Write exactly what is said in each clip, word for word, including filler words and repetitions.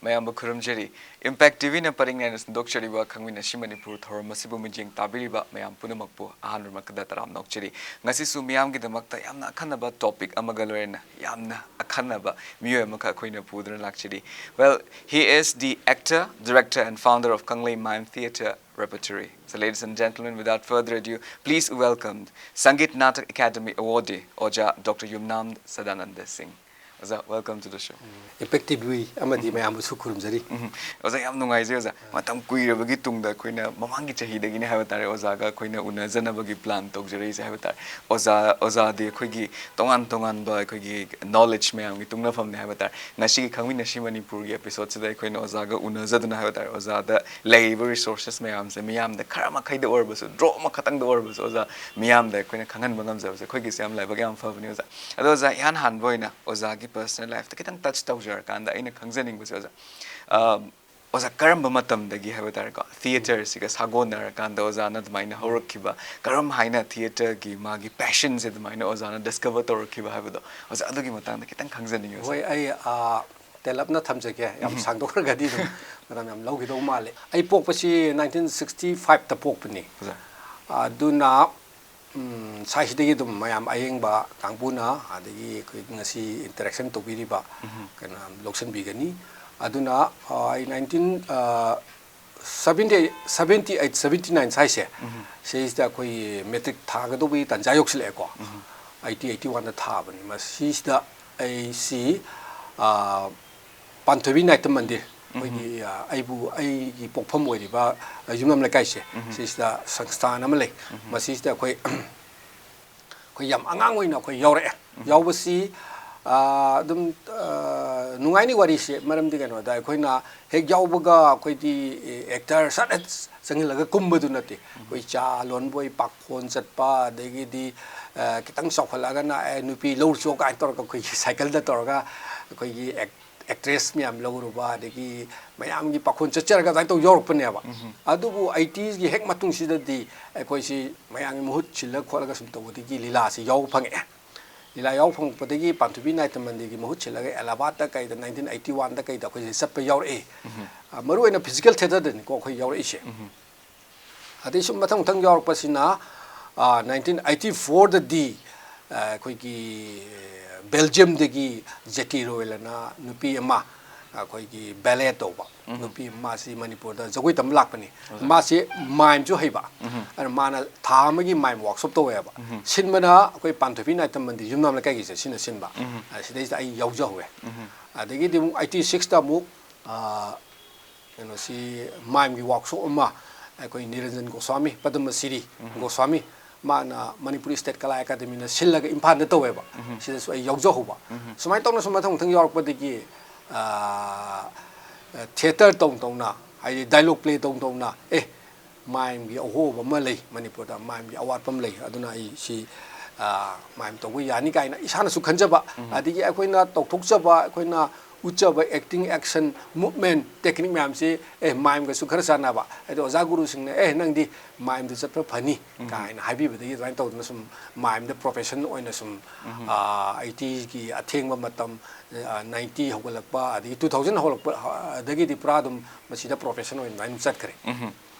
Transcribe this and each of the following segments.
ꯃꯌꯥꯝꯕꯨ ꯈꯨꯔꯨꯝꯖꯔꯤ꯫ Impact T ꯚꯤꯅ ꯄꯔꯤꯡ ꯅꯥꯏꯅ ꯁꯟꯗꯣꯛꯆꯔꯤꯕ ꯈꯪꯃꯤꯟꯅꯁꯤ ꯃꯅꯤꯄꯨꯔ ꯊꯧꯔꯝ ꯑꯁꯤꯕꯨ ꯃꯤꯠꯌꯦꯡ ꯇꯥꯕꯤꯔꯤꯕ ꯃꯌꯥꯝ ꯄꯨꯝꯅꯃꯛꯄꯨ ꯑꯍꯥꯟꯕꯃꯛꯇꯗ ꯇꯔꯥꯝꯅ ꯑꯣꯛꯆꯔꯤ꯫ ꯉꯁꯤꯁꯨ ꯃꯤꯌꯥꯝꯒꯤꯗꯃꯛꯇ ꯌꯥꯝꯅ ꯑꯈꯟꯅꯕ topic ꯑꯃꯒ ꯂꯣꯏꯅꯅ ꯌꯥꯝꯅ ꯑꯈꯟꯅꯕ ꯃꯤꯑꯣꯏ ꯑꯃꯈꯛ ꯑꯩꯈꯣꯏꯅ ꯄꯨꯗꯨꯅ ꯂꯥꯛꯆꯔꯤ꯫ Well, he is the actor, director and founder of Kanglei Mime Theatre Repertory. So, ladies and gentlemen, without further ado, please welcome Sangeet Natak Academy Awardee, ꯑꯣꯖꯥ ꯗꯣꯛꯇꯔ ꯌꯨꯝꯅꯥꯝ ꯁꯗꯥꯅꯟꯗ ꯁꯤꯡ꯫ ꯑꯣꯖꯥ, welcome to the show. Impact T V ꯑꯃꯗꯤ ꯃꯌꯥꯝꯕꯨꯁꯨ ꯈꯨꯔꯨꯝꯖꯔꯤ꯫ ꯎꯝ, ꯑꯣꯖꯥ, ꯌꯥꯝ ꯅꯨꯡꯉꯥꯏꯖꯩ ꯑꯣꯖꯥ꯫ ꯃꯇꯝ ꯀꯨꯏꯔꯕꯒꯤ ꯇꯨꯡꯗ ꯑꯩꯈꯣꯏꯅ ꯃꯃꯥꯡꯒꯤ ꯆꯍꯤꯗꯒꯤꯅꯦ ꯍꯥꯏꯕ ꯇꯥꯔꯦ ꯑꯣꯖꯥꯒ ꯑꯩꯈꯣꯏꯅ ꯎꯅꯖꯅꯕꯒꯤ plan ꯇꯧꯖꯔꯛꯏꯁꯦ ꯍꯥꯏꯕ ꯇꯥꯔꯦ꯫ ꯑꯣꯖꯥ, ꯑꯣꯖꯥꯗꯤ ꯑꯩꯈꯣꯏꯒꯤ ꯇꯣꯉꯥꯟ ꯇꯣꯉꯥꯟꯕ ꯑꯩꯈꯣꯏꯒꯤ knowledge ꯃꯌꯥꯝꯒꯤ ꯇꯨꯡꯅꯐꯝꯅꯦ ꯍꯥꯏꯕ ꯇꯥꯔꯦ꯫ ꯉꯁꯤꯒꯤ ꯈꯪꯃꯤꯟꯅꯁꯤ ꯃꯅꯤꯄꯨꯔꯒꯤ episode ꯁꯤꯗ ꯑꯩꯈꯣꯏꯅ ꯑꯣꯖꯥꯒ ꯎꯅꯖꯗꯨꯅ ꯍꯥꯏꯕ ꯇꯥꯔꯦ, ꯑꯣꯖꯥꯗ ꯂꯩꯔꯤꯕ resources ꯃꯌꯥꯝꯁꯦ ꯃꯤꯌꯥꯝꯗ ꯈꯔ ꯃꯈꯩꯗ ꯑꯣꯏꯔꯕꯁꯨ, drop ꯑꯃꯈꯛꯇꯪꯗ ꯑꯣꯏꯔꯕꯁꯨ ꯑꯣꯖꯥ ꯃꯤꯌꯥꯝꯗ ꯑꯩꯈꯣꯏꯅ ꯈꯪꯍꯟꯕ ꯉꯝꯖꯕꯁꯦ ꯑꯩꯈꯣꯏꯒꯤꯁꯦ ꯌꯥꯝ ꯂꯥꯏꯕꯛ ꯌꯥꯝ ꯐꯕꯅꯤ ꯑꯣꯖꯥ꯫ ꯑꯗꯣ ꯑꯣꯖꯥ, ꯏꯍꯥꯟ ꯍꯥꯟꯕ ꯑꯣꯏꯅ ꯑꯣꯖꯥꯒꯤ personal life ꯇ ꯈꯤꯇꯪ touch ꯇꯧꯖꯔꯀꯥꯟꯗ ꯑꯩꯅ ꯈꯪꯖꯅꯤꯡꯕꯁꯦ ꯑꯣꯖꯥ, ꯑ, ꯑꯣꯖꯥ ꯀꯔꯝꯕ ꯃꯇꯝꯗꯒꯤ ꯍꯥꯏꯕ ꯇꯥꯔꯦꯀꯣ, theatre ꯁꯤꯒ ꯁꯥꯒꯣꯟꯅꯔꯀꯥꯟꯗ ꯑꯣꯖꯥꯅ ꯑꯗꯨꯃꯥꯏꯅ ꯍꯧꯔꯛꯈꯤꯕ, ꯀꯔꯝ ꯍꯥꯏꯅ theatre ꯒꯤ ꯃꯥꯒꯤ passion ꯁꯦ ꯑꯗꯨꯃꯥꯏꯅ ꯑꯣꯖꯥꯅ discover ꯇꯧꯔꯛꯈꯤꯕ ꯍꯥꯏꯕꯗꯣ, ꯑꯣꯖꯥ ꯑꯗꯨꯒꯤ ꯃꯇꯥꯡꯗ ꯈꯤꯇꯪ ꯈꯪꯖꯅꯤꯡꯉꯤ ꯑꯣꯖꯥ꯫ ꯍꯣꯏ, ꯑꯩ, ꯑ, ꯇꯦꯜꯂꯞꯅ ꯊꯝꯖꯒꯦ, ꯌꯥꯝ ꯁꯥꯡꯗꯣꯛꯈ꯭ꯔꯒꯗꯤ ꯑꯗꯨꯝ ꯃꯇꯝ ꯌꯥꯝ ꯂꯧꯈꯤꯗꯧ ꯃꯥꯜꯂꯦ꯫ ꯑꯩ ꯄꯣꯛꯄꯁꯤ ꯅꯥꯏꯟꯇꯤꯟ ꯁꯤꯛꯁꯇꯤ ꯐꯥꯏꯚꯇ ꯄꯣꯛꯄꯅꯤ꯫ ꯑꯣꯖꯥ꯫ ꯑꯗꯨꯅ, ꯎꯝ, ꯁ꯭ꯋꯥꯏꯁꯤꯗꯒꯤ ꯑꯗꯨꯝ ꯃꯌꯥꯝ ꯑꯌꯦꯡꯕ ꯀꯥꯡꯕꯨꯅ, ꯑꯗꯒꯤ ꯑꯩꯈꯣꯏ ꯉꯁꯤ interaction ꯇꯧꯕꯤꯔꯤꯕ, ꯀꯩꯅꯣ, ꯂꯧꯁꯤꯟꯕꯤꯒꯅꯤ꯫ ꯑꯗꯨꯅ, ꯑ, ꯑꯩ nineteen, uh, seventy eight, seventy eight, seventy nine ꯁ꯭ꯋꯥꯏꯁꯦ, ꯁꯤꯁꯤꯗ ꯑꯩꯈꯣꯏꯒꯤ matric ꯊꯥꯒꯗꯧꯕꯒꯤ ꯇꯥꯟꯖꯥ ꯌꯧꯁꯤꯜꯂꯛꯑꯦꯀꯣ꯫ ꯑꯩꯠꯇꯤ, ꯑꯩꯠꯇꯤ ꯋꯥꯟꯗ ꯊꯥꯕꯅꯤ꯫ ꯃꯁꯤꯁꯤꯗ ꯑꯩꯁꯤ, ꯑ, ꯄꯥꯟꯊꯣꯏꯕꯤ ꯅꯥꯏꯇꯝ ꯃꯟꯗꯤꯔ, ꯑꯩꯈꯣꯏꯒꯤ, ꯑ, ꯑꯩꯕꯨ, ꯑꯩꯒꯤ ꯄꯣꯛꯐꯝ ꯑꯣꯏꯔꯤꯕ, ꯑ, ꯌꯨꯝꯅꯥꯝ ꯂꯩꯀꯥꯏꯁꯦ, ꯁꯤꯁꯤꯗ ꯁꯪꯁꯊꯥꯟ ꯑꯃ ꯂꯩ꯫ ꯃꯁꯤꯁꯤꯗ ꯑꯩꯈꯣꯏ, ꯑꯩꯈꯣꯏ ꯌꯥꯝ ꯑꯉꯥꯡ ꯑꯣꯏꯅ ꯑꯩꯈꯣꯏ ꯌꯥꯎꯔꯛꯑꯦ꯫ ꯌꯥꯎꯕꯁꯤ, ꯑ, ꯑꯗꯨꯝ, ꯑ, ꯅꯨꯡꯉꯥꯏꯅꯤ ꯋꯥꯔꯤꯁꯦ, ꯃꯔꯝꯗꯤ ꯀꯩꯅꯣꯗ ꯑꯩꯈꯣꯏꯅ ꯍꯦꯛ ꯌꯥꯎꯕꯒ ꯑꯩꯈꯣꯏꯗꯤ, ꯑꯦ, actor ꯁꯠ ꯍꯦꯛ ꯆꯪꯁꯤꯜꯂꯒ ꯀꯨꯝꯕꯗꯨ ꯅꯠꯇꯦ꯫ ꯑꯩꯈꯣꯏ ꯆꯥ ꯂꯣꯟꯕꯣꯏ, ꯄꯥꯈꯣꯟ ꯆꯠꯄ, ꯑꯗꯒꯤꯗꯤ, ꯑ, ꯈꯤꯇꯪ ꯆꯥꯎꯈꯠꯂꯛꯑꯒꯅ, "ꯑꯦ, ꯅꯨꯄꯤ ꯂꯧꯔꯨꯆꯣ" ꯀꯥꯏꯅ ꯇꯧꯔꯒ ꯑꯩꯈꯣꯏꯒꯤ cycle ꯗ ꯇꯧꯔꯒ ꯑꯩꯈꯣꯏꯒꯤ act-, actress ꯃꯌꯥꯝ ꯂꯧꯔꯨꯕ, ꯑꯗꯒꯤ ꯃꯌꯥꯝꯒꯤ ꯄꯥꯈꯣꯟ ꯆꯠꯆꯔꯒ ꯑꯗꯨꯃꯥꯏꯅ ꯇꯧ ꯌꯧꯔꯛꯄꯅꯦꯕ꯫ ꯑꯗꯨꯕꯨ ꯑꯩꯠꯇꯤꯁꯀꯤ ꯍꯦꯛ ꯃꯇꯨꯡꯁꯤꯗꯗꯤ ꯑꯩꯈꯣꯏꯁꯤ ꯃꯌꯥꯝꯒꯤ ꯃꯍꯨꯠ ꯁꯤꯜꯂ ꯈꯣꯠꯂꯒ ꯁꯨꯝ ꯇꯧꯕꯗꯒꯤ ꯂꯤꯂꯥꯁꯤ ꯌꯥꯎꯕ ꯐꯪꯉꯛꯑꯦ꯫ ꯂꯤꯂꯥ ꯌꯥꯎ ꯐꯪꯉꯛꯄꯗꯒꯤ ꯄꯥꯟꯊꯣꯏꯕꯤ ꯅꯥꯏꯇ ꯃꯟꯗꯤꯔꯒꯤ ꯃꯍꯨꯠ ꯁꯤꯜꯂꯒ ꯑꯦꯂꯥꯕꯥꯠꯇ ꯀꯩꯗ ꯅꯥꯏꯟꯇꯤꯟ ꯑꯩꯠꯇꯤ ꯋꯥꯟꯗ ꯀꯩꯗ ꯑꯩꯈꯣꯏꯁꯦ ꯆꯠꯄ ꯌꯥꯎꯔꯛꯏ꯫ ꯑ, ꯃꯔꯨꯑꯣꯏꯅ ꯐꯤꯖꯤꯀꯦꯜ ꯊꯤꯌꯦꯇꯔꯗꯅꯤꯀꯣ ꯑꯩꯈꯣꯏ ꯌꯥꯎꯔꯛꯏꯁꯦ꯫ ꯑꯗꯩ ꯁꯨꯝ ꯃꯊꯪ ꯃꯊꯪ ꯌꯥꯎꯔꯛꯄꯁꯤꯅ, ꯑ, ꯅꯥꯏꯟꯇꯤꯟ ꯑꯩꯠꯇꯤ ꯐꯣꯔꯗꯗꯤ, ꯑ, ꯑꯩꯈꯣꯏꯒꯤ ꯕꯦꯜꯖꯤꯌꯝꯗꯒꯤ ꯖꯦꯀꯤ ꯔꯣꯌꯦꯜ ꯑꯅ ꯅꯨꯄꯤ ꯑꯃ, ꯑꯩꯈꯣꯏꯒꯤ ꯕꯦꯂꯦ ꯇꯧꯕ ꯅꯨꯄꯤ ꯑꯃ, ꯃꯥꯁꯤ ꯃꯅꯤꯄꯨꯔꯗ ꯖꯒꯣꯏ ꯇꯝꯕ ꯂꯥꯛꯄꯅꯤ꯫ ꯃꯥꯁꯤ ꯃꯥꯏꯝꯁꯨ ꯍꯩꯕ꯫ ꯑꯗꯨꯅ ꯃꯥꯅ ꯊꯥ ꯑꯃꯒꯤ ꯃꯥꯏꯝ ꯋꯥꯔꯛꯁꯣꯞ ꯇꯧꯋꯦꯕ꯫ ꯁꯤꯟꯕꯅ ꯑꯩꯈꯣꯏ ꯄꯥꯟꯊꯣꯏꯕꯤ ꯅꯥꯏꯇ ꯃꯟꯗꯤꯔ ꯌꯨꯝꯅꯥꯝ ꯂꯩꯀꯥꯏꯒꯤꯁꯦ ꯁꯤꯅ ꯁꯤꯟꯕ꯫ ꯑ, ꯁꯤꯗꯩꯁꯤꯗ ꯑꯩ ꯌꯥꯎꯖꯍꯧꯋꯦ꯫ ꯑꯗꯒꯤꯗꯤ ꯑꯃꯨꯛ ꯑꯩꯠꯇꯤ ꯁꯤꯛꯁꯇ ꯑꯃꯨꯛ, ꯑ, ꯀꯩꯅꯣꯁꯤ ꯃꯥꯏꯝꯒꯤ ꯋꯥꯔꯛꯁꯣꯞ ꯑꯃ ꯑꯩꯈꯣꯏ ꯅꯤꯔꯟꯖꯟ ꯒꯣꯁ꯭ꯋꯥꯃꯤ, ꯄꯗꯃꯁꯤꯔꯤ ꯒꯣꯁ꯭ꯋꯥꯃꯤ, ꯃꯥꯅ ꯃꯅꯤꯄꯨꯔꯤ ꯁ꯭ꯇꯦꯠ ꯀꯂꯥ ꯑꯦꯀꯥꯗꯃꯤꯅ ꯁꯤꯜꯂꯒ ꯏꯝꯐꯥꯜꯗ ꯇꯧꯋꯦꯕ꯫ ꯁꯤꯗꯁꯨ ꯑꯩ ꯌꯥꯎꯖꯍꯧꯕ꯫ ꯁꯨꯃꯥꯏꯅ ꯇꯧꯅ ꯁꯨꯝ ꯃꯊꯪ ꯃꯊꯪ ꯌꯥꯎꯔꯛꯄꯗꯒꯤ, ꯑ, ꯊꯤꯌꯦꯇꯔ ꯇꯧ ꯇꯧꯅ, ꯍꯥꯏꯗꯤ ꯗꯥꯏꯂꯣꯛ ꯄ꯭ꯂꯦ ꯇꯧ ꯇꯧꯅ, ꯑꯦ, ꯃꯥꯏꯝꯒꯤ ꯑꯍꯣꯕ ꯑꯃ ꯂꯩ, ꯃꯅꯤꯄꯨꯔꯗ ꯃꯥꯏꯝꯒꯤ ꯑꯋꯥꯠꯄ ꯑꯃ ꯂꯩ, ꯑꯗꯨꯅ ꯑꯩ ꯁꯤ, ꯑ, ꯃꯥꯏꯝ ꯇꯧꯕ ꯌꯥꯅꯤ ꯀꯥꯏꯅ ꯏꯁꯥꯅꯁꯨ ꯈꯟꯖꯕ, ꯑꯗꯒꯤ ꯑꯩꯈꯣꯏꯅ ꯇꯧꯊꯣꯛꯆꯕ, ꯑꯩꯈꯣꯏꯅ ꯎꯠꯆꯕ acting, action, movement, technique ꯃꯌꯥꯝꯁꯤ, ꯑꯦ, ꯃꯥꯏꯝꯒꯁꯨ ꯈꯔ ꯆꯥꯟꯅꯕ꯫ ꯑꯗꯣ ꯑꯣꯖꯥ ꯒꯨꯔꯨꯁꯤꯡꯅ, "ꯑꯦ, ꯅꯪꯗꯤ ꯃꯥꯏꯝꯗ ꯆꯠꯄ ꯐꯅꯤ" ꯀꯥꯏꯅ ꯍꯥꯏꯕꯤꯕꯗꯒꯤ ꯑꯗꯨꯃꯥꯏꯅ ꯇꯧꯗꯅ ꯁꯨꯝ ꯃꯥꯏꯝꯗ profession ꯑꯣꯏꯅ ꯁꯨꯝ, ꯑ, ꯑꯩꯠꯇꯤꯒꯤ ꯑꯊꯦꯡꯕ ꯃꯇꯝ, ꯑ, ꯅꯥꯏꯟꯇꯤ ꯍꯧꯒꯠꯂꯛꯄ, ꯑꯗꯒꯤ ꯇꯨ ꯊꯥꯎꯖꯟ ꯍꯧꯔꯛꯄ, ꯑ, ꯑꯗꯒꯤꯗꯤ ꯄꯨꯔꯥ ꯑꯗꯨꯝ ꯃꯁꯤꯗ profession ꯑꯣꯏꯅ ꯑꯗꯨꯃꯥꯏꯅ ꯑꯗꯨꯝ ꯆꯠꯈ꯭ꯔꯦ꯫ ꯎꯝ꯫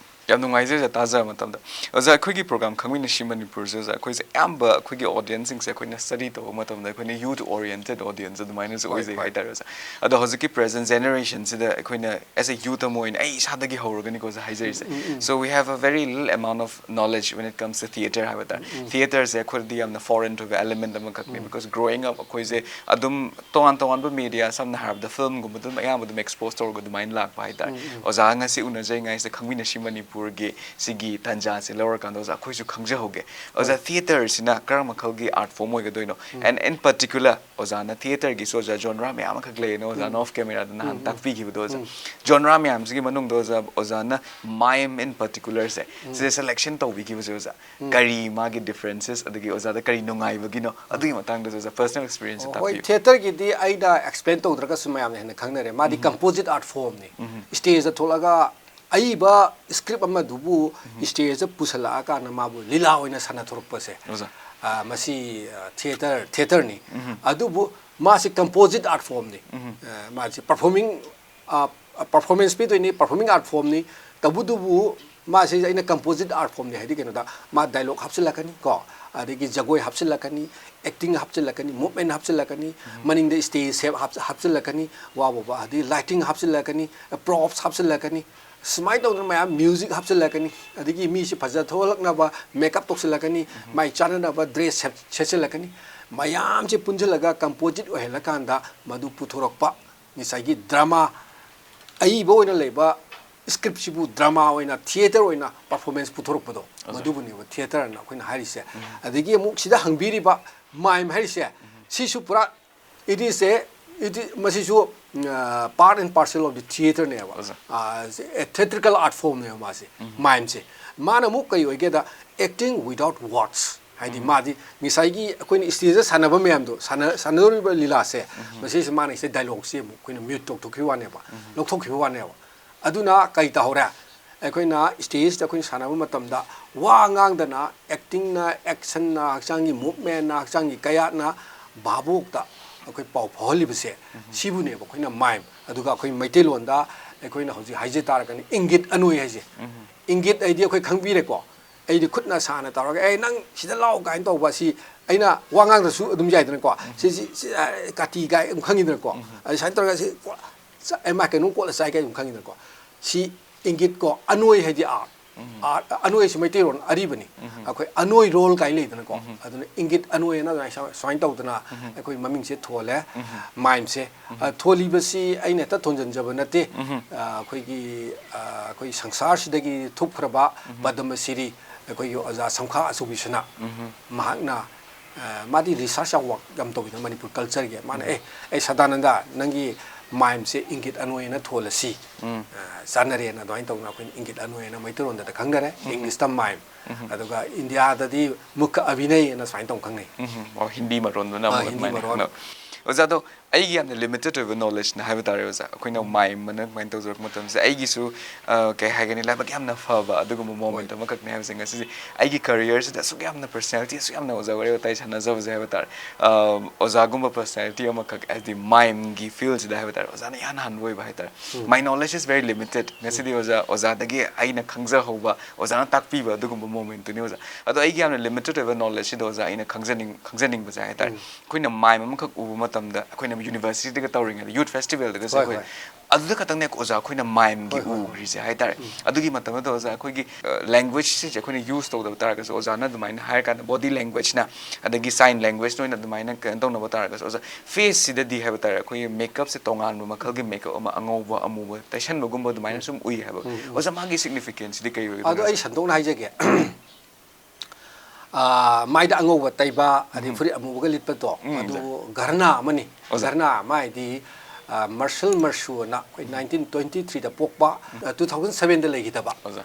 ꯌꯥꯝ ꯅꯨꯡꯉꯥꯏꯖꯩ ꯑꯣꯖꯥ ꯇꯥꯖꯕ ꯃꯇꯝꯗ꯫ ꯑꯣꯖꯥ, ꯑꯩꯈꯣꯏꯒꯤ program ꯈꯪꯃꯤꯟꯅꯁꯤ ꯃꯅꯤꯄꯨꯔꯁꯦ, ꯑꯣꯖꯥ, ꯑꯩꯈꯣꯏꯁꯦ ꯑꯌꯥꯝꯕ ꯑꯩꯈꯣꯏꯒꯤ audienceꯁꯤꯡꯁꯦ ꯑꯩꯈꯣꯏꯅ study ꯇꯧꯕ ꯃꯇꯝꯗ ꯑꯩꯈꯣꯏꯅ youth oriented audience ꯑꯗꯨꯃꯥꯏꯅꯁꯨ ꯍꯣꯏ, ꯑꯣꯏꯖꯩ ꯍꯣꯏ꯫ ꯍꯥꯏꯇꯥꯔꯦ ꯑꯣꯖꯥ꯫ ꯑꯗꯣ ꯍꯧꯖꯤꯛꯀꯤ present generationꯁꯤꯗ ꯑꯩꯈꯣꯏꯅ as a youth ꯑꯃ ꯑꯣꯏꯅ ꯑꯩ ꯏꯁꯥꯗꯒꯤ ꯍꯧꯔꯒꯅꯤꯀꯣ ꯑꯣꯖꯥ ꯍꯥꯏꯖꯔꯤꯁꯦ꯫ ꯎꯝ, ꯎꯝ, ꯎꯝ꯫ So we have a very little amount of knowledge when it comes to theatre ꯍꯥꯏꯕ ꯇꯥꯔꯦ꯫ ꯎꯝ, ꯎꯝ꯫ Theatreꯁꯦ ꯑꯩꯈꯣꯏꯗꯗꯤ ꯌꯥꯝꯅ foreign to element ꯑꯃꯈꯛꯅꯤ, ꯎꯝ꯫ Because growing up ꯑꯩꯈꯣꯏꯁꯦ ꯑꯗꯨꯝ ꯇꯣꯉꯥꯟ ꯇꯣꯉꯥꯟꯕ media, ꯁꯝꯅ ꯍꯥꯏꯔꯕꯗ filmꯒꯨꯝꯕꯗ ꯑꯗꯨꯝ ꯑꯌꯥꯝꯕ ꯑꯗꯨꯝ expose ꯇꯧꯔꯒ ꯑꯗꯨꯃꯥꯏꯅ ꯂꯥꯛꯄ ꯍꯥꯏꯇꯥꯔꯦ꯫ ꯎꯝ, ꯎꯝ꯫ ꯑꯣꯖꯥ ꯉꯁꯤ ꯎꯅꯖꯩꯉꯥꯏꯁꯤꯗ ꯈꯪꯃꯤꯟꯅꯁꯤ ꯃꯅꯤꯄꯨꯔꯒꯤ ꯁꯤꯒꯤ ꯇꯥꯟꯖꯥꯁꯦ ꯂꯧꯔꯀꯥꯟꯗ ꯑꯣꯖꯥ ꯑꯩꯈꯣꯏꯁꯨ ꯈꯪꯖꯍꯧꯒꯦ꯫ ꯑꯣꯖꯥ, ꯍꯣꯏ꯫ Theatreꯁꯤꯅ ꯀꯔꯝꯕ ꯃꯈꯜꯒꯤ art form ꯑꯣꯏꯒꯗꯣꯏꯅꯣ? ꯎꯝ꯫ And in particular, ꯑꯣꯖꯥꯅ theatreꯒꯤꯁꯨ ꯑꯣꯖꯥ genre ꯃꯌꯥꯝ ꯑꯃꯈꯛ ꯂꯩꯌꯦꯅ ꯑꯣꯖꯥꯅ ꯎꯝ, off cameraꯗ ꯅꯍꯥꯟ ꯎꯝ, ꯎꯝ꯫ ꯇꯥꯛꯄꯤꯈꯤꯕꯗꯣ ꯑꯣꯖꯥ꯫ ꯎꯝ꯫ Genre ꯃꯌꯥꯝꯁꯤꯒꯤ ꯃꯅꯨꯡꯗ ꯑꯣꯖꯥ, ꯑꯣꯖꯥꯅ mime in particularꯁꯦ, ꯎꯝ꯫ ꯁꯤꯁꯦ selection ꯇꯧꯕꯤꯈꯤꯕꯁꯦ ꯑꯣꯖꯥ꯫ ꯎꯝ꯫ ꯀꯔꯤ ꯃꯥꯒꯤ differences, ꯑꯗꯒꯤ ꯑꯣꯖꯥꯗ ꯀꯔꯤ ꯅꯨꯡꯉꯥꯏꯕꯒꯤꯅꯣ, ꯑꯗꯨꯒꯤ ꯃꯇꯥꯡꯗꯁꯨ ꯑꯣꯖꯥ personal experienceꯁꯦ ꯑꯣ, ꯍꯣꯏ, ꯇꯥꯛꯄꯤꯌꯨ꯫ Theatreꯒꯤꯗꯤ ꯑꯩꯅ explain ꯇꯧꯗ꯭ꯔꯒꯁꯨ ꯃꯌꯥꯝꯅ ꯍꯦꯟꯅ ꯈꯪꯅꯔꯦ꯫ ꯃꯥꯗꯤ ꯎꯝ꯫ Composite art formꯅꯤ꯫ ꯎꯝ꯫ Stageꯇ ꯊꯣꯛꯂꯒ ꯑꯏꯕ script ꯑꯃꯗꯨꯕꯨ ꯎꯝ꯫ Stageꯇ ꯄꯨꯁꯜꯂꯛꯑꯀꯥꯟꯗ ꯃꯥꯕꯨ ꯂꯤꯂꯥ ꯑꯣꯏꯅ ꯁꯥꯟꯅꯊꯣꯔꯛꯄꯁꯦ꯫ ꯑꯣꯖꯥ꯫ ꯑ, ꯃꯁꯤ ꯊꯤꯌꯦꯇꯔ ꯊꯤꯌꯦꯇꯔꯅꯤ꯫ ꯑꯗꯨꯕꯨ ꯃꯥꯁꯤ composite art formꯅꯤ꯫ ꯑ, ꯃꯥꯁꯤ performing, ꯑ, performance ꯄꯤꯗꯣꯏꯅꯤ, performing art formꯅꯤ꯫ ꯇꯧꯕꯇꯕꯨ ꯃꯥꯁꯤ ꯑꯩꯅ composite art formꯅꯤ ꯍꯥꯏꯗꯤ ꯀꯩꯅꯣꯗ, ꯃꯥ dialogue ꯍꯥꯞꯆꯤꯜꯂꯛꯀꯅꯤ ꯀꯣ, ꯑꯗꯒꯤ ꯖꯒꯣꯏ ꯍꯥꯞꯆꯤꯜꯂꯛꯀꯅꯤ, acting ꯍꯥꯞꯆꯤꯜꯂꯛꯀꯅꯤ, movement ꯍꯥꯞꯆꯤꯜꯂꯛꯀꯅꯤ, ꯃꯅꯤꯡꯗ stage shape ꯍꯥꯞ-, ꯍꯥꯞꯆꯤꯜꯂꯛꯀꯅꯤ, ꯋꯥ ꯕꯣꯕ, ꯑꯗꯒꯤ lighting ꯍꯥꯞꯆꯤꯜꯂꯛꯀꯅꯤ, props ꯍꯥꯞꯆꯤꯜꯂꯛꯀꯅꯤ, ꯁꯨꯃꯥꯏꯅ ꯇꯧꯗꯅ ꯃꯌꯥꯝ, music ꯍꯥꯞꯆꯤꯜꯂꯛꯀꯅꯤ, ꯑꯗꯒꯤ ꯃꯤꯁꯤ ꯐꯖ ꯊꯣꯛꯍꯜꯂꯛꯅꯕ makeup ꯇꯧꯁꯤꯜꯂꯛꯀꯅꯤ, ꯃꯥꯏ ꯆꯥꯟꯅꯅꯕ dress ꯁꯦꯠ-, ꯁꯦꯠꯆꯤꯜꯂꯛꯀꯅꯤ꯫ ꯃꯌꯥꯝꯁꯦ ꯄꯨꯟꯁꯤꯜꯂꯒ composite ꯑꯣꯏꯍꯜꯂꯀꯥꯟꯗ ꯃꯗꯨ ꯄꯨꯊꯣꯔꯛꯄ, ꯉꯁꯥꯏꯒꯤ drama, ꯑꯏꯕ ꯑꯣꯏꯅ ꯂꯩꯕ scriptꯁꯤꯕꯨ drama ꯑꯣꯏꯅ, theatre ꯑꯣꯏꯅ performance ꯄꯨꯊꯣꯔꯛꯄꯗꯣ, ꯃꯗꯨꯕꯨꯅꯦꯕ theatreꯅ ꯑꯩꯈꯣꯏꯅ ꯍꯥꯏꯔꯤꯁꯦ꯫ ꯑꯗꯒꯤ ꯑꯃꯨꯛ ꯁꯤꯗ ꯍꯪꯕꯤꯔꯤꯕ mime ꯍꯥꯏꯔꯤꯁꯦ, ꯁꯤꯁꯨ ꯄꯨꯔꯥ it is a, it is, ꯃꯁꯤꯁꯨ, ꯑ, part and parcel of the theatreꯅꯦꯕ꯫ ꯑ, theatrical art formꯅꯦꯕ ꯃꯥꯁꯦ, mimeꯁꯦ꯫ ꯃꯥꯅ ꯑꯃꯨꯛ ꯀꯩ ꯑꯣꯏꯒꯦꯗ, acting without words꯫ ꯍꯥꯏꯗꯤ ꯃꯥꯗꯤ ꯉꯁꯥꯏꯒꯤ ꯑꯩꯈꯣꯏꯅ stageꯇ ꯁꯥꯟꯅꯕ ꯃꯌꯥꯝꯗꯣ, ꯁꯥꯟꯅ-, ꯁꯥꯟꯅꯗꯧꯔꯤꯕ ꯂꯤꯂꯥꯁꯦ, ꯃꯁꯤꯁꯦ ꯃꯥꯅ ꯁꯤꯗ dialogueꯁꯦ ꯑꯃꯨꯛ ꯑꯩꯈꯣꯏꯅ mute ꯇꯧꯊꯣꯛꯈꯤꯕ ꯋꯥꯅꯦꯕ, ꯂꯧꯊꯣꯛꯈꯤꯕ ꯋꯥꯅꯦꯕ꯫ ꯑꯗꯨꯅ ꯀꯩ ꯇꯧꯍꯧꯔꯦ? ꯑꯩꯈꯣꯏꯅ stageꯇ ꯑꯩꯈꯣꯏꯅ ꯁꯥꯟꯅꯕ ꯃꯇꯝꯗ ꯋꯥ ꯉꯥꯡꯗꯅ, actingꯅ, actionꯅ, ꯍꯛꯆꯥꯡꯒꯤ movementꯅ, ꯍꯛꯆꯥꯡꯒꯤ ꯀꯌꯥꯠꯅ ꯚꯥꯕꯣꯛꯇ ꯑꯩꯈꯣꯏ ꯄꯥꯎ ꯐꯥꯎꯍꯜꯂꯤꯕꯁꯦ, ꯁꯤꯕꯨꯅꯦꯕ ꯑꯩꯈꯣꯏꯅ mime꯫ ꯑꯗꯨꯒ ꯑꯩꯈꯣꯏ ꯃꯩꯇꯩꯂꯣꯟꯗ ꯑꯩꯈꯣꯏꯅ ꯍꯧꯖꯤꯛ ꯍꯥꯏꯖ ꯇꯥꯔꯒꯅ ꯏꯪꯒꯤꯠ ꯑꯅꯣꯏ ꯍꯥꯏꯁꯦ꯫ ꯏꯪꯒꯤꯠ ꯍꯥꯏꯗꯤ ꯑꯩꯈꯣꯏ ꯈꯪꯕꯤꯔꯦꯀꯣ꯫ ꯑꯩꯗꯤ ꯈꯨꯠꯅ ꯁꯥꯅ ꯇꯧꯔꯒ, "ꯑꯦ, ꯅꯪ ꯁꯤꯗ ꯂꯥꯛꯑꯣ" ꯀꯥꯏꯅ ꯇꯧꯕ ꯁꯤ ꯑꯩꯅ ꯋꯥ ꯉꯥꯡꯗ꯭ꯔꯁꯨ ꯑꯗꯨꯝ ꯌꯥꯏꯗꯅꯀꯣ꯫ ꯁꯤ, ꯁꯤ, ꯁꯤ, ꯑ, ꯀꯥꯇꯤ ꯀꯥꯏ ꯑꯗꯨꯝ ꯈꯪꯉꯤꯗꯅꯀꯣ꯫ ꯑꯗ ꯁꯨꯃꯥꯏꯅ ꯇꯧꯔꯒ ꯁꯤ ꯀꯣ-, ꯆ-, ꯑꯦ, ꯃꯥ ꯀꯩꯅꯣꯝ ꯀꯣꯠꯂ ꯆꯥꯏ ꯀꯥꯏ ꯑꯗꯨꯝ ꯈꯪꯉꯤꯗꯅꯀꯣ꯫ ꯁꯤ ꯏꯪꯒꯤꯠ ꯀꯣ, ꯑꯅꯣꯏ ꯍꯥꯏꯗꯤ art꯫ Art, ꯑꯅꯣꯏ ꯍꯥꯏꯁꯤ ꯃꯩꯇꯩꯂꯣꯟ ꯑꯔꯤꯕꯅꯤ꯫ ꯑꯩꯈꯣꯏ ꯑꯅꯣꯏ ꯔꯣꯜ ꯀꯥꯏꯅ ꯂꯩꯗꯅꯀꯣ꯫ ꯑꯗꯨꯅ ꯏꯪꯒꯤꯠ ꯑꯅꯣꯏ ꯑꯅ ꯑꯗꯨꯃꯥꯏꯅ ꯁꯨꯃꯥꯏꯅ ꯇꯧꯗꯅ ꯑꯩꯈꯣꯏ ꯃꯃꯤꯡꯁꯦ ꯊꯣꯜꯂꯦ꯫ Mimeꯁꯦ꯫ ꯑ, ꯊꯣꯜꯂꯤꯕꯁꯤ ꯑꯩꯅ ꯍꯦꯛꯇ ꯊꯣꯟꯖꯟꯖꯕ ꯅꯠꯇꯦ꯫ ꯑ, ꯑꯩꯈꯣꯏꯒꯤ, ꯑ, ꯑꯩꯈꯣꯏ ꯁꯪꯁꯥꯔꯁꯤꯗꯒꯤ ꯊꯣꯛꯈ꯭ꯔꯕ ꯄꯗꯃ ꯁꯤꯔꯤ ꯑꯩꯈꯣꯏꯒꯤ ꯑꯣꯖꯥ ꯁꯝꯈꯥ ꯑꯆꯧꯕꯤꯁꯤꯅ, ꯃꯍꯥꯛꯅ, ꯑ, ꯃꯥꯗꯤ research ꯌꯥꯝ work ꯌꯥꯝ ꯇꯧꯋꯤꯗꯅ ꯃꯅꯤꯄꯨꯔ cultureꯒꯤ꯫ ꯃꯥꯅ, "ꯑꯦ, ꯑꯩ ꯁꯗꯥꯅꯟꯗ, ꯅꯪꯒꯤ mimeꯁꯦ ꯏꯪꯒꯤꯠ ꯑꯅꯣꯏ ꯑꯅ ꯊꯣꯜꯂꯁꯤ꯫ ꯑ, ꯆꯥꯟꯅꯔꯦꯅ" ꯑꯗꯨꯃꯥꯏꯅ ꯇꯧꯗꯅ ꯑꯩꯈꯣꯏꯅ ꯏꯪꯒꯤꯠ ꯑꯅꯣꯏ ꯑꯅ ꯃꯩꯇꯩꯂꯣꯟꯗꯗ ꯈꯪꯅꯔꯦ, Englishꯇ mime꯫ ꯑꯗꯨꯒ ꯏꯟꯗꯤꯌꯥꯗꯗꯤ ꯃꯨꯈ ꯑꯕꯤꯅꯩ ꯑꯅ ꯁꯨꯃꯥꯏꯅ ꯇꯧꯅ ꯈꯪꯅꯩ꯫ ꯎꯝ, ꯑꯣ, ꯍꯤꯟꯗꯤ ꯃꯔꯣꯟꯗꯨꯅ ꯑꯥ, ꯑꯃꯨꯛ ꯍꯤꯟꯗꯤ ꯑꯗꯨꯃꯥꯏꯅ ꯃꯔꯣꯟ꯫ ꯈꯪꯅꯕ꯫ ꯑꯣꯖꯥꯗꯣ, ꯑꯩꯒꯤ ꯌꯥꯝꯅ ꯂꯤꯃꯤꯇꯦꯠ ꯑꯣꯏꯕ ꯅꯣꯂꯦꯖꯅ ꯍꯥꯏꯕ ꯇꯥꯔꯦ ꯑꯣꯖꯥ꯫ ꯑꯩꯈꯣꯏꯅ ꯃꯥꯏꯝ ꯑꯅ ꯀꯃꯥꯏꯅ ꯇꯧꯖꯔꯛꯄ ꯃꯇꯝꯁꯤꯗ ꯑꯩꯒꯤꯁꯨ, ꯑ, ꯀꯩ ꯍꯥꯏꯒꯅꯤ, ꯂꯥꯏꯕꯛ ꯌꯥꯝꯅ ꯐꯕ ꯑꯗꯨꯒꯨꯝꯕ ꯃꯣꯃꯦꯟꯠ ꯑꯃꯈꯛꯅꯦ ꯍꯥꯏꯕꯁꯦ꯫ ꯉꯁꯤꯗꯤ ꯑꯩꯒꯤ ꯀꯔꯤꯌꯔꯁꯤꯗ ꯑꯁꯨꯛ ꯌꯥꯝꯅ ꯄꯔꯁꯅꯦꯂꯤꯇꯤ, ꯑꯁꯨꯛ ꯌꯥꯝꯅ ꯑꯣꯖꯥ ꯋꯥꯔꯤ ꯋꯥꯇꯥꯏ ꯁꯥꯟꯅꯖꯕꯁꯦ ꯍꯥꯏꯕ ꯇꯥꯔꯦ꯫ ꯑ, ꯑꯣꯖꯥꯒꯨꯝꯕ ꯄꯔꯁꯅꯦꯂꯤꯇꯤ ꯑꯃꯈꯛ ꯍꯥꯏꯗꯤ ꯃꯥꯏꯝꯒꯤ ꯐꯤꯜꯁꯤꯗ ꯍꯥꯏꯕ ꯇꯥꯔꯦ, ꯑꯣꯖꯥꯅ ꯏꯍꯥꯟ ꯍꯥꯟꯕ ꯑꯣꯏꯕ ꯍꯥꯏ ꯇꯥꯔꯦ꯫ My knowledge is very limited꯫ ꯉꯁꯤꯗꯤ ꯑꯣꯖꯥ, ꯑꯣꯖꯥꯗꯒꯤ ꯑꯩꯅ ꯈꯪꯖꯍꯧꯕ, ꯑꯣꯖꯥꯅ ꯇꯥꯛꯄꯤꯕ ꯑꯗꯨꯒꯨꯝꯕ ꯃꯣꯃꯦꯟꯠꯇꯨꯅꯤ ꯑꯣꯖꯥ꯫ ꯑꯗꯣ ꯑꯩꯒꯤ ꯌꯥꯝꯅ ꯂꯤꯃꯤꯇꯦꯠ ꯑꯣꯏꯕ ꯅꯣꯂꯦꯖꯁꯤꯗ ꯑꯣꯖꯥ ꯑꯩꯅ ꯈꯪꯖꯅꯤꯡ-, ꯈꯪꯖꯅꯤꯡꯕꯁꯦ ꯍꯥꯏ ꯇꯥꯔꯦ꯫ ꯑꯩꯈꯣꯏꯅ ꯃꯥꯏꯝ ꯑꯃꯈꯛ ꯎꯕ ꯃꯇꯝꯗ ꯑꯩꯈꯣꯏꯅ ꯌꯨꯅꯤꯚꯔꯁꯤꯇꯤꯗꯒ ꯇꯧꯔꯤꯉꯩꯗ, ꯌꯨꯠ ꯐꯦꯁꯇꯤꯚꯦꯜꯗꯒꯁꯦ ꯍꯣꯏ, ꯑꯩꯈꯣꯏ ꯍꯣꯏ꯫ ꯑꯗꯨꯗ ꯈꯛꯇꯪꯅꯦ ꯑꯣꯖꯥ ꯑꯩꯈꯣꯏꯅ ꯃꯥꯏꯝꯒꯤ ꯍꯣꯏ, ꯍꯣꯏ, ꯍꯣꯏ꯫ ꯎꯈ꯭ꯔꯤꯁꯦ ꯍꯥꯏ ꯇꯥꯔꯦ꯫ ꯑꯗꯨꯒꯤ ꯃꯇꯝꯗꯨꯗ ꯑꯣꯖꯥ ꯑꯩꯈꯣꯏꯒꯤ, ꯑ, ꯂꯦꯡꯒ꯭ꯋꯦꯖꯁꯤꯡꯁꯦ ꯑꯩꯈꯣꯏꯅ ꯌꯨꯁ ꯇꯧꯗꯕ ꯇꯥꯔꯒꯁꯨ, ꯑꯣꯖꯥꯅ ꯑꯗꯨꯃꯥꯏꯅ ꯍꯥꯏꯔꯀꯥꯟꯗ ꯕꯣꯗꯤ ꯂꯦꯡꯒ꯭ꯋꯦꯖꯅ, ꯑꯗꯒꯤ ꯁꯥꯏꯟ ꯂꯦꯡꯒ꯭ꯋꯦꯖꯅ ꯑꯣꯏꯅ ꯑꯗꯨꯃꯥꯏꯅ ꯀꯩꯅꯣ ꯇꯧꯅꯕ ꯇꯥꯔꯒꯁꯨ, ꯑꯣꯖꯥ ꯐꯦꯁꯁꯤꯗꯗꯤ ꯍꯥꯏꯕ ꯇꯥꯔꯦ, ꯑꯩꯈꯣꯏꯒꯤ ꯃꯦꯀꯞꯁꯦ ꯇꯣꯉꯥꯟꯕ ꯃꯈꯜꯒꯤ ꯃꯦꯀꯞ ꯑꯃ, ꯑꯉꯧꯕ, ꯑꯃꯨꯕ ꯇꯩꯁꯟꯕꯒꯨꯝꯕ ꯑꯗꯨꯃꯥꯏꯅ ꯁꯨꯝ ꯎꯏ ꯍꯥꯏꯕ꯫ ꯑꯣꯖꯥ, ꯃꯥꯒꯤ ꯁꯤꯒꯅꯤꯐꯤꯀꯦꯟꯁꯗꯤ ꯀꯩ ꯑꯣꯏꯒꯗꯒꯦ? ꯑꯗꯣ ꯑꯩ ꯁꯟꯗꯣꯛꯅ ꯍꯥꯏꯖꯒꯦ꯫ ꯑꯥ, ꯃꯥꯏꯗ ꯑꯉꯧꯕ ꯇꯩꯕ, ꯑꯗꯩ ꯐꯨꯔꯤꯠ ꯑꯃꯨꯕꯒ ꯂꯤꯠꯄꯗꯣ, ꯎꯝ, ꯑꯗꯨ ꯙꯔꯅꯥ ꯑꯃꯅꯤ꯫ ꯑꯣꯖꯥ꯫ ꯙꯔꯅꯥ ꯑꯃ ꯍꯥꯏꯗꯤ, ꯑꯥ, ꯃꯥꯔꯁꯦꯜ ꯃꯥꯔꯁꯨ ꯑꯅ ꯑꯩꯈꯣꯏ ꯅꯥꯏꯟꯇꯤꯟ ꯇ꯭ꯋꯦꯟꯇꯤ ꯊ꯭ꯔꯤꯗ ꯄꯣꯛꯄ, ꯑꯥ, ꯇꯨ ꯊꯥꯎꯖꯟ ꯁꯚꯦꯟꯗ ꯂꯩꯈꯤꯗꯕ꯫ ꯑꯣꯖꯥ꯫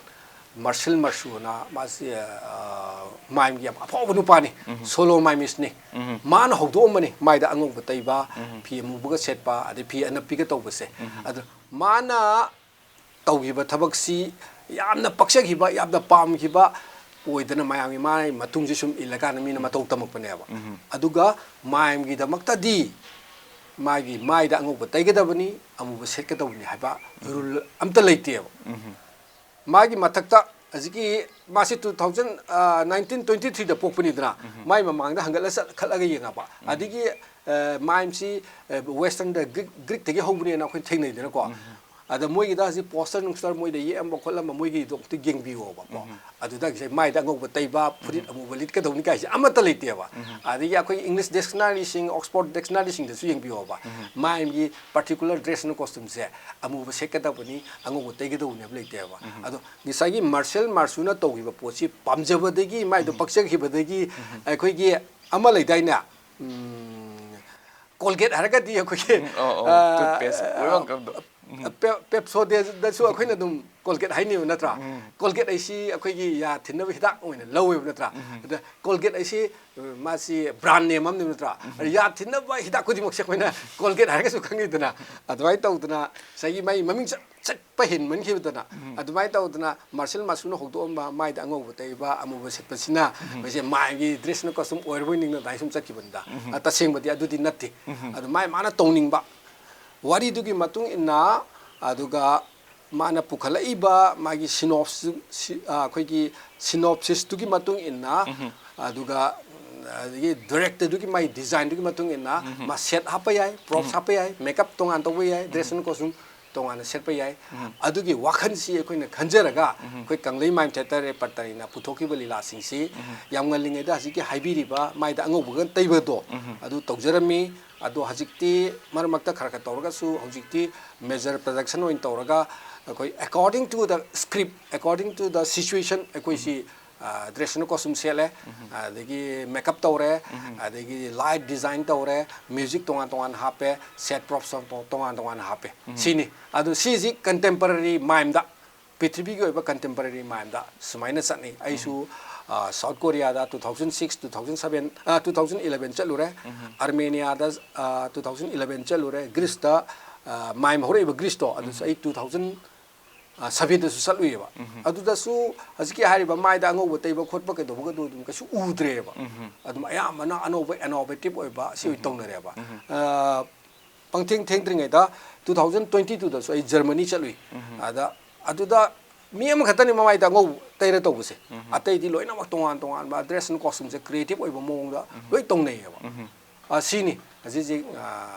ꯃꯥꯔꯁꯦꯜ ꯃꯥꯔꯁꯨ ꯑꯅ ꯃꯥꯁꯤ, ꯑꯥ, ꯃꯥꯏꯝꯒꯤ ꯌꯥꯝ ꯑꯐꯥꯎꯕ ꯅꯨꯄꯥꯅꯤ꯫ ꯁꯣꯂꯣ ꯃꯥꯏꯃꯤꯁꯅꯤ꯫ ꯃꯥꯅ ꯍꯧꯗꯣꯛꯑꯝꯕꯅꯤ ꯃꯥꯏꯗ ꯑꯉꯧꯕ ꯇꯩꯕ, ꯐꯤ ꯑꯃꯨꯕꯒ ꯁꯦꯠꯄ, ꯑꯗꯩ ꯐꯤ ꯑꯅꯞꯄꯤꯒ ꯇꯧꯕꯁꯦ꯫ ꯑꯗꯨ ꯃꯥꯅ ꯇꯧꯈꯤꯕ ꯊꯕꯛꯁꯤ ꯌꯥꯝꯅ ꯄꯛꯆꯈꯤꯕ, ꯌꯥꯝꯅ ꯄꯥꯝꯈꯤꯕ ꯑꯣꯏꯗꯅ ꯃꯌꯥꯝꯒꯤ ꯃꯥꯏ ꯃꯇꯨꯡꯁꯤ ꯁꯨꯝ ꯏꯜꯂꯀꯥꯟꯗ ꯃꯤꯅ ꯃꯇꯧ ꯇꯝꯃꯛꯄꯅꯦꯕ꯫ ꯑꯗꯨꯒ ꯃꯥꯏꯝꯒꯤꯗꯃꯛꯇꯗꯤ ꯃꯥꯒꯤ ꯃꯥꯏꯗ ꯑꯉꯧꯕ ꯇꯩꯒꯗꯕꯅꯤ, ꯑꯃꯨꯕ ꯁꯦꯠꯀꯗꯕꯅꯤ ꯍꯥꯏꯕ ꯔꯨꯜ ꯑꯝꯇ ꯂꯩꯇꯦꯕ꯫ ꯃꯥꯒꯤ ꯃꯊꯛꯇ ꯍꯧꯖꯤꯛꯀꯤ ꯃꯥꯁꯤ ꯇꯨ ꯊꯥꯎꯖꯟ, ꯑ, ꯅꯥꯏꯟꯇꯤꯟ ꯇ꯭ꯋꯦꯟꯇꯤ ꯊ꯭ꯔꯤꯗ ꯄꯣꯛꯄꯅꯤꯗꯅ, ꯃꯥꯏ ꯃꯃꯥꯡꯗ ꯍꯟꯒꯠꯂ ꯆꯠꯈꯠꯂꯒ ꯌꯦꯡꯉꯕ꯫ ꯑꯗꯒꯤ, ꯑ, ꯃꯥꯏꯝꯁꯤ, ꯑ, ꯋꯦꯁꯇꯔꯟꯗ ꯒ꯭ꯔꯤꯛ, ꯒ꯭ꯔꯤꯛꯇꯒꯤ ꯍꯧꯕꯅꯦꯅ ꯑꯩꯈꯣꯏ ꯊꯦꯡꯅꯩꯗꯅꯀꯣ꯫ ꯑꯗ ꯃꯣꯏꯒꯤꯗ ꯍꯧꯖꯤꯛ ꯄꯣꯁꯇꯔ ꯅꯨꯡꯁꯇꯔ ꯃꯣꯏꯗ ꯌꯦꯛꯑꯝꯕ ꯈꯣꯠꯂꯝꯕ ꯃꯣꯏꯒꯤꯗꯣ ꯑꯝꯇ ꯌꯦꯡꯕꯤꯌꯣꯕꯀꯣ꯫ ꯑꯗꯨꯗ ꯉꯁꯥꯏ ꯃꯥꯏꯗ ꯑꯉꯧꯕ ꯇꯩꯕ, ꯐꯨꯔꯤꯠ ꯑꯃꯨꯕ ꯂꯤꯠꯀꯗꯧꯅꯤ ꯀꯥꯏꯁꯦ ꯑꯃꯠꯇ ꯂꯩꯇꯦꯕ꯫ ꯑꯗꯒꯤ ꯑꯩꯈꯣꯏꯒꯤ English ꯗꯤꯛꯁꯅꯥꯔꯤꯁꯤꯡ, Oxford ꯗꯤꯛꯁꯅꯥꯔꯤꯁꯤꯡꯗꯁꯨ ꯌꯦꯡꯕꯤꯌꯣꯕ꯫ ꯃꯥꯏꯝꯒꯤ particular dress and ꯀꯣꯁꯇ꯭ꯌꯨꯝꯁꯦ ꯑꯃꯨꯕ ꯁꯦꯠꯀꯗꯕꯅꯤ, ꯑꯉꯧꯕ ꯇꯩꯒꯗꯧꯕꯅꯦꯕ ꯂꯩꯇꯦꯕ꯫ ꯑꯗꯣ ꯉꯁꯥꯏꯒꯤ ꯃꯥꯔꯁꯦꯜ ꯃꯥꯔꯁꯨꯅ ꯇꯧꯈꯤꯕ ꯄꯣꯠꯁꯤ ꯄꯥꯝꯖꯕꯗꯒꯤ, ꯃꯥꯏꯗꯣ ꯄꯛꯆꯈꯤꯕꯗꯒꯤ, ꯑꯩꯈꯣꯏꯒꯤ ꯑꯃ ꯂꯩꯗꯥꯏꯅꯦ? ꯎꯝ, ꯀꯣꯜꯒꯦꯠ ꯍꯥꯏꯔꯒꯗꯤ ꯑꯩꯈꯣꯏꯒꯤ, ꯎꯝ, ꯑꯣ, ꯑꯣ, ꯑ, ꯇꯨꯠꯄꯦꯁ, ꯑ, ꯎꯔꯤꯕ ꯑꯪꯀꯜꯗꯣ꯫ ꯄꯦꯞꯁꯣꯗꯦꯗꯁꯨ ꯑꯩꯈꯣꯏꯅ ꯑꯗꯨꯝ ꯀꯣꯜꯒꯦꯠ ꯍꯥꯏꯅꯦꯕ ꯅꯠꯇ꯭ꯔꯥ? ꯀꯣꯜꯒꯦꯠ ꯍꯥꯏꯁꯤ ꯑꯩꯈꯣꯏꯒꯤ ꯌꯥ ꯊꯤꯟꯅꯕ ꯍꯤꯗꯥꯛ ꯑꯣꯏꯅ ꯂꯧꯋꯦꯕ ꯅꯠꯇ꯭ꯔꯥ? ꯑꯗ ꯀꯣꯜꯒꯦꯠ ꯍꯥꯏꯁꯤ ꯃꯥꯁꯤ ꯕ꯭ꯔꯥꯟ ꯅꯦꯝ ꯑꯃꯅꯦꯕ ꯅꯠꯇ꯭ꯔꯥ? ꯑꯗ ꯌꯥ ꯊꯤꯟꯅꯕ ꯍꯤꯗꯥꯛ ꯈꯨꯗꯤꯡꯃꯛꯁꯦ ꯑꯩꯈꯣꯏꯅ ꯀꯣꯜꯒꯦꯠ ꯍꯥꯏꯔꯒꯁꯨ ꯈꯪꯉꯤꯗꯅ, ꯑꯗꯨꯃꯥꯏꯅ ꯇꯧꯗꯅ ꯉꯁꯥꯏꯒꯤ ꯃꯥꯒꯤ ꯃꯃꯤꯡ ꯆꯠ- ꯆꯠꯄ ꯍꯦꯟꯃꯟꯈꯤꯕꯗꯅ, ꯑꯗꯨꯃꯥꯏꯅ ꯇꯧꯗꯅ ꯃꯥꯔꯁꯦꯜ ꯃꯥꯁꯨꯅ ꯍꯧꯗꯣꯛꯑꯝꯕ ꯃꯥꯏꯗ ꯑꯉꯧꯕ ꯇꯩꯕ, ꯑꯃꯨꯕ ꯁꯦꯠꯄꯁꯤꯅ ꯑꯩꯈꯣꯏꯁꯦ ꯃꯥꯏꯒꯤ ꯗ꯭ꯔꯦꯁꯅ ꯀꯣꯁꯇꯨꯝ ꯑꯣꯏꯔꯕꯣꯏ ꯅꯤꯡꯅ ꯑꯗꯨꯃꯥꯏꯅ ꯁꯨꯝ ꯆꯠꯈꯤꯕꯅꯤꯗ꯫ ꯑ, ꯇꯁꯦꯡꯕꯗꯤ ꯑꯗꯨꯗꯤ ꯅꯠꯇꯦ꯫ ꯑꯗꯨ ꯃꯥꯏ ꯃꯥꯅ ꯇꯧꯅꯤꯡꯕ ꯋꯥꯔꯤꯗꯨꯒꯤ ꯃꯇꯨꯡ ꯏꯟꯅ, ꯑꯗꯨꯒ ꯃꯥꯅ ꯄꯨꯈꯠꯂꯛꯏꯕ ꯃꯥꯒꯤ ꯁꯤꯅꯣꯞꯁ-, ꯁꯤ-, ꯑ, ꯑꯩꯈꯣꯏꯒꯤ ꯁꯤꯅꯣꯞꯁꯤꯁꯇꯨꯒꯤ ꯃꯇꯨꯡ ꯏꯟꯅ, ꯑꯗꯨꯒ ꯑꯗꯒꯤ ꯗꯤꯔꯦꯛꯇꯔꯗꯨꯒꯤ ꯃꯥꯒꯤ ꯗꯤꯖꯥꯏꯟꯗꯨꯒꯤ ꯃꯇꯨꯡ ꯏꯟꯅ ꯃꯥ ꯁꯦꯠ ꯍꯥꯞꯄ ꯌꯥꯏ, ꯄ꯭ꯔꯣꯞꯁ ꯍꯥꯞꯄ ꯌꯥꯏ, ꯃꯦꯀꯞ ꯇꯣꯉꯥꯟ ꯇꯧꯕ ꯌꯥꯏ, ꯗ꯭ꯔꯦꯁ ꯑꯦꯟ ꯀꯣꯁꯇ꯭ꯌꯨꯝ ꯇꯣꯉꯥꯟꯅ ꯁꯦꯠꯄ ꯌꯥꯏ꯫ ꯑꯗꯨꯒꯤ ꯋꯥꯈꯜꯁꯤ ꯑꯩꯈꯣꯏꯅ ꯈꯟꯖꯔꯒ ꯑꯩꯈꯣꯏ ꯀꯪꯂꯩ ꯃꯥꯏꯝ ꯊꯤꯌꯦꯇꯔ ꯔꯦꯄꯔꯇꯔꯤꯅ ꯄꯨꯊꯣꯛꯈꯤꯕ ꯂꯤꯂꯥꯁꯤꯡꯁꯤ ꯌꯥꯝ ꯉꯜꯂꯤꯉꯩꯗ ꯍꯧꯖꯤꯛꯀꯤ ꯍꯥꯏꯕꯤꯔꯤꯕ ꯃꯥꯏꯗ ꯑꯉꯧꯕꯒ ꯇꯩꯕꯗꯣ ꯑꯗꯨ ꯇꯧꯖꯔꯝꯃꯤ꯫ ꯑꯗꯣ ꯍꯧꯖꯤꯛꯇꯤ ꯃꯔꯛ ꯃꯔꯛꯇ ꯈꯔ ꯈꯔ ꯇꯧꯔꯒꯁꯨ ꯍꯧꯖꯤꯛꯇꯤ ꯃꯦꯖꯔ ꯄ꯭ꯔꯗꯛꯁꯟ ꯑꯣꯏꯅ ꯇꯧꯔꯒ ꯑꯩꯈꯣꯏ according to the script, according to the situation ꯑꯩꯈꯣꯏꯁꯤ ꯗ꯭ꯔꯦꯁ ꯑꯦꯟ ꯀꯣꯁꯇ꯭ꯌꯨꯝ ꯁꯦꯠꯂꯦ, ꯑꯗꯒꯤ ꯃꯦꯀꯞ ꯇꯧꯔꯦ, ꯑꯗꯒꯤ ꯂꯥꯏꯠ ꯗꯤꯖꯥꯏꯟ ꯇꯧꯔꯦ, ꯃ꯭ꯌꯨꯖꯤꯛ ꯇꯣꯉꯥꯟ ꯇꯣꯉꯥꯟ ꯍꯥꯞꯄꯦ, ꯁꯦꯠ ꯄ꯭ꯔꯣꯞꯁ ꯇꯣꯉꯥꯟ ꯇꯣꯉꯥꯟ ꯍꯥꯞꯄꯦ꯫ ꯁꯤꯅꯤ꯫ ꯑꯗꯨ ꯁꯤꯁꯤ ꯀꯟꯇꯦꯝꯄꯔꯔꯤ ꯃꯥꯏꯝꯗ, ꯄ꯭ꯔꯤꯊꯤꯕꯤꯒꯤ ꯑꯣꯏꯕ ꯀꯟꯇꯦꯝꯄꯔꯔꯤ ꯃꯥꯏꯝꯗ ꯁꯨꯃꯥꯏꯅ ꯆꯠꯅꯩ꯫ ꯑꯩꯁꯨ south ꯀꯣꯔꯤꯌꯥꯗ two thousand six, two thousand seven, two thousand eleven ꯆꯠꯂꯨꯔꯦ, ꯑꯥꯔꯃꯦꯅꯤꯌꯥꯗ two thousand eleven ꯆꯠꯂꯨꯔꯦ, ꯒ꯭ꯔꯤꯁꯇ ꯃꯥꯏꯝ ꯍꯧꯔꯛꯏꯕ ꯒ꯭ꯔꯤꯁꯇꯣ ꯑꯗꯨꯁꯨ ꯑꯩ two thousand sevenꯗꯁꯨ ꯆꯠꯂꯨꯏꯌꯦꯕ꯫ ꯑꯗꯨꯗꯁꯨ ꯍꯧꯖꯤꯛꯀꯤ ꯍꯥꯏꯔꯤꯕ ꯃꯥꯏꯗ ꯑꯉꯧꯕ ꯇꯩꯕ ꯈꯣꯠꯄ ꯀꯩꯗꯧꯕꯒꯗꯣ ꯑꯗꯨꯝ ꯀꯩꯁꯨ ꯎꯗ꯭ꯔꯦꯕ꯫ ꯑꯗꯨꯝ ꯑꯌꯥꯝꯕꯅ ꯑꯅꯧꯕ innovative ꯑꯣꯏꯕ ꯁꯤ ꯑꯣꯏꯅ ꯇꯧꯅꯔꯦꯕ꯫ ꯑ, ꯄꯪꯊꯦꯡ ꯊꯦꯡꯗ꯭ꯔꯤꯉꯩꯗ two thousand twenty twoꯗꯁꯨ ꯑꯩ ꯖꯔꯃꯅꯤ ꯆꯠꯂꯨꯏ꯫ ꯑꯗ ꯑꯗꯨꯗ ꯃꯤ ꯑꯃꯈꯛꯇꯅꯤ ꯃꯃꯥꯏꯗ ꯑꯉꯧꯕ ꯇꯩꯔ ꯇꯧꯕꯁꯦ꯫ ꯑꯇꯩꯗꯤ ꯂꯣꯏꯅꯃꯛ ꯇꯣꯉꯥꯟ ꯇꯣꯉꯥꯟꯕ ꯗ꯭ꯔꯦꯁ ꯑꯦꯟ ꯀꯣꯁꯇ꯭ꯌꯨꯝꯁꯦ ꯀ꯭ꯔꯤꯌꯦꯇꯤꯞ ꯑꯣꯏꯕ ꯃꯑꯣꯡꯗ ꯂꯣꯏ ꯇꯧꯅꯩꯌꯦꯕ꯫ ꯑ, ꯁꯤꯅꯤ ꯍꯧꯖꯤꯛ ꯍꯧꯖꯤꯛ, ꯑ,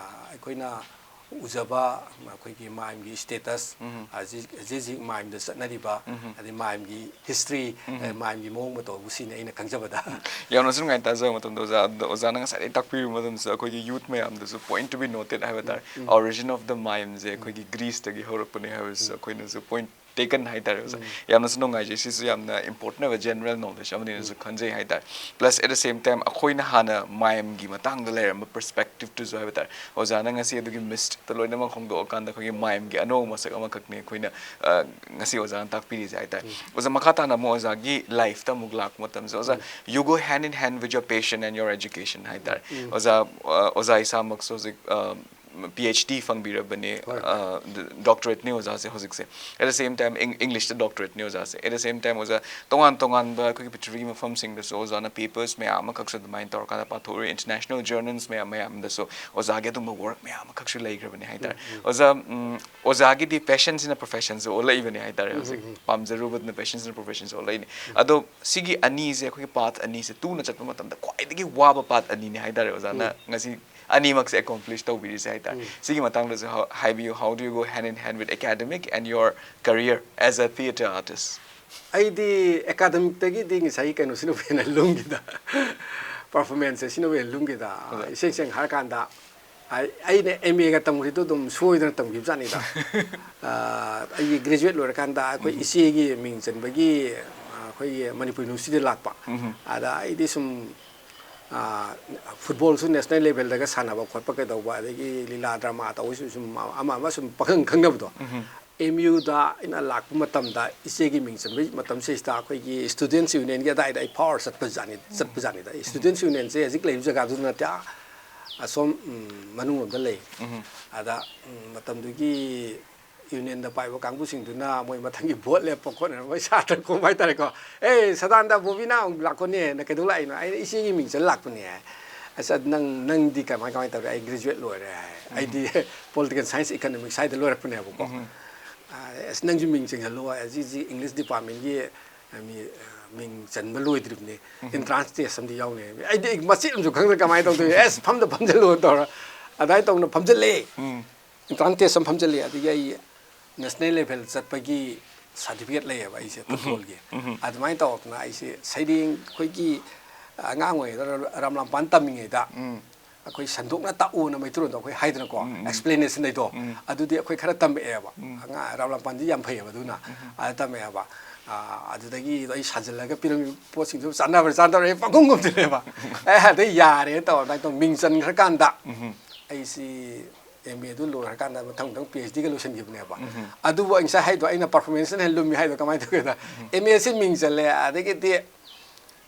ꯑꯩꯈꯣꯏꯅ ꯎꯖꯕ ꯑꯩꯈꯣꯏꯒꯤ ꯃꯥꯏꯝꯒꯤ ꯁ꯭ꯇꯦꯇꯁ, ꯍꯧꯖꯤꯛ ꯍꯧꯖꯤꯛ ꯍꯧꯖꯤꯛ ꯃꯥꯏꯝꯗ ꯆꯠꯅꯔꯤꯕ, ꯑꯗꯩ ꯃꯥꯏꯝꯒꯤ ꯍꯤꯁꯇ꯭ꯔꯤ, ꯑ, ꯃꯥꯏꯝꯒꯤ ꯃꯑꯣꯡ ꯃꯇꯧꯕꯨ ꯁꯤꯅꯤ ꯑꯩꯅ ꯈꯪꯖꯕꯗ꯫ ꯌꯥꯝꯅꯁꯨ ꯅꯨꯡꯉꯥꯏ ꯇꯥꯖꯕ ꯃꯇꯝꯗ ꯑꯣꯖꯥ꯫ ꯑꯗꯨꯗ ꯑꯣꯖꯥꯅ ꯉꯁꯥꯏꯗꯒꯤ ꯇꯥꯛꯄꯤꯔꯤꯕ ꯃꯇꯝꯁꯤꯗ ꯑꯩꯈꯣꯏꯒꯤ ꯌꯨꯠ ꯃꯌꯥꯝꯗꯁꯨ point to be noted ꯍꯥꯏꯕ ꯇꯥꯔꯦ꯫ Origin of the mimeꯁꯦ ꯑꯩꯈꯣꯏꯒꯤ ꯒ꯭ꯔꯤꯁꯇꯒꯤ ꯍꯧꯔꯛꯄꯅꯦ ꯍꯥꯏꯕꯁꯤꯁꯨ ꯑꯩꯈꯣꯏꯅꯁꯨ point ꯀꯟ ꯍꯥꯏꯇꯥꯔꯦ ꯑꯣꯖꯥ꯫ ꯌꯥꯝꯅꯁꯨ ꯅꯨꯡꯉꯥꯏꯖꯩ꯫ ꯁꯤꯁꯨ ꯌꯥꯝꯅ important ꯑꯣꯏꯕ general knowledge ꯑꯃꯅꯤꯅꯁꯨ ꯈꯟꯖꯩ ꯍꯥꯏꯇꯥꯔꯦ꯫ Plus at the same time ꯑꯩꯈꯣꯏꯅ ꯍꯥꯟꯅ ꯃꯌꯥꯝꯒꯤ ꯃꯇꯥꯡꯗ ꯂꯩꯔꯝꯕ perspective ꯇꯨꯁꯨ ꯍꯥꯏꯕ ꯇꯥꯔꯦ꯫ ꯑꯣꯖꯥꯅ ꯉꯁꯤ ꯑꯗꯨꯒꯤ mist ꯇ ꯂꯣꯏꯅꯃꯛ ꯍꯣꯡꯗꯣꯛꯑꯀꯥꯟꯗ ꯑꯩꯈꯣꯏꯒꯤ ꯃꯌꯥꯝꯒꯤ ꯑꯅꯧꯕ ꯃꯁꯛ ꯑꯃꯈꯛꯅꯤ ꯑꯩꯈꯣꯏꯅ ꯑ, ꯉꯁꯤ ꯑꯣꯖꯥꯅ ꯇꯥꯛꯄꯤꯔꯤꯁꯦ ꯍꯥꯏꯇꯥꯔꯦ꯫ ꯑꯣꯖꯥ, ꯃꯈꯥ ꯇꯥꯅ ꯑꯃꯨꯛ ꯑꯣꯖꯥꯒꯤ life ꯇ ꯑꯃꯨꯛ ꯂꯥꯛꯄ ꯃꯇꯝꯁꯦ, ꯑꯣꯖꯥ, you go hand in hand with your passion and your education ꯍꯥꯏꯇꯥꯔꯦ꯫ ꯑꯣꯖꯥ, ꯑ, ꯑꯣꯖꯥ ꯏꯁꯥꯃꯛꯁꯨ ꯍꯧꯖꯤꯛ, ꯑ, PhD ꯐꯪꯕꯤꯔꯕꯅꯦ, ꯍꯣꯏ꯫ ꯑ, doctorate ꯅꯤ ꯑꯣꯖꯥꯁꯦ ꯍꯧꯖꯤꯛꯁꯦ꯫ At the same time, Eng-, English ꯇ doctorate ꯅꯤ ꯑꯣꯖꯥꯁꯦ꯫ At the same time, ꯑꯣꯖꯥ, ꯇꯣꯉꯥꯟ ꯇꯣꯉꯥꯟꯕ ꯑꯩꯈꯣꯏꯒꯤ ꯄ꯭ꯔꯤꯊꯤꯕꯤꯒꯤ ꯃꯐꯝꯁꯤꯡꯗꯁꯨ ꯑꯣꯖꯥꯅ papers ꯃꯌꯥꯝ ꯑꯃꯈꯛꯁꯨ ꯑꯗꯨꯃꯥꯏꯅ ꯇꯧꯔꯀꯥꯟꯗ ꯄꯥꯊꯣꯛꯎꯔꯤ, international journals ꯃꯌꯥꯝ ꯃꯌꯥꯝꯗꯁꯨ ꯑꯣꯖꯥꯒꯤ ꯑꯗꯨꯝꯕ work ꯃꯌꯥꯝ ꯑꯃꯈꯛꯁꯨ ꯂꯩꯈ꯭ꯔꯕꯅꯦ ꯍꯥꯏꯇꯥꯔꯦ꯫ ꯑꯣꯖꯥ, ꯎꯝ, ꯑꯣꯖꯥꯒꯤ ꯗꯤ passion ꯁꯤꯅ profession ꯁꯨ ꯑꯣꯜꯂꯛꯏꯕꯅꯦ ꯍꯥꯏꯇꯥꯔꯦ ꯍꯧꯖꯤꯛ꯫ ꯄꯥꯝꯖꯔꯨꯕꯗꯨꯅ passion ꯁꯤꯅ profession ꯁꯨ ꯑꯣꯜꯂꯛꯏꯅꯦ꯫ ꯑꯗꯣ ꯁꯤꯒꯤ ꯑꯅꯤꯁꯦ, ꯑꯩꯈꯣꯏꯒꯤ path ꯑꯅꯤꯁꯦ ꯇꯨꯅ ꯆꯠꯄ ꯃꯇꯝꯗ ꯈ꯭ꯋꯥꯏꯗꯒꯤ ꯋꯥꯕ path ꯑꯅꯤꯅꯦ ꯍꯥꯏꯇꯥꯔꯦ ꯑꯣꯖꯥꯅ ꯉꯁꯤ ꯑꯅꯤꯃꯛꯁꯦ accomplish ꯇꯧꯕꯤꯔꯤꯁꯦ ꯍꯥꯏꯇꯥꯔꯦ꯫ ꯁꯤꯒꯤ ꯃꯇꯥꯡꯗꯁꯨ ꯍꯥ-, ꯍꯥꯏꯕꯤꯌꯨ, how do you go hand in hand with academic and your career as a theatre artist? ꯑꯩꯗꯤ academic ꯇꯒꯤꯗꯤ ꯉꯁꯥꯏꯒꯤ ꯀꯩꯅꯣꯁꯤꯅꯕꯨ ꯍꯦꯟꯅ ꯂꯨꯝꯈꯤꯗ꯫ Performance ꯁꯤꯅꯕꯨ ꯍꯦꯟꯅ ꯂꯨꯝꯈꯤꯗ꯫ ꯏꯁꯦꯡ ꯁꯦꯡꯅ ꯍꯥꯏꯔꯀꯥꯟꯗ, ꯑꯩ-, ꯑꯩꯅ M A ꯒ ꯇꯝꯈ꯭ꯔꯤꯗꯣ ꯑꯗꯨꯝ ꯁꯣꯏꯗꯅ ꯇꯝꯈꯤꯕ ꯖꯥꯠꯅꯤꯗ꯫ ꯑ, ꯑꯩꯒꯤ graduate ꯂꯣꯏꯔꯀꯥꯟꯗ ꯑꯩꯈꯣꯏ ꯏꯆꯦꯒꯤ ꯃꯤꯡ ꯆꯟꯕꯒꯤ, ꯑ, ꯑꯩꯈꯣꯏꯒꯤ ꯃꯅꯤꯄꯨꯔ University ꯗ ꯂꯥꯛꯄ꯫ ꯑꯗ ꯑꯩꯗꯤ ꯁꯨꯝ, ꯑ, football ꯁꯨ national level ꯗꯒ ꯁꯥꯟꯅꯕ ꯈꯣꯠꯄ ꯀꯩꯗꯧꯕ, ꯑꯗꯒꯤ ꯂꯤꯂꯥ drama ꯇꯧꯕꯩꯁꯨ ꯁꯨꯝ ꯑꯃ ꯑꯃ ꯁꯨꯝ ꯄꯪꯈꯪ ꯈꯪꯅꯕꯗꯣ꯫ M U ꯗ ꯑꯩꯅ ꯂꯥꯛꯄ ꯃꯇꯝꯗ, ꯏꯆꯦꯒꯤ ꯃꯤꯡ ꯆꯟꯕꯒꯤ ꯃꯇꯝꯁꯤꯗꯩꯁꯤꯗ ꯑꯩꯈꯣꯏꯒꯤ Students Union ꯒꯤ ꯑꯗꯥꯏꯗ ꯑꯩ ꯐꯥꯎꯔ ꯆꯠꯄ ꯖꯥꯠꯅꯤ, ꯆꯠꯄ ꯖꯥꯠꯅꯤꯗ꯫ Students Union ꯁꯦ ꯍꯧꯖꯤꯛ ꯂꯩꯕ ꯖꯒꯥꯗꯨ ꯅꯠꯇꯦ, ꯑꯥ, ꯑꯁꯣꯝ, ꯎꯝ, ꯃꯅꯨꯡꯂꯣꯝꯗ ꯂꯩ꯫ ꯑꯗ, ꯎꯝ, ꯃꯇꯝꯗꯨꯒꯤ Union ꯗ ꯄꯥꯏꯕ ꯀꯥꯡꯕꯨꯁꯤꯡꯗꯨꯅ ꯃꯣꯏ ꯃꯊꯪꯒꯤ vote ꯂꯦꯞꯄ ꯈꯣꯠꯅꯅꯕ ꯃꯣꯏ ꯁꯥꯇ꯭ꯔ ꯈꯣꯝꯕ ꯍꯥꯏꯇꯥꯔꯦꯀꯣ꯫ "ꯑꯦ, ꯁꯗꯥꯅꯟꯗ ꯕꯣꯕꯤꯅ ꯑꯃꯨꯛ ꯂꯥꯛꯄꯅꯦꯅ ꯀꯩꯗꯧ ꯂꯥꯛꯏꯅꯣ?" ꯑꯩꯅ, "ꯏꯆꯦꯒꯤ ꯃꯤꯡ ꯆꯟ ꯂꯥꯛꯄꯅꯦ" ꯍꯥꯏ꯫ "ꯑꯁ, ꯅꯪ, ꯅꯪꯗꯤ ꯀꯃꯥꯏ, ꯀꯃꯥꯏ ꯇꯧꯔꯦ?" "ꯑꯩ graduate ꯂꯣꯏꯔꯦ" ꯍꯥꯏ꯫ ꯑꯩꯗꯤ Political Science Economics ꯍꯥꯏꯗ ꯂꯣꯏꯔꯛꯄꯅꯦꯕꯀꯣ꯫ "ꯑ, ꯑꯁ, ꯅꯪꯁꯨ ꯃꯤꯡ ꯆꯟꯁꯜꯂꯣ ꯍꯥꯏ꯫ ꯁꯤ, ꯁꯤ English department ꯒꯤ, ꯑ, ꯃꯤ, ꯑ, ꯃꯤꯡ ꯆꯟꯕ ꯂꯣꯏꯗ꯭ꯔꯤꯕꯅꯤ꯫ Entrance test ꯑꯃꯗꯤ ꯌꯥꯎꯅꯤ ꯍꯥꯏ꯫ ꯑꯩꯗꯤ ꯃꯆꯦꯠ ꯑꯃꯁꯨ ꯈꯪꯗ꯭ꯔꯦ ꯀꯃꯥꯏꯅ ꯇꯧꯗꯣꯏꯅꯣ꯫ "ꯑꯁ, ꯐꯝꯗ ꯐꯝꯖꯜꯂꯣ" ꯇꯧꯔ ꯑꯗꯨꯃꯥꯏꯅ ꯇꯧꯅ ꯐꯝꯖꯜꯂꯦ꯫ Entrance test ꯑꯃ ꯐꯝꯖꯜꯂꯦ꯫ ꯑꯗꯒꯤ ꯑꯩ national level ꯆꯠꯄꯒꯤ certificate ꯂꯩꯌꯦꯕ ꯑꯩꯁꯦ football ꯒꯤ꯫ ꯑꯗꯨꯃꯥꯏꯅ ꯇꯧꯔꯛꯇꯅ ꯑꯩꯁꯦ ꯁꯩꯔꯦꯡ, ꯑꯩꯈꯣꯏꯒꯤ ꯑꯉꯥꯡ ꯑꯣꯏꯔꯤꯉꯩꯗ ꯔꯥꯝ ꯂꯝꯄꯥꯟ ꯇꯝꯃꯤꯉꯩꯗ ꯑꯩꯈꯣꯏ ꯁꯟꯗꯣꯛꯅ ꯇꯥꯛꯑꯣꯅ ꯃꯩꯇꯩꯂꯣꯟꯗ ꯑꯩꯈꯣꯏ ꯍꯥꯏꯗꯅꯀꯣ, ꯎꯝ, ꯎꯝ꯫ ꯑꯦꯛꯁꯄ꯭ꯂꯦꯅꯦꯁꯟ ꯍꯥꯏꯗꯣ, ꯎꯝ꯫ ꯑꯗꯨꯗꯤ ꯑꯩꯈꯣꯏ ꯈꯔ ꯇꯝꯃꯛꯑꯦꯕ꯫ ꯎꯝ꯫ ꯑꯉꯥꯡ ꯔꯥꯝꯂꯥꯝꯄꯥꯟꯗꯤ ꯌꯥꯝ ꯐꯩꯌꯦꯕ ꯑꯗꯨꯅ꯫ ꯎꯝ꯫ ꯑꯗ ꯇꯝꯃꯛꯑꯦꯕ꯫ ꯑꯥ, ꯑꯗꯨꯗꯒꯤ ꯑꯩ ꯁꯥꯖꯤꯜꯂꯒ ꯄꯤꯔꯝꯃꯤꯕ ꯄꯣꯠꯁꯤꯡꯗꯨ ꯆꯥꯟꯅꯕ꯭ꯔꯥ ꯆꯥꯟꯅꯗꯕ꯭ꯔꯥ ꯑꯩ ꯄꯪꯈꯨꯝ ꯈꯨꯝꯖꯤꯜꯂꯦꯕ꯫ ꯑꯦ, ꯑꯗꯩ ꯌꯥꯔꯦꯅ ꯇꯧꯔ ꯑꯗꯨꯃꯥꯏꯅ ꯇꯧꯔ ꯃꯤꯡ ꯆꯟꯈ꯭ꯔꯀꯥꯟꯗ, ꯎꯝ꯫ ꯑꯩꯁꯤ ꯑꯦꯝ ꯑꯦꯗꯨ ꯂꯣꯏꯈ꯭ꯔꯀꯥꯟꯗ ꯃꯊꯪ ꯃꯊꯪ ꯄꯤ ꯑꯩꯆ ꯗꯤꯒ ꯂꯣꯏꯁꯤꯟꯈꯤꯕꯅꯦꯕ꯫ ꯎꯝ꯫ ꯑꯗꯨꯕꯨ ꯑꯩ ꯉꯁꯥꯏ ꯍꯥꯏꯗꯣ, ꯑꯩꯅ ꯄꯔꯐꯣꯔꯃꯦꯟꯁꯅ ꯍꯦꯟꯅ ꯂꯨꯝꯃꯤ ꯍꯥꯏꯗꯣ ꯀꯃꯥꯏꯅ ꯇꯧꯒꯦꯗ, ꯎꯝ꯫ ꯑꯦꯝ ꯑꯦꯁꯤ ꯃꯤꯡ ꯆꯜꯂꯦ, ꯑꯗꯒꯤꯗꯤ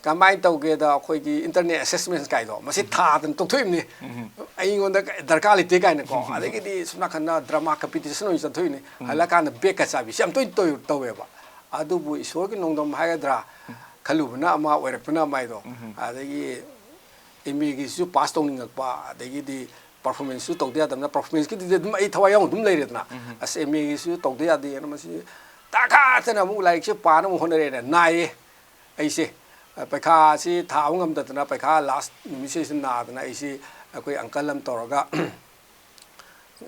ꯀꯃꯥꯏꯅ ꯇꯧꯒꯦꯗ, ꯑꯩꯈꯣꯏꯒꯤ ꯏꯟꯇꯔꯅꯦꯜ ꯑꯦꯁꯦꯁꯃꯦꯟ ꯀꯥꯏꯗꯣ, ꯃꯁꯤ ꯎꯝ꯫ ꯊꯥꯗꯅ ꯇꯣꯛꯊꯣꯛꯏꯕꯅꯤ꯫ ꯎꯝ꯫ ꯑꯩꯉꯣꯟꯗ ꯗꯔꯀꯥꯔ ꯂꯩꯇꯦ ꯀꯥꯏꯅꯀꯣ꯫ ꯎꯝ꯫ ꯑꯗꯒꯤꯗꯤ ꯁꯣꯝ ꯅꯥꯀꯟꯗ ꯗ꯭ꯔꯃꯥ ꯀꯝꯄꯤꯇꯤꯁꯟ ꯑꯣꯏꯅ ꯆꯠꯊꯣꯛꯏꯅꯤ꯫ ꯎꯝ꯫ ꯍꯜꯂꯛꯀꯥꯟꯗ ꯕꯦꯛꯀ ꯆꯥꯕꯤ꯫ ꯁꯤ ꯌꯥꯝ ꯇꯣꯏꯅ ꯇꯧ-, ꯇꯧꯋꯦꯕ꯫ ꯑꯗꯨꯕꯨ ꯏꯁꯣꯔꯒꯤ ꯅꯣꯡꯗꯝ ꯍꯥꯏꯒꯗ꯭ꯔꯥ, ꯎꯝ꯫ ꯈꯜꯂꯨꯕꯅ ꯑꯃ, ꯑꯣꯏꯔꯛꯄꯅ ꯑꯃ ꯍꯥꯏꯗꯣ꯫ ꯎꯝ꯫ ꯑꯗꯒꯤ ꯑꯦꯝ ꯑꯦꯒꯤꯁꯨ ꯄꯥꯁ ꯇꯧꯅꯤꯡꯉꯛꯄ, ꯑꯗꯒꯤꯗꯤ ꯄꯔꯐꯣꯔꯃꯦꯟꯁꯁꯨ ꯇꯧꯗ ꯌꯥꯗꯕꯅ, ꯄꯔꯐꯣꯔꯃꯦꯟꯁꯀꯤꯗꯨꯗꯤ ꯑꯗꯨꯝ ꯑꯩ ꯊꯋꯥꯏ ꯌꯥꯎꯅ ꯑꯗꯨꯝ ꯂꯩꯔꯦꯗꯅ꯫ ꯎꯝ꯫ ꯑꯁ, ꯑꯦꯝ ꯑꯦꯒꯤꯁꯨ ꯇꯧꯗ ꯌꯥꯗꯦꯅ ꯃꯁꯤ ꯇꯥꯈꯠꯇꯅ ꯑꯃꯨꯛ ꯂꯥꯏꯔꯤꯛꯁꯦ ꯄꯥꯅꯕ ꯍꯣꯠꯅꯔꯦꯅ ꯅꯥꯏꯌꯦ꯫ ꯑꯩꯁꯦ, ꯑ, ꯄꯩꯈꯥꯁꯤ ꯊꯥꯕ ꯉꯝꯗꯗꯅ, ꯄꯩꯈꯥ ꯂꯥꯁ ꯅꯨꯃꯤꯠꯁꯤꯗ ꯅꯥꯗꯅ ꯑꯩꯁꯤ ꯑꯩꯈꯣꯏ ꯑꯪꯀꯜ ꯑꯃ ꯇꯧꯔꯒ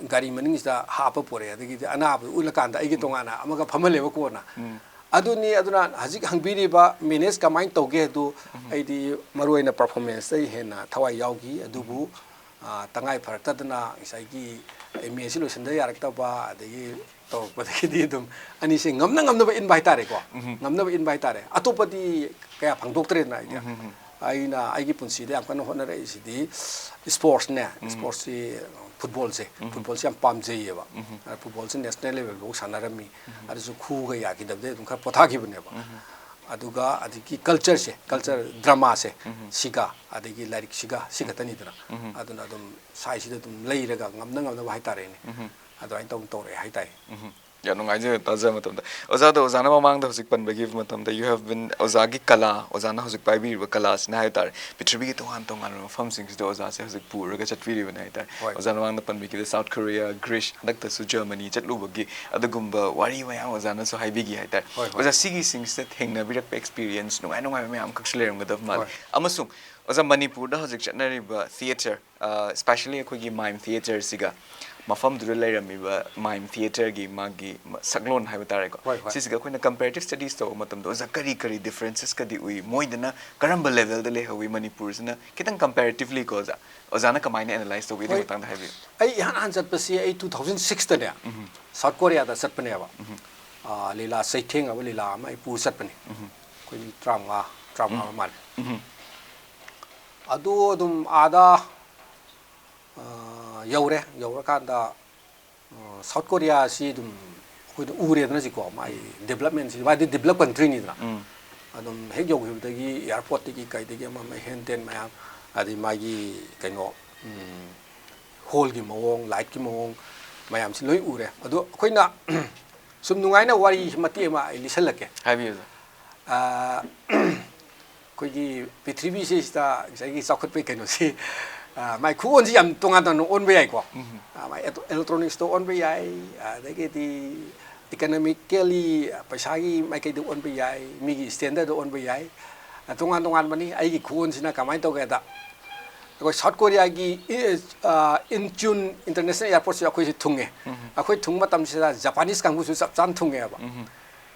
ꯒꯥꯔꯤ ꯃꯅꯤꯡꯁꯤꯗ ꯍꯥꯞꯄ ꯄꯣꯔꯛꯑꯦ꯫ ꯑꯗꯒꯤꯗꯤ ꯑꯅꯥꯕꯗꯨ ꯎꯠꯂꯀꯥꯟꯗ ꯑꯩꯒꯤ ꯎꯝ꯫ ꯇꯣꯉꯥꯟꯅ ꯑꯃꯒ ꯐꯝꯍꯜꯂꯦꯕ ꯀꯣꯟꯅ꯫ ꯎꯝ꯫ ꯑꯗꯨꯅꯤ, ꯑꯗꯨꯅ ꯍꯧꯖꯤꯛ ꯍꯪꯕꯤꯔꯤꯕ ꯃꯦꯅꯦꯖ ꯀꯃꯥꯏꯅ ꯇꯧꯒꯦ ꯑꯗꯨ ꯎꯝ꯫ ꯑꯩꯗꯤ ꯃꯔꯨꯑꯣꯏꯅ ꯄꯔꯐꯣꯔꯃꯦꯟꯁꯇ ꯑꯩ ꯍꯦꯟꯅ ꯊꯋꯥꯏ ꯌꯥꯎꯈꯤ꯫ ꯑꯗꯨꯕꯨ, ꯎꯝ꯫ ꯑ, ꯇꯉꯥꯏ ꯐꯔꯛꯇꯗꯅ ꯉꯁꯥꯏꯒꯤ ꯑꯦꯝ ꯑꯦꯁꯤ ꯂꯣꯏꯁꯤꯟꯗ ꯌꯥꯔꯛꯇꯕ, ꯑꯗꯒꯤ ꯇꯧꯔꯛꯄꯗꯒꯤꯗꯤ ꯑꯗꯨꯝ ꯑꯅꯤꯁꯦ ꯉꯝꯅ ꯉꯝꯅꯕ ꯏꯟꯕ ꯍꯥꯏꯇꯥꯔꯦꯀꯣ꯫ ꯎꯝ꯫ ꯉꯝꯅꯕ ꯏꯟꯕ ꯍꯥꯏꯇꯥꯔꯦ꯫ ꯑꯇꯣꯞꯄꯗꯤ ꯀꯌꯥ ꯐꯪꯗꯣꯛꯇ꯭ꯔꯦꯗꯅ ꯑꯩꯗꯤ꯫ ꯎꯝ, ꯎꯝ, ꯎꯝ꯫ ꯑꯩꯅ ꯑꯩꯒꯤ ꯄꯨꯟꯁꯤꯗ ꯌꯥꯝ ꯀꯟꯅ ꯍꯣꯠꯅꯔꯛꯏꯁꯤꯗꯤ ꯏꯁꯄꯣꯔꯠꯁꯅꯦ, ꯎꯝ꯫ ꯏꯁꯄꯣꯔꯠꯁꯁꯤ, ꯐꯨꯠꯕꯣꯜꯁꯦ, ꯎꯝ꯫ ꯐꯨꯠꯕꯣꯜꯁꯦ ꯌꯥꯝ ꯄꯥꯝꯖꯩꯌꯦꯕ꯫ ꯎꯝ꯫ ꯑꯗ ꯐꯨꯠꯕꯣꯜꯁꯦ ꯅꯦꯁꯅꯦꯜ ꯂꯦꯚꯦꯜꯐꯥꯎ ꯁꯥꯟꯅꯔꯝꯃꯤ꯫ ꯎꯝ꯫ ꯑꯗꯨꯁꯨ ꯈꯨꯒ ꯌꯥꯈꯤꯗꯕꯗꯒꯤ ꯑꯗꯨꯝ ꯈꯔ ꯄꯣꯊꯥꯈꯤꯕꯅꯦꯕ꯫ ꯎꯝ꯫ ꯑꯗꯨꯒ ꯑꯗꯒꯤ ꯀꯜꯆꯔꯁꯦ, ꯀꯜꯆꯔ, ꯗ꯭ꯔꯃꯥꯁꯦ, ꯎꯝ꯫ ꯁꯤꯒ ꯑꯗꯒꯤ ꯂꯥꯏꯔꯤꯛꯁꯤꯒ, ꯁꯤ ꯈꯛꯇꯅꯤꯗꯅ꯫ ꯎꯝ꯫ ꯑꯗꯨꯅ ꯑꯗꯨꯝ ꯁꯥꯏꯁꯤꯗ ꯑꯗꯨꯝ ꯂꯩꯔꯒ ꯉꯝꯅ ꯉꯝꯅꯕ ꯍꯥꯏꯇꯥꯔꯦꯅꯦ꯫ ꯎꯝ꯫ ꯑꯗꯨꯃꯥꯏꯅ ꯇꯧꯗꯅ ꯇꯧꯔꯛꯑꯦ ꯍꯥꯏꯇꯥꯔꯦ꯫ ꯎꯝ꯫ ꯌꯥꯝ ꯅꯨꯡꯉꯥꯏꯖꯩ ꯇꯥꯖꯕ ꯃꯇꯝꯗ꯫ ꯑꯣꯖꯥꯗꯣ, ꯑꯣꯖꯥꯅ ꯃꯃꯥꯡꯗ ꯍꯧꯖꯤꯛ ꯄꯟꯕꯒꯤ ꯃꯇꯝꯗ, you have been, ꯑꯣꯖꯥꯒꯤ ꯀꯂꯥ, ꯑꯣꯖꯥꯅ ꯍꯧꯖꯤꯛ ꯄꯥꯏꯕꯤꯔꯤꯕ ꯀꯂꯥꯁꯤꯅ ꯍꯥꯏ ꯇꯥꯔꯦ, ꯄ꯭ꯔꯤꯊꯤꯕꯤꯒꯤ ꯇꯣꯉꯥꯟ ꯇꯣꯉꯥꯟꯕ ꯃꯐꯝꯁꯤꯡꯁꯤꯗ ꯑꯣꯖꯥꯁꯦ ꯍꯧꯖꯤꯛ ꯄꯨꯔꯒ ꯆꯠꯄꯤꯔꯤꯕꯅꯤ ꯍꯥꯏ ꯇꯥꯔꯦ꯫ ꯍꯣꯏ꯫ ꯑꯣꯖꯥꯅ ꯃꯃꯥꯡꯗ ꯄꯟꯕꯤꯈꯤꯕꯗ ꯁꯥꯎꯠ ꯀꯣꯔꯤꯌꯥ, ꯒ꯭ꯔꯤꯁ, ꯍꯟꯗꯛꯇꯁꯨ ꯖꯔꯃꯅꯤ ꯆꯠꯂꯨꯕꯒꯤ ꯑꯗꯨꯒꯨꯝꯕ ꯋꯥꯔꯤ ꯃꯌꯥꯝ ꯑꯣꯖꯥꯅꯁꯨ ꯍꯥꯏꯕꯤꯈꯤ ꯍꯥꯏ ꯇꯥꯔꯦ꯫ ꯍꯣꯏ, ꯍꯣꯏ꯫ ꯑꯣꯖꯥ, ꯁꯤꯒꯤꯁꯤꯡꯁꯤꯗ ꯊꯦꯡꯅꯕꯤꯔꯛꯄ ꯑꯦꯛꯁꯄꯤꯔꯤꯌꯦꯟꯁ ꯅꯨꯡꯉꯥꯏ ꯅꯨꯡꯉꯥꯏꯕ ꯃꯌꯥꯝ ꯑꯃꯈꯛꯁꯨ ꯂꯩꯔꯝꯒꯗꯕ ꯃꯥꯜꯂꯤ꯫ ꯍꯣꯏ꯫ ꯑꯃꯁꯨꯡ ꯑꯣꯖꯥ, ꯃꯅꯤꯄꯨꯔꯗ ꯍꯧꯖꯤꯛ ꯆꯠꯅꯔꯤꯕ ꯊꯤꯌꯦꯇꯔ, ꯑ, especially ꯑꯩꯈꯣꯏꯒꯤ ꯃꯥꯏꯝ ꯊꯤꯌꯦꯇꯔꯁꯤꯒ ꯃꯐꯝꯗꯨꯗ ꯂꯩꯔꯝꯃꯤꯕ ꯃꯥꯏꯝ ꯊꯤꯌꯦꯇꯔꯒꯤ ꯃꯥꯒꯤ ꯃ- ꯁꯛꯂꯣꯟ ꯍꯥꯏꯕ ꯇꯥꯔꯦꯀꯣ꯫ ꯍꯣꯏ, ꯍꯣꯏ꯫ ꯁꯤꯁꯤꯒ ꯑꯩꯈꯣꯏꯅ ꯀꯝꯄꯦꯔꯦꯇꯤꯞ ꯁ꯭ꯇꯗꯤꯁ ꯇꯧꯕ ꯃꯇꯝꯗ ꯑꯣꯖꯥ ꯀꯔꯤ ꯀꯔꯤ ꯗꯤꯐ꯭ꯔꯦꯟꯁꯦꯁꯀꯗꯤ ꯎꯏ? ꯃꯣꯏꯗꯅ ꯀꯔꯝꯕ ꯂꯦꯚꯦꯜꯗ ꯂꯩꯍꯧꯋꯤ? ꯃꯅꯤꯄꯨꯔꯁꯤꯅ ꯈꯤꯇꯪ ꯀꯝꯄꯦꯔꯦꯇꯤꯚꯂꯤ ꯀꯣ ꯑꯣꯖꯥ, ꯑꯣꯖꯥꯅ ꯀꯃꯥꯏꯅ ꯑꯦꯅꯥꯂꯥꯏꯁ ꯇꯧꯕꯤ? ꯑꯗꯨꯒꯤ ꯍꯣꯏ꯫ ꯃꯇꯥꯡꯗ ꯍꯥꯏꯕꯤꯌꯨ꯫ ꯑꯩ ꯏꯍꯥꯟ ꯍꯥꯟ ꯆꯠꯄꯁꯤ ꯑꯩ ꯇꯨ ꯊꯥꯎꯖꯟ ꯁꯤꯛꯁꯇꯅꯦ ꯁꯥꯎꯠ ꯀꯣꯔꯤꯌꯥꯗ ꯆꯠꯄꯅꯦꯕ꯫ ꯑꯥ, ꯂꯤꯂꯥ ꯆꯩꯊꯦꯡ ꯍꯥꯏꯕ ꯂꯤꯂꯥ ꯑꯃ ꯑꯩ ꯄꯨꯔ ꯆꯠꯄꯅꯤ꯫ ꯑꯩꯈꯣꯏ ꯃꯤ ꯇꯔꯥꯃꯉꯥ ꯇꯔꯥꯃꯉꯥ ꯃꯥꯜꯂꯦ꯫ ꯑꯗꯨ ꯑꯗꯨꯝ ꯑꯥꯗ ꯑꯥ, ꯌꯧꯔꯦ꯫ ꯌꯧꯔꯀꯥꯟꯗ ꯑꯥ, ꯁꯥꯎꯠ ꯀꯣꯔꯤꯌꯥꯁꯤ ꯑꯗꯨꯝ ꯑꯩꯈꯣꯏꯅ ꯎꯔꯦꯗꯅ ꯍꯧꯖꯤꯛꯀꯣ, ꯃꯥꯒꯤ ꯗꯤꯕꯂꯞꯃꯦꯟꯁꯤ, ꯃꯥꯗꯤ ꯗꯤꯕꯂꯞ ꯀꯟꯇ꯭ꯔꯤꯅꯤꯗꯅ꯫ ꯑꯗꯨꯝ ꯍꯦꯛ ꯌꯧꯈꯤꯕꯗꯒꯤ ꯑꯦꯌꯥꯔꯄꯣꯔꯠꯇꯒꯤ ꯀꯩꯗꯒꯤ ꯑꯃ ꯑꯃ ꯍꯦꯟ ꯇꯦꯟ ꯃꯌꯥꯝ, ꯑꯗꯩ ꯃꯥꯒꯤ ꯀꯩꯅꯣ, ꯎꯝ, ꯍꯣꯜꯒꯤ ꯃꯑꯣꯡ, ꯂꯥꯏꯠꯀꯤ ꯃꯑꯣꯡ ꯃꯌꯥꯝꯁꯤ ꯂꯣꯏ ꯎꯔꯦ꯫ ꯑꯗꯣ ꯑꯩꯈꯣꯏꯅ ꯁꯨꯝ ꯅꯨꯡꯉꯥꯏꯅ ꯋꯥꯔꯤ ꯃꯇꯦꯛ ꯑꯃ ꯑꯩ ꯂꯤꯁꯜꯂꯛꯀꯦ꯫ ꯍꯥꯏꯕꯤꯌꯨ ꯑꯣꯖꯥ꯫ ꯑꯥ, ꯑꯩꯈꯣꯏꯒꯤ ꯄ꯭ꯔꯤꯊꯤꯕꯤꯁꯤꯗ ꯉꯁꯥꯏꯒꯤ ꯆꯥꯎꯈꯠꯄꯒꯤ ꯀꯩꯅꯣꯁꯤ, ꯑꯥ, ꯃꯥꯏ ꯈꯨꯑꯣꯟꯁꯤ ꯌꯥꯝ ꯇꯣꯉꯥꯟ ꯇꯣꯉꯥꯟꯅ ꯑꯣꯟꯕ ꯌꯥꯏꯀꯣ꯫ ꯑꯥ, ꯃꯥꯏ ꯑꯦꯂꯣ- ꯏꯂꯦꯛꯇ꯭ꯔꯣꯅꯤꯛꯁꯇ ꯑꯣꯟꯕ ꯌꯥꯏ, ꯑꯗꯒꯤꯗꯤ ꯏꯀꯅꯣꯃꯤꯀꯦꯜꯂꯤ ꯄꯩꯁꯥꯒꯤ ꯃꯥꯏꯀꯩꯗ ꯑꯣꯟꯕ ꯌꯥꯏ, ꯃꯤꯒꯤ ꯁ꯭ꯇꯦꯟꯗꯔꯗ ꯑꯣꯟꯕ ꯌꯥꯏ꯫ ꯑꯥ, ꯇꯣꯉꯥꯟ ꯇꯣꯉꯥꯟꯕꯅꯤ꯫ ꯑꯩꯒꯤ ꯈꯨꯑꯣꯟꯁꯤꯅ ꯀꯃꯥꯏꯅ ꯇꯧꯒꯦꯗ, ꯑꯩꯈꯣꯏ ꯁꯥꯎꯠ ꯀꯣꯔꯤꯌꯥꯒꯤ ꯏ- ꯑꯥ, ꯏꯟꯆꯨꯟ ꯏꯟꯇꯔꯅꯦꯁꯅꯦꯜ ꯑꯦꯌꯥꯔꯄꯣꯔꯠꯁꯤ ꯑꯩꯈꯣꯏꯁꯤ ꯊꯨꯡꯉꯦ꯫ ꯑꯩꯈꯣꯏ ꯊꯨꯡꯕ ꯃꯇꯝꯁꯤꯗ ꯖꯄꯥꯅꯤꯁ ꯀꯥꯡꯕꯨꯁꯨ ꯆꯞ ꯆꯥꯅ ꯊꯨꯡꯉꯦꯕ꯫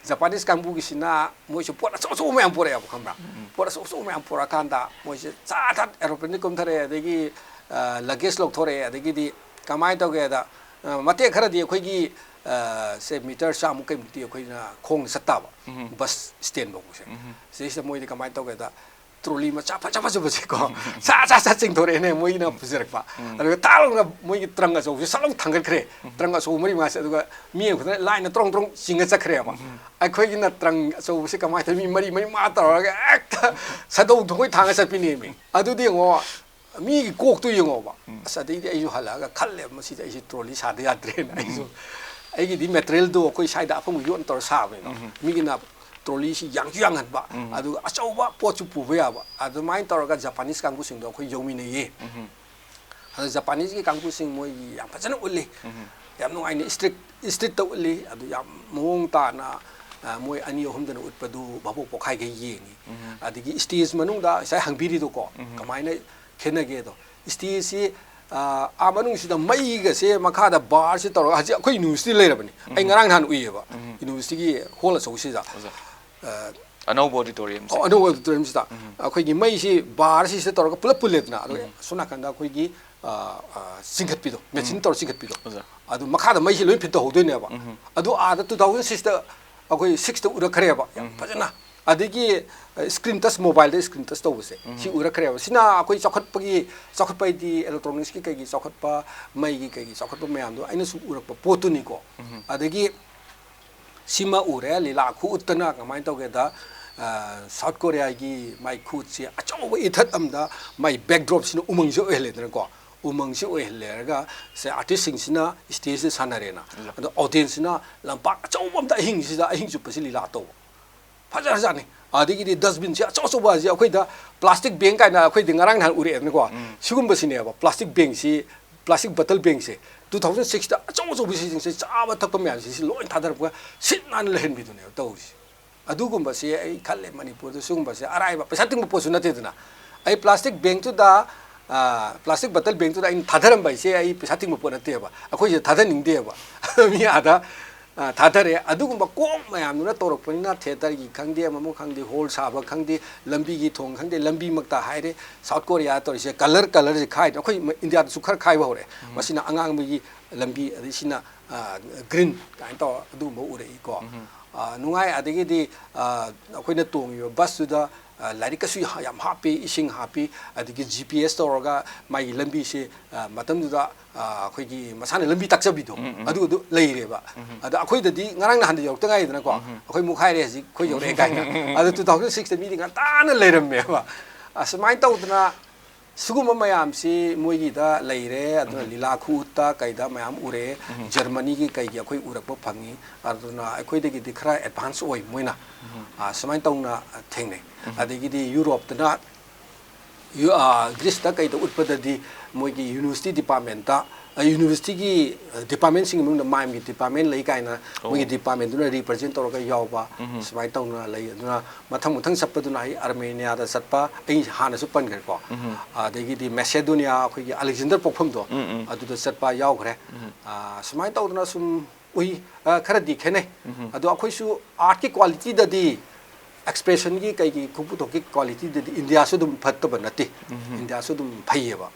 ꯖꯄꯥꯅꯤꯁ ꯀꯥꯡꯕꯨꯒꯤꯁꯤꯅ ꯃꯣꯏꯁꯨ ꯄꯣꯠ ꯑꯆꯧ ꯑꯆꯧꯕ ꯃꯌꯥꯝ ꯄꯣꯔꯛꯑꯦꯕ, ꯈꯪꯕ꯭ꯔꯥ? ꯄꯣꯠ ꯑꯆꯧ ꯑꯆꯧꯕ ꯃꯌꯥꯝ ꯄꯣꯔꯛꯑꯀꯥꯟꯗ ꯃꯣꯏꯁꯦ ꯆꯥ ꯊꯛ ꯑꯦꯔꯣꯄ꯭ꯂꯦꯟꯗ ꯀꯨꯝꯊꯔꯛꯑꯦ, ꯑꯗꯒꯤ ꯂꯒꯦꯖ ꯂꯧꯊꯣꯔꯛꯑꯦ, ꯑꯗꯒꯤꯗꯤ ꯀꯃꯥꯏꯅ ꯇꯧꯒꯦꯗ, ꯑ, ꯃꯇꯦꯛ ꯈꯔꯗꯤ ꯑꯩꯈꯣꯏꯒꯤ, ꯑ, ꯁꯦ ꯃꯤꯇꯔ ꯆꯥꯃꯨꯛ ꯀꯩꯃꯨꯛꯇꯤ ꯑꯩꯈꯣꯏꯅ ꯈꯣꯡꯅ ꯆꯠ ꯇꯥꯕ, ꯕꯁ ꯁ꯭ꯇꯦꯟ ꯐꯥꯎꯕꯁꯦ꯫ ꯁꯤꯗꯩꯁꯤꯗ ꯃꯣꯏꯗꯤ ꯀꯃꯥꯏꯅ ꯇꯧꯒꯦꯗ, ꯇ꯭ꯔꯣꯂꯤ ꯃꯆꯥ ꯐꯖ ꯐꯖꯕꯁꯦꯀꯣ, ꯁꯥ ꯁꯥ ꯁꯥ ꯆꯤꯡꯊꯣꯔꯛꯑꯦꯅꯦ ꯃꯣꯏꯅ ꯄꯨꯖꯔꯛꯄ꯫ ꯑꯗꯨꯒ ꯇꯥꯛ ꯂꯥꯎꯅ ꯃꯣꯏꯒꯤ ꯇ꯭ꯔꯪ ꯑꯆꯧꯕꯁꯦ ꯁꯠ ꯂꯥꯎ ꯊꯥꯡꯒꯠꯈ꯭ꯔꯦ, ꯇ꯭ꯔꯪ ꯑꯆꯧꯕ ꯃꯔꯤ ꯃꯉꯥꯁꯦ꯫ ꯑꯗꯨꯒ ꯃꯤ ꯑꯃꯈꯛꯇꯅ ꯂꯥꯏꯟꯗ ꯇ꯭ꯔꯣꯡ ꯇ꯭ꯔꯣꯡ ꯆꯤꯡꯉ ꯆꯠꯈ꯭ꯔꯦꯕ꯫ ꯑꯩꯈꯣꯏꯒꯤꯅ ꯇ꯭ꯔꯪ ꯑꯆꯧꯕꯁꯦ ꯀꯃꯥꯏꯅ ꯇꯧꯋꯤ, ꯃꯤ ꯃꯔꯤ ꯃꯔꯤ ꯃꯉꯥ ꯇꯧꯔꯒ ꯍꯦꯛꯇ ꯁꯥꯗꯧ ꯊꯣꯡꯈꯣꯏ ꯊꯥꯡꯉ ꯆꯠꯄꯤꯅꯦꯃꯤ꯫ ꯑꯗꯨꯗꯤ ꯌꯦꯡꯉꯣ, ꯃꯤꯒꯤ ꯀꯣꯛꯇꯨ ꯌꯦꯡꯉꯣꯕ꯫ ꯑꯁ, ꯑꯗꯩꯗꯤ ꯑꯩꯁꯨ ꯍꯜꯂꯛꯑꯒ ꯈꯜꯂꯦꯕ, ꯃꯁꯤꯗꯤ ꯑꯩꯁꯨ ꯇ꯭ꯔꯣꯂꯤ ꯁꯥꯗ ꯌꯥꯗ꯭ꯔꯦꯅ꯫ ꯑꯩꯁꯨ ꯑꯩꯒꯤꯗꯤ ꯃꯦꯇꯔꯤꯌꯦꯜꯗꯣ ꯑꯩꯈꯣꯏ ꯁ꯭ꯋꯥꯏꯗ ꯑꯐꯪꯕ ꯌꯣꯠꯅ ꯇꯧꯔ ꯁꯥꯕꯅꯤꯅ, ꯃꯤꯒꯤꯅ ꯇ꯭ꯔꯣꯂꯤꯁꯤ ꯌꯥꯡꯁꯨ ꯌꯥꯡꯍꯟꯕ, ꯑꯗꯨꯒ ꯑꯆꯧꯕ ꯄꯣꯠꯁꯨ ꯄꯨꯕ ꯌꯥꯕ꯫ ꯑꯗꯨꯃꯥꯏꯅ ꯇꯧꯔꯒ ꯖꯄꯥꯅꯤꯁ ꯀꯥꯡꯕꯨꯁꯤꯡꯗꯣ ꯑꯩꯈꯣꯏ ꯌꯧꯃꯤꯟꯅꯩꯌꯦ꯫ ꯑꯗꯣ ꯖꯄꯥꯅꯤꯁꯀꯤ ꯀꯥꯡꯕꯨꯁꯤꯡ ꯃꯣꯏꯒꯤ ꯌꯥꯝ ꯐꯖꯅ ꯎꯠꯂꯤ, ꯌꯥꯝ ꯅꯨꯡꯉꯥꯏꯅ ꯏꯁꯇ꯭ꯔꯤꯠ ꯏꯁꯇ꯭ꯔꯤꯠꯇ ꯎꯠꯂꯤ꯫ ꯑꯗꯨ ꯌꯥꯝ ꯃꯑꯣꯡ ꯇꯥꯅ, ꯑ, ꯃꯣꯏ ꯑꯅꯤ ꯑꯍꯨꯝꯗꯅ ꯎꯠꯄꯗꯨ ꯚꯥꯕꯣꯛ ꯄꯣꯛꯈꯥꯏꯒꯩ ꯌꯦꯡꯉꯤ꯫ ꯑꯗꯒꯤ ꯁ꯭ꯇꯦꯖ ꯃꯅꯨꯡꯗ ꯉꯁꯥꯏ ꯍꯪꯕꯤꯔꯤꯗꯣꯀꯣ, ꯀꯃꯥꯏꯅ ꯈꯦꯠꯅꯒꯦꯗꯣ? ꯁ꯭ꯇꯦꯖꯁꯤ ꯑꯥ, ꯑꯥ ꯃꯅꯨꯡꯁꯤꯗ ꯃꯩꯒꯁꯦ ꯃꯈꯥꯗ ꯕꯥꯔꯁꯤ ꯇꯧꯔꯒ ꯍꯧꯖꯤꯛ ꯑꯩꯈꯣꯏ ꯌꯨꯅꯤꯚꯔꯁꯤꯇꯤ ꯂꯩꯔꯕꯅꯤ꯫ ꯑꯩ ꯎꯝ꯫ ꯉꯔꯥꯡ ꯅꯍꯥꯟ ꯎꯏꯌꯦꯕ꯫ ꯎꯝ꯫ ꯌꯨꯅꯤꯚꯔꯁꯤꯇꯤꯒꯤ ꯍꯣꯜ ꯑꯆꯧꯕꯁꯤꯗ꯫ ꯑꯣꯖꯥ꯫ ꯑꯥ, ꯑꯅꯧꯕ ꯑꯣꯗꯤꯇꯣꯔꯤꯌꯝꯁꯦ꯫ ꯑꯣ, ꯑꯅꯧꯕ ꯑꯣꯗꯤꯇꯣꯔꯤꯌꯝꯁꯤꯗ ꯎꯝ꯫ ꯑꯩꯈꯣꯏꯒꯤ ꯃꯩꯁꯤ ꯕꯥꯔꯁꯤꯁꯤꯗ ꯇꯧꯔꯒ ꯄꯨꯂꯞ ꯄꯨꯜꯂꯦꯗꯅ, ꯑꯗꯨꯒ ꯎꯝ꯫ ꯁꯣꯝ ꯅꯥꯀꯟꯗ ꯑꯩꯈꯣꯏꯒꯤ, ꯑꯥ, ꯑꯥ, ꯆꯤꯡꯈꯠꯄꯤꯗꯣ, ꯃꯦꯆꯤꯟ ꯎꯝ꯫ ꯇꯧꯔ ꯆꯤꯡꯈꯠꯄꯤꯗꯣ꯫ ꯑꯣꯖꯥ꯫ ꯑꯗꯨ ꯃꯈꯥꯗ ꯃꯩꯁꯤ ꯂꯣꯏ ꯐꯤꯠ ꯇꯧꯍꯧꯗꯣꯏꯅꯦꯕ꯫ ꯎꯝ꯫ ꯑꯗꯨ ꯑꯥꯗ two thousand sixꯇ, ꯑꯩꯈꯣꯏ sixꯇ ꯎꯔꯛꯈ꯭ꯔꯦꯕ ꯌꯥꯝ ꯎꯝ꯫ ꯐꯖꯅ꯫ ꯑꯗꯒꯤ, ꯑ, screen touch, mobileꯗ screen touch ꯇꯧꯕꯁꯦ, ꯎꯝ꯫ ꯁꯤ ꯎꯔꯛꯈ꯭ꯔꯦꯕ꯫ ꯁꯤꯅ ꯑꯩꯈꯣꯏ ꯆꯥꯎꯈꯠꯄꯒꯤ, ꯆꯥꯎꯈꯠꯄ ꯍꯥꯏꯗꯤ electronicsꯀꯤ ꯀꯩꯒꯤ ꯆꯥꯎꯈꯠꯄ, ꯃꯩꯒꯤ ꯀꯩꯒꯤ ꯆꯥꯎꯈꯠꯄ ꯃꯌꯥꯝꯗꯣ ꯑꯩꯅ ꯁꯨꯝ ꯎꯔꯛꯄ ꯄꯣꯠꯇꯨꯅꯤꯀꯣ꯫ ꯎꯝ꯫ ꯑꯗꯒꯤ ꯁꯤꯃ ꯎꯔꯦ, ꯂꯤꯂꯥ ꯈꯨꯎꯠꯇꯅ ꯀꯃꯥꯏꯅ ꯇꯧꯒꯦꯗ, ꯑ, South Koreaꯒꯤ ꯃꯥꯏ ꯈꯨꯎꯠꯁꯦ ꯑꯆꯧꯕ ꯏꯊꯠ ꯑꯃꯗ ꯃꯥꯏ backdropꯁꯤꯅ ꯎꯃꯪꯁꯦ ꯑꯣꯏꯍꯜꯂꯦꯗꯅꯀꯣ꯫ ꯎꯃꯪꯁꯤ ꯑꯣꯏꯍꯜꯂꯦꯔꯒ ꯁꯦ artistꯁꯤꯡꯁꯤꯅ stageꯇ ꯁꯥꯟꯅꯔꯦꯅ꯫ ꯎꯝ꯫ ꯑꯗꯣ audienceꯁꯤꯅ ꯂꯝꯄꯥꯛ ꯑꯆꯧꯕ ꯑꯃꯗ ꯑꯍꯤꯡꯁꯤꯗ, ꯑꯍꯤꯡ ꯆꯨꯞꯄꯁꯤ ꯂꯤꯂꯥ ꯇꯧꯕ꯫ ꯐꯖꯈ꯭ꯔꯖꯥꯠꯅꯤ꯫ ꯑꯗꯒꯤꯗꯤ dustbinꯁꯦ ꯑꯆꯧ ꯑꯆꯧꯕ ꯍꯥꯏꯁꯦ ꯑꯩꯈꯣꯏꯗ plastic bin ꯀꯥꯏꯅ ꯑꯩꯈꯣꯏꯗꯤ ꯉꯔꯥꯡ ꯅꯍꯥꯟ ꯎꯔꯛꯑꯦꯗꯅꯀꯣ꯫ ꯎꯝ꯫ ꯁꯤꯒꯨꯝꯕꯁꯤꯅꯦꯕ plastic binꯁꯤ, plastic bottle binꯁꯦ two thousand sixꯇ ꯑꯆꯧ ꯑꯆꯧꯕꯁꯤꯡꯁꯦ ꯆꯥꯕ ꯊꯛꯄ ꯃꯌꯥꯝꯁꯤ ꯁꯤ ꯂꯣꯏ ꯊꯥꯗꯔꯛꯄꯒ ꯁꯤꯠ ꯅꯥꯟꯅ ꯂꯩꯍꯟꯕꯤꯗꯨꯅꯦꯕ ꯇꯧꯔꯤꯁꯦ꯫ ꯑꯗꯨꯒꯨꯝꯕꯁꯦ ꯑꯩ ꯈꯜꯂꯦ ꯃꯅꯤꯄꯨꯔꯗ ꯁꯤꯒꯨꯝꯕꯁꯦ ꯑꯔꯥꯏꯕ ꯄꯩꯁꯥ ꯇꯤꯡꯕ ꯄꯣꯠꯁꯨ ꯅꯠꯇꯦꯗꯅ꯫ ꯑꯩ plastic binꯇꯨꯗ, ꯑ, plastic bottle binꯇꯨꯗ ꯑꯩꯅ ꯊꯥꯗꯔꯝꯕ ꯍꯥꯏꯁꯦ ꯑꯩ ꯄꯩꯁꯥ ꯇꯤꯡꯕ ꯄꯣꯠ ꯅꯠꯇꯦꯕ꯫ ꯑꯩꯈꯣꯏꯁꯦ ꯊꯥꯗꯅꯤꯡꯗꯦꯕ꯫ ꯃꯤ ꯑꯥꯗ, ꯑ, ꯊꯥꯗꯔꯦ꯫ ꯑꯗꯨꯒꯨꯝꯕ ꯀꯣꯛ ꯃꯌꯥꯝꯗꯨꯅ ꯇꯧꯔꯛꯄꯅꯤꯅ theatreꯒꯤ ꯈꯪꯗꯦ, ꯑꯃꯃꯨꯛ ꯈꯪꯗꯦ, hall ꯁꯥꯕ ꯈꯪꯗꯦ, ꯂꯝꯕꯤꯒꯤ ꯊꯣꯡ ꯈꯪꯗꯦ, ꯂꯝꯕꯤꯃꯛꯇ ꯍꯥꯏꯔꯦ꯫ South Korea ꯇꯧꯔꯤꯁꯦ colour, colourꯁꯦ ꯈꯥꯏꯗꯅ ꯑꯩꯈꯣꯏ ꯃ-, ꯏꯟꯗꯤꯌꯥꯗꯁꯨ ꯈꯔ ꯈꯥꯏꯕ ꯍꯧꯔꯛꯑꯦ꯫ ꯎꯝ꯫ ꯃꯁꯤꯅ ꯑꯉꯥꯡꯕꯒꯤ ꯂꯝꯕꯤ, ꯑꯗꯩ ꯁꯤꯅ, ꯑ, green ꯀꯥꯏꯅ ꯇꯧꯔ ꯑꯗꯨꯒꯨꯝꯕ ꯎꯔꯛꯏꯀꯣ꯫ ꯎꯝ꯫ ꯑ, ꯅꯨꯡꯉꯥꯏ꯫ ꯑꯗꯒꯤꯗꯤ, ꯑ, ꯑꯩꯈꯣꯏꯅ ꯇꯣꯡꯉꯤꯕ busꯇꯨꯗ, ꯑ, ꯂꯥꯏꯔꯤꯛꯀꯁꯨ ꯌꯥꯝ ꯍꯥꯞꯄꯤ, ꯏꯁꯤꯡ ꯍꯥꯞꯄꯤ, ꯑꯗꯒꯤ GPS ꯇꯧꯔꯒ ꯃꯥꯒꯤ ꯂꯝꯕꯤꯁꯦ, ꯑ, ꯃꯇꯝꯗꯨꯗ, ꯑ, ꯑꯩꯈꯣꯏꯒꯤ ꯃꯁꯥꯅ ꯂꯝꯕꯤ ꯇꯥꯛꯆꯕꯤꯗꯣ, ꯎꯝ, ꯎꯝ꯫ ꯑꯗꯨ, ꯑꯗꯨ ꯂꯩꯔꯦꯕ꯫ ꯎꯝ꯫ ꯑꯗ ꯑꯩꯈꯣꯏꯗꯗꯤ ꯉꯔꯥꯡ ꯅꯍꯥꯟꯗ ꯌꯧꯔꯛꯇ ꯉꯥꯏꯗꯅꯀꯣ, ꯎꯝ꯫ ꯑꯩꯈꯣꯏ ꯃꯨꯛꯈꯥꯏꯔꯦ ꯍꯧꯖꯤꯛ, ꯑꯩꯈꯣꯏ ꯌꯧꯔꯛꯑꯦ ꯀꯥꯏꯅ꯫ ꯑꯗ two thousand sixꯇ ꯃꯤꯗꯤ ꯉꯟꯇꯥꯅ ꯂꯩꯔꯝꯃꯦꯕ꯫ ꯑꯁꯨꯃꯥꯏꯅ ꯇꯧꯗꯅ ꯁꯤꯒꯨꯝꯕ ꯃꯌꯥꯝꯁꯤ ꯃꯣꯏꯒꯤꯗ ꯂꯩꯔꯦ꯫ ꯑꯗꯨꯅ ꯎꯝ꯫ ꯂꯤꯂꯥ ꯈꯨꯎꯠꯇ ꯀꯩꯗ ꯃꯌꯥꯝ ꯎꯔꯦ꯫ ꯎꯝ꯫ ꯖꯔꯃꯅꯤꯒꯤ ꯀꯩꯒꯤ ꯑꯩꯈꯣꯏ ꯎꯔꯛꯄ ꯐꯪꯉꯤ꯫ ꯑꯗꯨꯅ ꯑꯩꯈꯣꯏꯗꯒꯤꯗꯤ ꯈꯔ advance ꯑꯣꯏ ꯃꯣꯏꯅ꯫ ꯎꯝ꯫ ꯑ, ꯁꯨꯃꯥꯏꯅ ꯇꯧꯅ ꯊꯦꯡꯅꯩ꯫ ꯎꯝ꯫ ꯑꯗꯒꯤꯗꯤ ꯌꯨꯔꯣꯞꯇꯅ, ꯌꯨ-, ꯑ, ꯒ꯭ꯔꯤꯁꯇ ꯀꯩꯗ ꯎꯠꯄꯗꯗꯤ ꯃꯣꯏꯒꯤ university departmentꯇ, ꯌꯨꯅꯤꯚꯔꯁꯤꯇꯤꯒꯤ ꯗꯤꯄꯥꯔꯠꯃꯦꯟꯁꯤꯡꯒꯤ ꯃꯅꯨꯡꯗ ꯃꯥꯏꯝꯒꯤ ꯗꯤꯄꯥꯔꯠꯃꯦꯟ ꯂꯩ ꯀꯥꯏꯅ, ꯃꯣꯏꯒꯤ ꯗꯤꯄꯥꯔꯠꯃꯦꯟꯗꯨꯅ ꯔꯤꯄ꯭ꯔꯖꯦꯟ ꯇꯧꯔꯒ ꯌꯥꯎꯕ, ꯁꯨꯃꯥꯏꯅ ꯇꯧꯅ ꯂꯩ꯫ ꯑꯗꯨꯅ ꯃꯊꯪ ꯃꯊꯪ ꯆꯠꯄꯗꯨꯅ ꯑꯩ ꯑꯥꯔꯃꯦꯅꯤꯌꯥꯗ ꯆꯠꯄ, ꯑꯩ ꯍꯥꯟꯅꯁꯨ ꯄꯟꯈ꯭ꯔꯦꯀꯣ꯫ ꯑꯗꯒꯤꯗꯤ ꯃꯦꯁꯦꯗꯣꯅꯤꯌꯥ, ꯑꯩꯈꯣꯏꯒꯤ ꯑꯂꯦꯛꯖꯦꯟꯗꯔ ꯄꯣꯛꯐꯝꯗꯣ, ꯑꯗꯨꯗ ꯆꯠꯄ ꯌꯥꯎꯈ꯭ꯔꯦ꯫ ꯑ, ꯁꯨꯃꯥꯏꯅ ꯇꯧꯗꯅ ꯁꯨꯝ ꯎꯏ꯫ ꯑ, ꯈꯔꯗꯤ ꯈꯦꯠꯅꯩ꯫ ꯑꯗꯣ ꯑꯩꯈꯣꯏꯁꯨ ꯑꯥꯔꯠꯀꯤ ꯀ꯭ꯋꯥꯂꯤꯇꯤꯗꯗꯤ, ꯑꯦꯛꯁꯄ꯭ꯔꯦꯁꯟꯒꯤ ꯀꯩꯒꯤ ꯈꯨ-, ꯄꯨꯊꯣꯛꯀꯤ ꯀ꯭ꯋꯥꯂꯤꯇꯤꯗꯗꯤ ꯏꯟꯗꯤꯌꯥꯁꯨ ꯑꯗꯨꯝ ꯐꯠꯇꯕ ꯅꯠꯇꯦ꯫ ꯏꯟꯗꯤꯌꯥꯁꯨ ꯑꯗꯨꯝ ꯐꯩꯌꯦꯕ꯫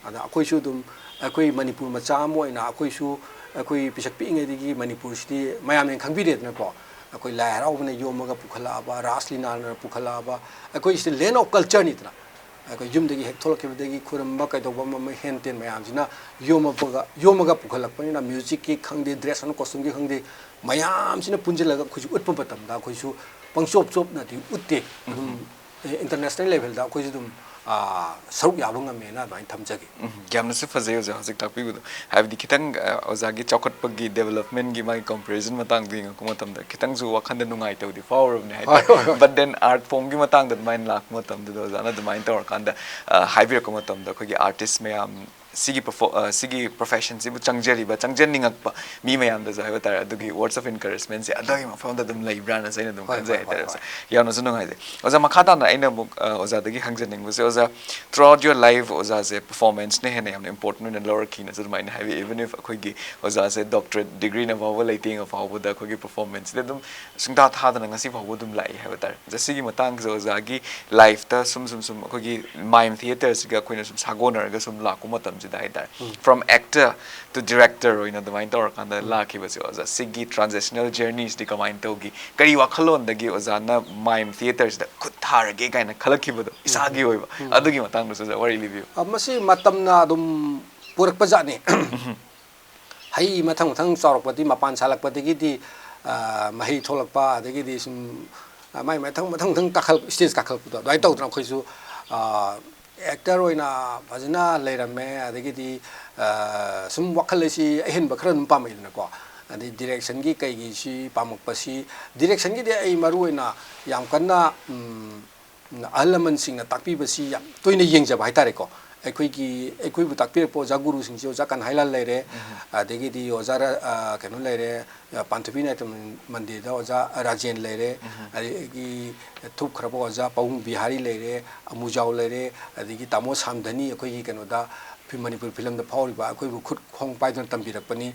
ꯑꯗ ꯑꯩꯈꯣꯏꯁꯨ ꯑꯗꯨꯝ, ꯑꯩꯈꯣꯏ ꯃꯅꯤꯄꯨꯔ ꯃꯆꯥ ꯑꯃ ꯑꯣꯏꯅ ꯑꯩꯈꯣꯏꯁꯨ, ꯑꯩꯈꯣꯏ ꯄꯤꯁꯛ ꯄꯤꯛꯏꯉꯩꯗꯒꯤ ꯃꯅꯤꯄꯨꯔꯁꯤꯗꯤ ꯃꯌꯥꯝꯅ ꯈꯪꯕꯤꯔꯦꯗꯅꯀꯣ꯫ ꯑꯩꯈꯣꯏ ꯂꯥꯏ ꯍꯔꯥꯎꯕꯅ ꯌꯣꯝꯃꯒ ꯄꯨꯈꯠꯂꯛꯑꯕ, ꯔꯥꯁ ꯂꯤꯂꯥꯅ ꯄꯨꯈꯠꯂꯛꯑꯕ, ꯑꯩꯈꯣꯏꯁꯤꯗꯤ land of culture ꯅꯤꯗꯅ꯫ ꯑꯩꯈꯣꯏ ꯌꯨꯝꯗꯒꯤ ꯍꯦꯛ ꯊꯣꯛꯂꯛꯈꯤꯕꯗꯒꯤ ꯈꯨꯔꯨꯝꯕ ꯀꯩꯗꯧꯕ ꯑꯃ ꯑꯃ ꯍꯦꯟ ꯇꯦꯟ ꯃꯌꯥꯝꯁꯤꯅ ꯌꯣꯝꯃꯛꯄꯒ, ꯌꯣꯝꯃꯒ ꯄꯨꯈꯠꯂꯛꯄꯅꯤꯅ, ꯃ꯭ꯌꯨꯖꯤꯛꯀꯤ ꯈꯪꯗꯦ, ꯗ꯭ꯔꯦꯁ ꯑꯦꯟ ꯀꯣꯁꯇ꯭ꯌꯨꯝꯒꯤ ꯈꯪꯗꯦ, ꯃꯌꯥꯝꯁꯤꯅ ꯄꯨꯟꯁꯤꯜꯂꯒ ꯑꯩꯈꯣꯏꯁꯨ ꯎꯠꯄ ꯃꯇꯝꯗ ꯑꯩꯈꯣꯏꯁꯨ ꯄꯪꯆꯣꯞ ꯆꯣꯞꯅꯗꯤ ꯎꯠꯇꯦ꯫ ꯑꯗꯨꯝ, ꯑꯦ, ꯏꯟꯇꯔꯅꯦꯁꯅꯦꯜ ꯂꯦꯚꯦꯜꯗ ꯑꯩꯈꯣꯏꯁꯨ ꯑꯗꯨꯝ, ꯑ, ꯁꯔꯨꯛ ꯌꯥꯕ ꯉꯝꯃꯦꯅ ꯑꯗꯨꯃꯥꯏꯅ ꯊꯝꯖꯒꯦ꯫ ꯎꯝ, ꯌꯥꯝꯅꯁꯨ ꯐꯖꯩ ꯑꯣꯖꯥ ꯍꯧꯖꯤꯛ ꯇꯥꯛꯄꯤꯕꯗꯣ꯫ ꯍꯥꯏꯕꯗꯤ ꯈꯤꯇꯪ, ꯑ, ꯑꯣꯖꯥꯒꯤ ꯆꯥꯎꯈꯠꯄꯒꯤ, ꯗꯦꯕꯂꯞꯃꯦꯟꯒꯤ ꯃꯥꯒꯤ ꯀꯝꯄꯦꯔꯤꯖꯟ ꯃꯇꯥꯡꯗꯣ ꯌꯦꯡꯉꯛꯄ ꯃꯇꯝꯗ ꯈꯤꯇꯪꯁꯨ ꯋꯥꯈꯟꯗ ꯅꯨꯡꯉꯥꯏꯇꯕꯗꯤ ꯐꯥꯎꯔꯕꯅꯦ ꯍꯣꯏ, ꯍꯥꯏꯇꯥꯔꯦ꯫ ꯍꯣꯏ, ꯍꯣꯏ꯫ But then ꯑꯥꯔꯠ ꯐꯣꯝꯒꯤ ꯃꯇꯥꯡꯗ ꯑꯗꯨꯃꯥꯏꯅ ꯂꯥꯛꯄ ꯃꯇꯝꯗꯨꯗ ꯑꯣꯖꯥꯅ ꯑꯗꯨꯃꯥꯏꯅ ꯇꯧꯔꯀꯥꯟꯗ, ꯑ, ꯍꯥꯏꯕꯤꯔꯛꯄ ꯃꯇꯝꯗ ꯑꯩꯈꯣꯏꯒꯤ ꯑꯥꯔꯇꯤꯁ ꯃꯌꯥꯝ ꯁꯤꯒꯤ ꯄꯔꯐꯣ-, ꯑ, ꯁꯤꯒꯤ ꯄ꯭ꯔꯣꯐꯦꯁꯟꯁꯤꯕꯨ ꯆꯪꯖꯔꯤꯕ, ꯆꯪꯖꯅꯤꯡꯉꯛꯄ ꯃꯤ ꯃꯌꯥꯝꯗꯁꯨ ꯍꯥꯏꯕ ꯇꯥꯔꯦ, ꯑꯗꯨꯒꯤ words of encouragementꯁꯦ ꯑꯗꯨꯒꯤ ꯃꯐꯝꯗ ꯑꯗꯨꯝ ꯂꯩꯕ꯭ꯔꯥꯅꯁꯨ ꯑꯩꯅ ꯑꯗꯨꯝ ꯍꯣꯏ, ꯈꯟꯖꯩ ꯍꯣꯏ, ꯍꯣꯏ, ꯍꯥꯏꯇꯥꯔꯦ, ꯍꯣꯏ꯫ ꯑꯣꯖꯥ꯫ ꯌꯥꯝꯅꯁꯨ ꯅꯨꯡꯉꯥꯏꯖꯩ꯫ ꯑꯣꯖꯥ, ꯃꯈꯥ ꯇꯥꯅ ꯑꯩꯅ ꯑꯃꯨꯛ, ꯑ, ꯑꯣꯖꯥꯗꯒꯤ ꯍꯪꯖꯅꯤꯡꯕꯁꯦ, ꯑꯣꯖꯥ, throughout your life ꯑꯣꯖꯥꯁꯦ ꯄꯔꯐꯣꯔꯃꯦꯟꯁꯅ ꯍꯦꯟꯅ ꯌꯥꯝꯅ ꯏꯝꯄꯣꯔꯇꯦꯟ ꯑꯣꯏꯅ ꯂꯧꯔꯛꯈꯤꯅꯁꯨ ꯑꯗꯨꯃꯥꯏꯅ ꯍꯥꯏꯕꯤ, even if ꯑꯩꯈꯣꯏꯒꯤ ꯑꯣꯖꯥꯁꯦ ꯗꯣꯛꯇꯔꯦꯠ ꯗꯤꯒ꯭ꯔꯤꯅ ꯐꯥꯎꯕ ꯂꯩꯇꯦꯡꯉ ꯐꯥꯎꯕꯗ ꯑꯩꯈꯣꯏꯒꯤ ꯄꯔꯐꯣꯔꯃꯦꯟꯁꯁꯤꯗ ꯑꯗꯨꯝ ꯁꯨꯡꯊꯥ ꯊꯥꯗꯅ ꯉꯁꯤ ꯐꯥꯎꯕ ꯑꯗꯨꯝ ꯂꯥꯛꯏ ꯍꯥꯏꯕ ꯇꯥꯔꯦ꯫ ꯑꯣꯖꯥ, ꯁꯤꯒꯤ ꯃꯇꯥꯡꯁꯦ ꯑꯣꯖꯥꯒꯤ ꯂꯥꯏꯐꯇ ꯁꯨꯝ, ꯁꯨꯝ, ꯁꯨꯝ ꯑꯩꯈꯣꯏꯒꯤ ꯃꯥꯏꯝ ꯊꯤꯌꯦꯇꯔꯁꯤꯒ ꯑꯩꯈꯣꯏꯅ ꯁꯨꯝ ꯁꯥꯒꯣꯟꯅꯔꯒ ꯁꯨꯝ ꯂꯥꯛꯄ ꯃꯇꯝꯁꯤꯗ ꯍꯥꯏꯇꯥꯔꯦ, ꯎꯝ꯫ From actor to director ꯑꯣꯏꯅ ꯑꯗꯨꯃꯥꯏꯅ ꯇꯧꯔꯀꯥꯟꯗ ꯎꯝ꯫ ꯂꯥꯛꯈꯤꯕꯁꯦ, ꯑꯣꯖꯥ, ꯁꯤꯒꯤ ꯇ꯭ꯔꯥꯟꯖꯦꯛꯁꯅꯦꯜ ꯖꯔꯅꯤꯁꯤꯗꯤ ꯀꯃꯥꯏꯅ ꯇꯧꯈꯤ? ꯀꯔꯤ ꯋꯥꯈꯜꯂꯣꯟꯗꯒꯤ ꯑꯣꯖꯥꯅ ꯃꯥꯏꯝ ꯊꯤꯌꯦꯇꯔꯁꯤꯗ ꯈꯨꯠ ꯊꯥꯔꯒꯦ ꯀꯥꯏꯅ ꯈꯜꯂꯛꯈꯤꯕꯗꯣ, ꯎꯝ꯫ ꯏꯁꯥꯒꯤ ꯑꯣꯏꯕ? ꯎꯝ꯫ ꯑꯗꯨꯒꯤ ꯃꯇꯥꯡꯗꯁꯨ ꯑꯣꯖꯥ ꯋꯥꯔꯤ ꯂꯤꯕꯤꯌꯨ꯫ ꯑ, ꯃꯁꯤ ꯃꯇꯝꯅ ꯑꯗꯨꯝ ꯄꯨꯔꯛꯄ ꯖꯥꯠꯅꯤ꯫ ꯎꯝ꯫ ꯍꯩ ꯃꯊꯪ ꯃꯊꯪ ꯆꯥꯎꯔꯛꯄꯗꯤ, ꯃꯄꯥꯟ ꯁꯥꯠꯂꯛꯄꯗꯒꯤꯗꯤ, ꯑ, ꯃꯍꯩ ꯊꯣꯛꯂꯛꯄ, ꯑꯗꯒꯤꯗꯤ ꯁꯨꯝ, ꯑ, ꯃꯥꯏ ꯃꯊꯪ ꯃꯊꯪ ꯃꯊꯪ ꯀꯥꯈꯠꯂꯛꯄ, ꯁ꯭ꯇꯦꯖ ꯀꯥꯈꯠꯂꯛꯄꯗꯣ, ꯑꯗꯨꯃꯥꯏꯅ ꯇꯧꯗꯅ ꯑꯩꯈꯣꯏꯁꯨ, ꯑ, ꯑꯦꯛꯇꯔ ꯑꯣꯏꯅ ꯐꯖꯅ ꯂꯩꯔꯝꯃꯦ꯫ ꯑꯗꯒꯤꯗꯤ, ꯑ, ꯁꯨꯝ ꯋꯥꯈꯜ ꯑꯁꯤ ꯑꯍꯦꯟꯕ ꯈꯔ ꯑꯗꯨꯝ ꯄꯥꯝꯃꯛꯏꯗꯅꯀꯣ꯫ ꯑꯗꯩ ꯗꯤꯔꯦꯛꯁꯟꯒꯤ ꯀꯩꯒꯤꯁꯤ ꯄꯥꯝꯃꯛꯄꯁꯤ, ꯗꯤꯔꯦꯛꯁꯟꯒꯤꯗꯤ ꯑꯩ ꯃꯔꯨ ꯑꯣꯏꯅ ꯌꯥꯝ ꯀꯟꯅ, ꯎꯝ, ꯑꯍꯜ ꯂꯃꯟꯁꯤꯡꯅ ꯇꯥꯛꯄꯤꯕꯁꯤ ꯌꯥꯝ ꯇꯣꯏꯅ ꯌꯦꯡꯖꯕ ꯍꯥꯏꯇꯥꯔꯦꯀꯣ꯫ ꯑꯩꯈꯣꯏꯒꯤ, ꯑꯩꯈꯣꯏꯕꯨ ꯇꯥꯛꯄꯤꯔꯛꯄ ꯑꯣꯖꯥ ꯒꯨꯔꯨꯁꯤꯡꯁꯤ ꯑꯣꯖꯥ ꯀꯟꯍꯥꯏꯂꯥꯜ ꯂꯩꯔꯦ, ꯑꯗꯒꯤꯗꯤ ꯑꯣꯖꯥ ꯔ-, ꯑ, ꯀꯩꯅꯣ ꯂꯩꯔꯦ, ꯑ, ꯄꯥꯟꯊꯣꯏꯕꯤ ꯅꯥꯏꯇ ꯃꯟꯗꯤꯔꯗ ꯑꯣꯖꯥ ꯔꯥꯖꯦꯟ ꯂꯩꯔꯦ, ꯑꯗꯒꯤ ꯊꯨꯞꯈ꯭ꯔꯕ ꯑꯣꯖꯥ ꯄꯥꯕꯨꯡ ꯕꯤꯍꯥꯔꯤ ꯂꯩꯔꯦ, ꯑꯃꯨꯖꯥꯎ ꯂꯩꯔꯦ, ꯑꯗꯒꯤ ꯇꯥꯃꯣ ꯁꯥꯝꯙꯅꯤ ꯑꯩꯈꯣꯏꯒꯤ ꯀꯩꯅꯣꯗ ꯐꯤ-, ꯃꯅꯤꯄꯨꯔ ꯐꯤꯂꯝꯗ ꯐꯥꯎꯔꯤꯕ ꯑꯩꯈꯣꯏꯕꯨ ꯈꯨꯠ ꯈꯣꯡ ꯄꯥꯏꯗꯨꯅ ꯇꯝꯕꯤꯔꯛꯄꯅꯤ꯫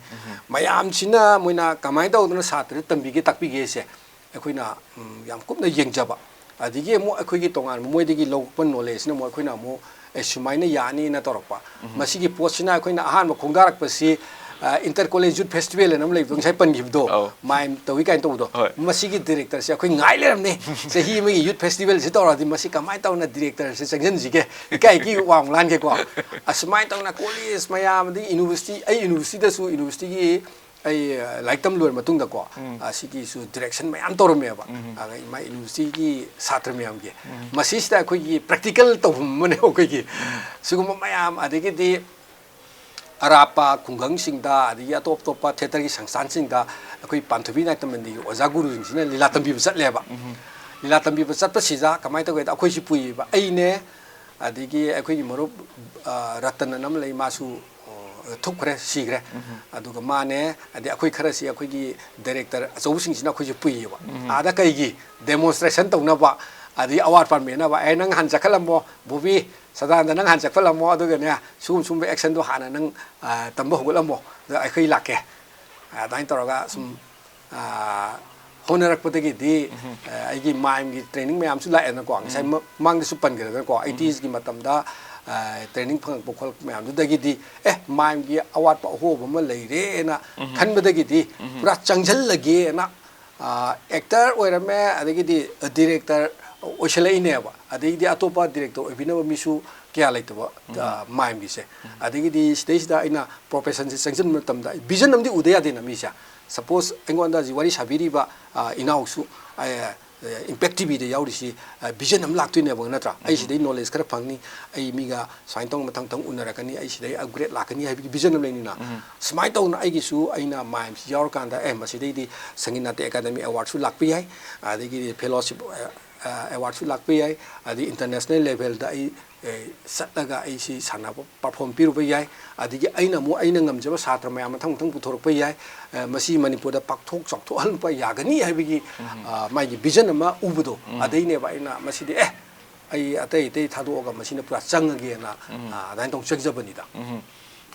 ꯃꯌꯥꯝꯁꯤꯅ ꯃꯣꯏꯅ ꯀꯃꯥꯏꯅ ꯇꯧꯗꯅ ꯁꯥꯇ꯭ꯔꯗ ꯇꯝꯕꯤꯒꯦ ꯇꯥꯛꯄꯤꯒꯦꯁꯦ ꯑꯩꯈꯣꯏꯅ, ꯎꯝ, ꯌꯥꯝ ꯀꯨꯞꯅ ꯌꯦꯡꯖꯕ꯫ ꯑꯗꯒꯤ ꯑꯃꯨꯛ ꯑꯩꯈꯣꯏꯒꯤ ꯇꯣꯉꯥꯟꯕ ꯃꯣꯏꯗꯒꯤ ꯂꯧꯔꯛꯄ ꯅꯣꯂꯦꯖꯁꯤꯅ ꯑꯃꯨꯛ ꯑꯩꯈꯣꯏꯅ ꯑꯃꯨꯛ, "ꯑꯦ, ꯁꯨꯃꯥꯏꯅ ꯌꯥꯅꯤꯅ" ꯇꯧꯔꯛꯄ꯫ ꯃꯁꯤꯒꯤ ꯄꯣꯠꯁꯤꯅ ꯑꯩꯈꯣꯏꯅ ꯑꯍꯥꯟꯕ ꯈꯣꯡꯗꯥꯔꯛꯄꯁꯤ, ꯑ, ꯏꯟꯇꯔ ꯀꯣꯂꯦꯖ ꯌꯨꯠ ꯐꯦꯁꯇꯤꯚꯦꯜ ꯑꯅ ꯑꯃ ꯂꯩꯕꯗꯣ, ꯉꯁꯥꯏ ꯄꯟꯈꯤꯕꯗꯣ, ꯑꯧ꯫ ꯃꯥꯏꯝ ꯇꯧꯏ ꯀꯥꯏꯅ ꯇꯧꯕꯗꯣ꯫ ꯍꯣꯏ꯫ ꯃꯁꯤꯒꯤ ꯗꯤꯔꯦꯛꯇꯔꯁꯦ ꯑꯩꯈꯣꯏ ꯉꯥꯏ ꯂꯩꯔꯝꯅꯦ꯫ ꯆꯍꯤ ꯑꯃꯒꯤ ꯌꯨꯠ ꯐꯦꯁꯇꯤꯚꯦꯜꯁꯤ ꯇꯧꯔꯗꯤ ꯃꯁꯤ ꯀꯃꯥꯏꯅ ꯇꯧꯅ ꯗꯤꯔꯦꯛꯇꯔꯁꯦ ꯆꯪꯁꯤꯟꯁꯤꯒꯦ? ꯏꯀꯥꯏꯒꯤ ꯋꯥꯡ ꯂꯥꯟꯒꯦꯀꯣ꯫ ꯑꯁꯨꯃꯥꯏꯅ ꯇꯧꯅ ꯀꯣꯂꯦꯖ ꯃꯌꯥꯝ, ꯑꯗꯒꯤ ꯌꯨꯅꯤꯚꯔꯁꯤꯇꯤ, ꯑꯩ ꯌꯨꯅꯤꯚꯔꯁꯤꯇꯤꯗꯁꯨ, ꯌꯨꯅꯤꯚꯔꯁꯤꯇꯤꯒꯤ ꯑꯩ, ꯑ, ꯂꯥꯏꯔꯤꯛ ꯇꯝ ꯂꯣꯏꯔ ꯃꯇꯨꯡꯗꯀꯣ, ꯎꯝ꯫ ꯑ, ꯁꯤꯒꯤꯁꯨ ꯗꯤꯔꯦꯛꯁꯟ ꯃꯌꯥꯝ ꯇꯧꯔꯝꯃꯦꯕ꯫ ꯎꯝ꯫ ꯑ, ꯏꯃꯥ ꯌꯨꯅꯤꯚꯔꯁꯤꯇꯤꯒꯤ ꯁꯥꯇ꯭ꯔ ꯃꯌꯥꯝꯒꯤ꯫ ꯎꯝ꯫ ꯃꯁꯤꯁꯤꯗ ꯑꯩꯈꯣꯏꯒꯤ ꯄ꯭ꯔꯦꯛꯇꯤꯀꯦꯜ ꯇꯧꯐꯝ ꯑꯃꯅꯦ ꯑꯩꯈꯣꯏꯒꯤ꯫ ꯎꯝ꯫ ꯁꯤꯒꯨꯝꯕ ꯃꯌꯥꯝ, ꯑꯗꯒꯤꯗꯤ ꯑꯔꯥꯞꯄ ꯈꯨꯡꯒꯪꯁꯤꯡꯗ, ꯑꯗꯒꯤ ꯑꯇꯣꯞ ꯑꯇꯣꯞꯄ ꯊꯤꯌꯦꯇꯔꯒꯤ ꯁꯪꯁꯊꯥꯟꯁꯤꯡꯗ ꯑꯩꯈꯣꯏ ꯄꯥꯟꯊꯣꯏꯕꯤ ꯅꯥꯏꯇ ꯃꯟꯗꯤꯔꯒꯤ ꯑꯣꯖꯥ ꯒꯨꯔꯨꯁꯤꯡꯁꯤꯅ ꯂꯤꯂꯥ ꯇꯝꯕꯤꯕ ꯆꯠꯂꯦꯕ꯫ ꯎꯝ꯫ ꯂꯤꯂꯥ ꯇꯝꯕꯤꯕ ꯆꯠꯄꯁꯤꯗ ꯀꯃꯥꯏꯅ ꯇꯧꯒꯦꯗ, ꯑꯩꯈꯣꯏꯁꯤ ꯄꯨꯏꯌꯦꯕ꯫ ꯑꯩꯅꯦ, ꯑꯗꯒꯤ ꯑꯩꯈꯣꯏꯒꯤ ꯃꯔꯨꯞ, ꯑ, ꯔꯇꯟ ꯑꯅ ꯑꯃ ꯂꯩ, ꯃꯥꯁꯨ, ꯑ, ꯊꯨꯞꯈ꯭ꯔꯦ, ꯁꯤꯈ꯭ꯔꯦ꯫ ꯎꯝ꯫ ꯑꯗꯨꯒ ꯃꯥꯅꯦ, ꯑꯗꯩ ꯑꯩꯈꯣꯏ ꯈꯔꯁꯤ ꯑꯩꯈꯣꯏꯒꯤ ꯗꯥꯏꯔꯦꯛꯇꯔ ꯑꯆꯧꯕꯁꯤꯡꯁꯤꯅ ꯑꯩꯈꯣꯏꯁꯦ ꯄꯨꯏꯌꯦꯕ꯫ ꯎꯝ꯫ ꯑꯥꯗ ꯀꯩꯒꯤ ꯗꯦꯃꯣꯟꯁꯇ꯭ꯔꯦꯁꯟ ꯇꯧꯅꯕ, ꯑꯗꯒꯤ ꯑꯋꯥꯠ ꯑꯄꯥ ꯃꯦꯟꯅꯕ, "ꯑꯦ, ꯅꯪ ꯍꯥꯟꯅ ꯆꯠꯈꯠꯂꯝꯃꯣ, ꯕꯣꯕꯤ, ꯁꯗꯥꯅꯟꯗ, ꯅꯪ ꯍꯥꯟꯅ ꯆꯠꯈꯠꯂꯝꯃꯣ, ꯑꯗꯨꯒꯅꯦ, ꯁꯤꯒꯨꯝ ꯁꯤꯒꯨꯝꯕ ꯑꯦꯛꯁꯟꯗꯣ ꯍꯥꯟꯅ ꯅꯪ, ꯑ, ꯇꯝꯕ ꯍꯧꯒꯠꯂꯝꯃꯣ, ꯑꯗ ꯑꯩꯈꯣꯏ ꯂꯥꯛꯀꯦ"꯫ ꯑꯗꯨꯃꯥꯏꯅ ꯇꯧꯔꯒ ꯁꯨꯝ, ꯑ, ꯍꯣꯠꯅꯔꯛꯄꯗꯒꯤꯗꯤ, ꯎꯝ꯫ ꯑ, ꯑꯩꯒꯤ ꯃꯥꯏꯝꯒꯤ ꯇ꯭ꯔꯦꯅꯤꯡ ꯃꯌꯥꯝꯁꯨ ꯂꯥꯛꯑꯦꯅꯀꯣ, ꯉꯁꯥꯏ ꯎꯝ꯫ ꯃ-, ꯃꯃꯥꯡꯗꯁꯨ ꯄꯟꯈ꯭ꯔꯦꯗꯅꯀꯣ, ꯎꯝ꯫ ꯑꯩꯇꯤꯁꯀꯤ ꯃꯇꯝꯗ, ꯑ, ꯇ꯭ꯔꯦꯅꯤꯡ ꯐꯪꯉꯛꯄ ꯈꯣꯠꯂꯛꯄ ꯃꯌꯥꯝꯗꯨꯗꯒꯤꯗꯤ, "ꯑꯦ, ꯃꯥꯏꯝꯒꯤ ꯑꯋꯥꯠꯄ ꯑꯍꯣꯕ ꯑꯃ ꯂꯩꯔꯦꯅ" ꯎꯝ꯫ ꯈꯟꯕꯗꯒꯤꯗꯤ ꯎꯝ꯫ ꯄꯨꯔꯥ ꯆꯪꯁꯤꯜꯂꯒꯦꯅ, ꯑ, ꯑꯦꯛꯇꯔ ꯑꯣꯏꯔꯝꯃꯦ, ꯑꯗꯒꯤꯗꯤ ꯗꯤꯔꯦꯛꯇꯔ ꯑꯣꯏꯁꯜꯂꯛꯏꯅꯦꯕ, ꯑꯗꯒꯤꯗꯤ ꯑꯇꯣꯞꯄ ꯗꯤꯔꯦꯛꯇꯔ ꯑꯣꯏꯕꯤꯅꯕ ꯃꯤꯁꯨ ꯀꯌꯥ ꯂꯩꯇꯕ, ꯎꯝ꯫ ꯑ, ꯃꯥꯏꯝꯒꯤꯁꯦ꯫ ꯎꯝ꯫ ꯑꯗꯒꯤꯗꯤ ꯁꯤꯗꯩꯁꯤꯗ ꯑꯩꯅ ꯄ꯭ꯔꯣꯐꯦꯁꯟꯁꯦ ꯆꯪꯁꯤꯟꯕ ꯃꯇꯝꯗ ꯚꯤꯖꯟ ꯑꯃꯗꯤ ꯎꯗ ꯌꯥꯗꯦꯅ ꯃꯤꯁꯦ꯫ ꯁꯄꯣꯁ ꯑꯩꯉꯣꯟꯗ ꯍꯧꯖꯤꯛ ꯋꯥꯔꯤ ꯁꯥꯕꯤꯔꯤꯕ, ꯑ, ꯏꯅꯥꯎꯁꯨ, ꯑ, ꯏꯝꯄꯦꯛ ꯇꯤꯚꯤꯗ ꯌꯥꯎꯔꯤꯁꯤ, ꯑ, ꯚꯤꯖꯟ ꯑꯃ ꯂꯥꯛꯇꯣꯏꯅꯦꯕ, ꯅꯠꯇ꯭ꯔꯥ? ꯑꯩ ꯎꯝ꯫ ꯁꯤꯗꯩ ꯅꯣꯂꯦꯖ ꯈꯔ ꯐꯪꯅꯤ, ꯑꯩ ꯃꯤꯒ ꯁꯨꯃꯥꯏꯅ ꯇꯧꯅ ꯃꯊꯪ ꯃꯊꯪ ꯎꯅꯔꯛꯀꯅꯤ, ꯑꯩ ꯁꯤꯗꯩ ꯑꯞꯒ꯭ꯔꯦꯗ ꯂꯥꯛꯀꯅꯤ ꯍꯥꯏꯕꯒꯤ ꯚꯤꯖꯟ ꯑꯃ ꯂꯩꯅꯤꯅ꯫ ꯎꯝ꯫ ꯁꯨꯃꯥꯏꯅ ꯇꯧꯅ ꯑꯩꯒꯤꯁꯨ ꯑꯩꯅ ꯃꯥꯏꯝꯁꯤ ꯌꯥꯎꯔꯀꯥꯟꯗ, ꯑꯦ, ꯃꯁꯤꯗꯩꯗꯤ ꯁꯪꯒꯤꯠ ꯅꯥꯇ꯭ꯌ ꯑꯦꯀꯥꯗꯃꯤ ꯑꯦꯋꯥꯔꯗꯁꯨ ꯂꯥꯛꯄ ꯌꯥꯏ, ꯑꯗꯒꯤꯗꯤ ꯐꯦꯂꯣꯁꯤꯞ, ꯑ, ꯑꯦꯋꯥꯔꯗꯁꯨ ꯂꯥꯛꯄ ꯌꯥꯏ, ꯑꯗꯩ ꯏꯟꯇꯔꯅꯦꯁꯅꯦꯜ ꯂꯦꯚꯦꯜꯗ ꯑꯩ ꯑꯦ, ꯆꯠꯂꯒ ꯑꯩ ꯁꯤ ꯁꯥꯟꯅꯕ ꯄꯔꯐꯣꯔꯝ ꯄꯤꯔꯨꯕ ꯌꯥꯏ꯫ ꯑꯗꯒꯤ ꯑꯩꯅ ꯑꯃꯨꯛ ꯑꯩꯅ ꯉꯝꯖꯕ ꯁꯥꯇ꯭ꯔ ꯃꯌꯥꯝ ꯃꯊꯪ ꯃꯊꯪ ꯄꯨꯊꯣꯔꯛꯄ ꯌꯥꯏ꯫ ꯑ, ꯃꯁꯤ ꯃꯅꯤꯄꯨꯔꯗ ꯄꯥꯛꯊꯣꯛ ꯆꯥꯎꯊꯣꯛꯍꯟꯕ ꯌꯥꯒꯅꯤ ꯍꯥꯏꯕꯒꯤ, ꯑ, ꯃꯥꯒꯤ ꯚꯤꯖꯟ ꯑꯃ ꯎꯕꯗꯣ, ꯑꯗꯩꯅꯦꯕ ꯑꯩꯅ ꯃꯁꯤꯗꯤ ꯑꯦ, ꯑꯩ ꯑꯇꯩ ꯑꯇꯩ ꯊꯥꯗꯣꯛꯑꯒ ꯃꯁꯤꯅ ꯄꯨꯔꯥ ꯆꯪꯉꯒꯦꯅ, ꯑ, ꯑꯗꯨꯃꯥꯏꯅ ꯇꯧ ꯆꯪꯖꯕꯅꯤꯗ꯫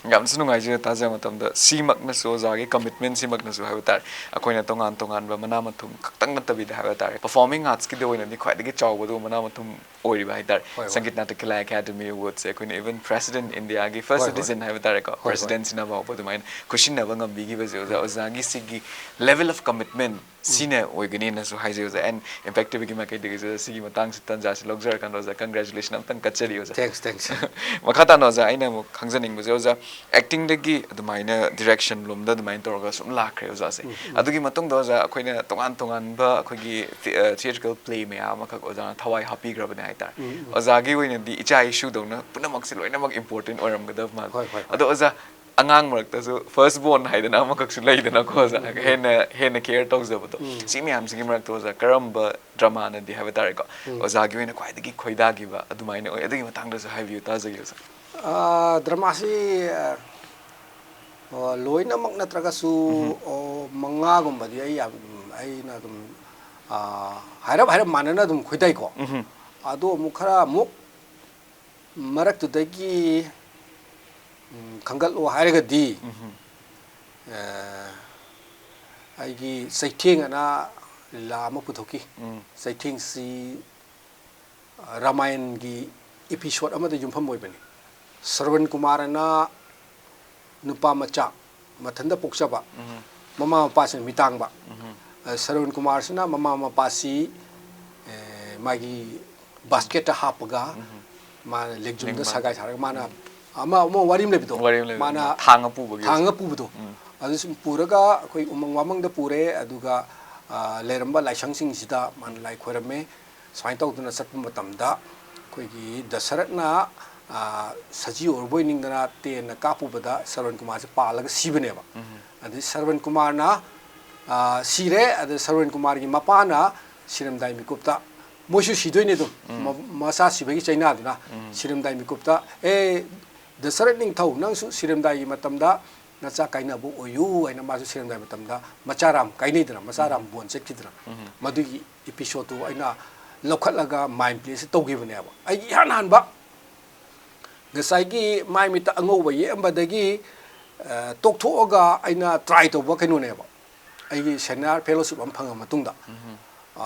ꯌꯥꯝꯅꯁꯨ ꯅꯨꯡꯉꯥꯏꯖꯩ ꯇꯥꯖꯕ ꯃꯇꯝꯗ꯫ ꯁꯤꯃꯛꯅꯁꯨ ꯑꯣꯖꯥꯒꯤ ꯀꯃꯤꯠꯃꯦꯟ ꯁꯤꯃꯛꯅꯁꯨ ꯍꯥꯏꯕ ꯇꯥꯔꯦ, ꯑꯩꯈꯣꯏꯅ ꯇꯣꯉꯥꯟ ꯇꯣꯉꯥꯟꯕ ꯃꯅꯥ ꯃꯊꯨꯝ ꯈꯛꯇꯪ ꯅꯠꯇꯕꯤꯗ ꯍꯥꯏꯕ ꯇꯥꯔꯦ, ꯄꯔꯐꯣꯔꯃꯤꯡ ꯑꯥꯔꯠꯁꯀꯤꯗ ꯑꯣꯏꯅꯗꯤ ꯈ꯭ꯋꯥꯏꯗꯒꯤ ꯆꯥꯎꯕ ꯑꯗꯨꯒꯨꯝꯕ ꯃꯅꯥ ꯃꯊꯨꯝ ꯑꯣꯏꯔꯤꯕ ꯍꯥꯏ ꯇꯥꯔꯦ꯫ ꯍꯣꯏ, ꯍꯣꯏ꯫ ꯁꯪꯒꯤꯠ ꯅꯥꯇꯛ ꯀꯂꯥ ꯑꯦꯀꯥꯗꯃꯤ ꯑꯦꯋꯥꯔꯗꯁꯦ ꯑꯩꯈꯣꯏꯅ ꯏꯚꯟ ꯄ꯭ꯔꯦꯁꯤꯗꯦꯟꯠ ꯏꯟꯗꯤꯌꯥꯒꯤ ꯐꯥꯔꯁ ꯍꯣꯏ, ꯍꯣꯏ꯫ ꯁꯤꯇꯤꯖꯟ ꯍꯥꯏꯕ ꯇꯥꯔꯦꯀꯣ, ꯍꯣꯏ, ꯍꯣꯏ꯫ ꯄ꯭ꯔꯦꯁꯤꯗꯦꯟꯁꯤꯅ ꯐꯥꯎꯕ ꯑꯗꯨꯃꯥꯏꯅ ꯈꯨꯠꯁꯤꯟꯅꯕ ꯉꯝꯕꯤꯈꯤꯕꯁꯦ ꯑꯣꯖꯥ, ꯑꯣꯖꯥꯒꯤ ꯁꯤꯒꯤ ꯂꯦꯚꯦꯜ ꯑꯣꯐ ꯀꯃꯤꯠꯃꯦꯟ ꯁꯤꯅ ꯑꯣꯏꯒꯅꯤꯅꯁꯨ ꯍꯥꯏꯖꯩ ꯑꯣꯖꯥ꯫ ꯑꯦꯟ ꯏꯝꯄꯦꯛ ꯇꯤꯚꯤꯒꯤ ꯃꯥꯏꯀꯩꯗꯒꯤꯁꯨ ꯁꯤꯒꯤ ꯃꯇꯥꯡꯁꯤ, ꯇꯥꯟꯖꯥꯁꯤ ꯂꯧꯖꯔꯀꯥꯟꯗ ꯑꯣꯖꯥ, ꯀꯪꯒ꯭ꯔꯦꯆꯨꯂꯦꯁꯟ ꯑꯝꯇꯪ ꯀꯠꯆꯔꯤ ꯑꯣꯖꯥ꯫ Thanks, thanks. ꯃꯈꯥ ꯇꯥꯅ ꯑꯣꯖꯥ, ꯑꯩꯅ ꯑꯃꯨꯛ ꯈꯪꯖꯅꯤꯡꯕꯁꯦ ꯑꯣꯖꯥ, ꯑꯦꯛꯇꯤꯡꯗꯒꯤ ꯑꯗꯨꯃꯥꯏꯅ ꯗꯤꯔꯦꯛꯁꯟ ꯂꯣꯝꯗ ꯑꯗꯨꯃꯥꯏꯅ ꯇꯧꯔꯒ ꯁꯨꯝ ꯂꯥꯛꯈ꯭ꯔꯦ ꯑꯣꯖꯥꯁꯦ꯫ ꯑꯗꯨꯒꯤ ꯃꯇꯨꯡꯗ ꯑꯣꯖꯥ, ꯑꯩꯈꯣꯏꯅ ꯇꯣꯉꯥꯟ ꯇꯣꯉꯥꯟꯕ ꯑꯩꯈꯣꯏꯒꯤ ꯊꯤ-, ꯑ, ꯊꯤꯌꯦꯇ꯭ꯔꯤꯀꯦꯜ ꯄ꯭ꯂꯦ ꯃꯌꯥꯝ ꯑꯃꯈꯛ ꯑꯣꯖꯥꯅ ꯊꯋꯥꯏ ꯍꯥꯞꯄꯤꯈ꯭ꯔꯕꯅꯦ ꯍꯥꯏꯇꯥꯔꯦ꯫ ꯑꯣꯖꯥꯒꯤ ꯑꯣꯏꯅꯗꯤ ꯏꯆꯥ ꯏꯁꯨꯗꯧꯅ ꯄꯨꯝꯅꯃꯛꯁꯦ ꯂꯣꯏꯅꯃꯛ ꯏꯝꯄꯣꯔꯇꯦꯟ ꯑꯣꯏꯔꯝꯒꯗꯕ ꯃꯥꯜꯂꯦ꯫ ꯍꯣꯏ, ꯍꯣꯏ, ꯍꯣꯏ꯫ ꯑꯗꯣ ꯑꯣꯖꯥ, ꯑꯉꯥꯡ ꯃꯔꯛꯇꯁꯨ ꯐꯥꯔꯁ ꯕꯣꯔꯟ ꯍꯥꯏꯗꯅ ꯑꯃꯈꯛꯁꯨ ꯂꯩꯗꯅꯀꯣ ꯑꯣꯖꯥ, ꯍꯦꯟꯅ, ꯍꯦꯟꯅ ꯀꯦꯌꯔ ꯇꯧꯖꯕꯗꯣ꯫ ꯁꯤ ꯃꯌꯥꯝꯁꯤꯒꯤ ꯃꯔꯛꯇ ꯑꯣꯖꯥ, ꯀꯔꯝꯕ ꯗ꯭ꯔꯃꯥꯅꯗꯤ ꯍꯥꯏꯕ ꯇꯥꯔꯦꯀꯣ, ꯑꯣꯖꯥꯒꯤ ꯑꯣꯏꯅ ꯈ꯭ꯋꯥꯏꯗꯒꯤ ꯈꯣꯏꯗꯥꯈꯤꯕ ꯑꯗꯨꯃꯥꯏꯅ ꯑꯣꯏ? ꯑꯗꯨꯒꯤ ꯃꯇꯥꯡꯗꯁꯨ ꯍꯥꯏꯕꯤꯌꯨ, ꯇꯥꯖꯒꯦ ꯑꯣꯖꯥ꯫ ꯑ, ꯗ꯭ꯔꯃꯥꯁꯤ, ꯑ, ꯑ, ꯂꯣꯏꯅꯃꯛ ꯅꯠꯇ꯭ꯔꯒꯁꯨ, ꯑꯣ, ꯃꯉꯥꯒꯨꯝꯕꯗꯤ ꯑꯩ ꯌꯥꯝ, ꯑꯩꯅ ꯑꯗꯨꯝ, ꯑ, ꯍꯥꯏꯔꯞ ꯍꯥꯏꯔꯞ ꯃꯥꯟꯅꯅ ꯑꯗꯨꯝ ꯈꯣꯏꯗꯥꯏꯀꯣ꯫ ꯑꯗꯣ ꯑꯃꯨꯛ ꯈꯔ ꯑꯃꯨꯛ ꯃꯔꯛꯇꯨꯗꯒꯤ, ꯎꯝ, ꯈꯟꯒꯠꯂꯣ ꯍꯥꯏꯔꯒꯗꯤ, ꯑ, ꯑꯩꯒꯤ ꯆꯩꯊꯦꯡ ꯑꯅ ꯂꯤꯂꯥ ꯑꯃ ꯄꯨꯊꯣꯛꯈꯤ꯫ ꯆꯩꯊꯦꯡꯁꯤ, ꯑ, ꯔꯥꯃꯥꯌꯟꯒꯤ ꯏꯄꯤꯁꯣꯠ ꯑꯃꯗ ꯌꯨꯝꯐꯝ ꯑꯣꯏꯕꯅꯤ꯫ ꯁ꯭ꯔꯕꯟ ꯀꯨꯃꯥꯔ ꯑꯅ ꯅꯨꯄꯥ ꯃꯆꯥ ꯃꯊꯟꯇ ꯄꯣꯛꯆꯕ, ꯃꯃꯥ ꯃꯄꯥꯁꯤꯅ ꯃꯤꯇꯥꯡꯕ꯫ ꯑ, ꯁ꯭ꯔꯕꯟ ꯀꯨꯃꯥꯔꯁꯤꯅ ꯃꯃꯥ ꯃꯄꯥꯁꯤ, ꯑꯦ, ꯃꯥꯒꯤ ꯕꯥꯁꯀꯦꯠꯇ ꯍꯥꯞꯄꯒ ꯃꯥꯅ ꯂꯦꯡꯖꯨꯝꯗ ꯂꯦꯡꯕ꯫ ꯁꯒꯥꯏ ꯁꯥꯔꯒ ꯃꯥꯅ ꯑꯃ, ꯑꯃ ꯋꯥꯔꯤ ꯑꯃ ꯂꯩꯕꯗꯣ꯫ ꯋꯥꯔꯤ ꯑꯃ ꯂꯩꯕꯗꯣ꯫ ꯃꯥꯅ ꯊꯥꯡꯒ ꯄꯨꯕꯒꯤ꯫ ꯊꯥꯡꯒ ꯄꯨꯕꯗꯣ꯫ ꯑꯗꯨ ꯁꯨꯝ ꯄꯨꯔꯒ ꯑꯩꯈꯣꯏ ꯎꯃꯪ ꯋꯥꯃꯪꯗ ꯄꯨꯔꯦ, ꯑꯗꯨꯒ, ꯑ, ꯂꯩꯔꯝꯕ ꯂꯥꯏꯁꯪꯁꯤꯡꯁꯤꯗ ꯃꯥꯅ ꯂꯥꯏ ꯈꯣꯏꯔꯝꯃꯦ꯫ ꯁꯨꯃꯥꯏꯅ ꯇꯧꯗꯅ ꯆꯠꯄ ꯃꯇꯝꯗ ꯑꯩꯈꯣꯏꯒꯤ ꯗꯁꯔꯠꯅ, ꯑ, ꯁꯖꯤ ꯑꯣꯏꯔꯕꯣꯏ ꯅꯤꯡꯗꯅ ꯇꯦꯟꯅ ꯀꯥꯞꯄꯨꯕꯗ ꯁ꯭ꯔꯕꯟ ꯀꯨꯃꯥꯔꯁꯦ ꯄꯥꯜꯂꯒ ꯁꯤꯕꯅꯦꯕ꯫ ꯑꯗꯩ ꯁ꯭ꯔꯕꯟ ꯀꯨꯃꯥꯔꯅ, ꯑ, ꯁꯤꯔꯦ꯫ ꯑꯗ ꯁ꯭ꯔꯕꯟ ꯀꯨꯃꯥꯔꯒꯤ ꯃꯄꯥꯅ ꯁꯤꯔꯝꯗꯥꯏ ꯃꯤꯀꯨꯞꯇ ꯃꯣꯏꯁꯨ ꯁꯤꯗꯣꯏꯅꯤ ꯑꯗꯨꯝ꯫ ꯎꯝ꯫ ꯃ-, ꯃꯆꯥ ꯁꯤꯕꯒꯤ ꯆꯩꯅꯥꯗꯨꯅ꯫ ꯎꯝ꯫ ꯁꯤꯔꯝꯗꯥꯏ ꯃꯤꯀꯨꯞꯇ, "ꯑꯦ, ꯗꯁꯔꯠ ꯅꯤꯡꯊꯧ, ꯅꯪꯁꯨ ꯁꯤꯔꯝꯗꯥꯏꯒꯤ ꯃꯇꯝꯗ ꯅꯆꯥ ꯀꯥꯏꯅꯕ ꯑꯣꯏꯌꯨ" ꯍꯥꯏꯅ ꯃꯥꯁꯨ ꯁꯤꯔꯝꯗꯥꯏ ꯃꯇꯝꯗ ꯃꯆꯥ ꯔꯥꯝ ꯀꯥꯏꯅꯩꯗꯅ, ꯃꯆꯥ ꯔꯥꯝ ꯎꯝ꯫ ꯕꯣꯟ ꯆꯠꯈꯤꯗꯅ꯫ ꯎꯝ꯫ ꯃꯗꯨꯒꯤ episode ꯇꯨ ꯑꯩꯅ ꯂꯧꯈꯠꯂꯒ ꯃꯥꯏꯟ ꯄ꯭ꯂꯦꯁꯤ ꯇꯧꯈꯤꯕꯅꯦꯕ꯫ ꯑꯩꯒꯤ ꯏꯍꯥꯟ ꯍꯥꯟꯕ ꯉꯁꯥꯏꯒꯤ ꯃꯥꯏ ꯃꯤꯠꯇ ꯑꯉꯧꯕ ꯌꯦꯛꯑꯝꯕꯗꯒꯤ, ꯑ, ꯇꯣꯛꯊꯣꯛꯑꯒ ꯑꯩꯅ ꯇ꯭ꯔꯥꯏ ꯇꯧꯕ ꯀꯩꯅꯣꯅꯦꯕ꯫ ꯑꯩꯒꯤ ꯁꯦꯅꯤꯌꯔ ꯐꯦꯂꯣꯁꯤꯞ ꯑꯃ ꯐꯪꯉ ꯃꯇꯨꯡꯗ, ꯎꯝ꯫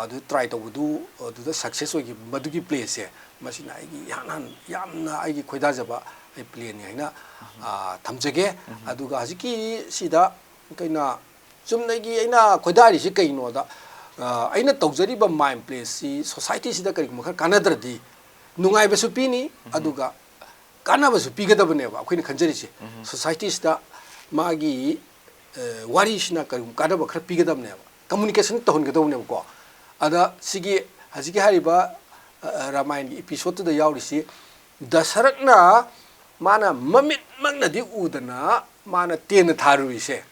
ꯑꯗꯨ ꯇ꯭ꯔꯥꯏ ꯇꯧꯕꯗꯨ, ꯑꯗꯨꯗ ꯁꯛꯁꯦꯁ ꯑꯣꯏꯈꯤꯕ ꯃꯗꯨꯒꯤ ꯄ꯭ꯂꯦꯁꯦ, ꯃꯁꯤꯅ ꯑꯩꯒꯤ ꯏꯍꯥꯟ ꯍꯥꯟ ꯌꯥꯝꯅ ꯑꯩꯒꯤ ꯈꯣꯏꯗꯥꯖꯕ ꯑꯩ ꯄ꯭ꯂꯦꯅꯤ ꯍꯥꯏꯅ, ꯎꯝ꯫ ꯑ, ꯊꯝꯖꯒꯦ꯫ ꯎꯝ꯫ ꯑꯗꯨꯒ ꯍꯧꯖꯤꯛꯀꯤ ꯁꯤꯗ ꯀꯩꯅ ꯆꯨꯝꯅꯒꯤ ꯑꯩꯅ ꯈꯣꯏꯗꯥꯔꯤꯁꯤ ꯀꯩꯅꯣꯗ, ꯑ, ꯑꯩꯅ ꯇꯧꯖꯔꯤꯕ ꯃꯥꯏꯟ ꯄ꯭ꯂꯦꯁꯤ ꯁꯣꯁꯥꯏꯇꯤꯁꯤꯗ ꯀꯔꯤꯒꯨꯝꯕ ꯈꯔ ꯀꯥꯟꯅꯗ꯭ꯔꯗꯤ ꯅꯨꯡꯉꯥꯏꯕꯁꯨ ꯄꯤꯅꯤ, ꯎꯝ꯫ ꯑꯗꯨꯒ ꯀꯥꯟꯅꯕꯁꯨ ꯄꯤꯒꯗꯕꯅꯦꯕ ꯑꯩꯈꯣꯏꯅ ꯈꯟꯖꯔꯤꯁꯦ꯫ ꯎꯝ꯫ ꯁꯣꯁꯥꯏꯇꯤꯁꯤꯗ ꯃꯥꯒꯤ, ꯑ, ꯋꯥꯔꯤꯁꯤꯅ ꯀꯔꯤꯒꯨꯝꯕ ꯀꯥꯟꯅꯕ ꯈꯔ ꯄꯤꯒꯗꯕꯅꯦꯕ, ꯀꯝꯃꯨꯅꯤꯀꯦꯁꯟ ꯇꯧꯍꯟꯒꯗꯕꯅꯦꯕꯀꯣ꯫ ꯑꯗ ꯁꯤꯒꯤ ꯍꯧꯖꯤꯛꯀꯤ ꯍꯥꯏꯔꯤꯕ, ꯑ, ꯔꯥꯃꯥꯌꯟꯒꯤ episode ꯇꯨꯗ ꯌꯥꯎꯔꯤꯁꯤ ꯗꯁꯔꯠꯅ ꯃꯥꯅ ꯃꯃꯤꯠꯃꯛꯅꯗꯤ ꯎꯗꯅ ꯃꯥꯅ ꯇꯦꯟꯅ ꯊꯥꯔꯨꯔꯤꯁꯦ,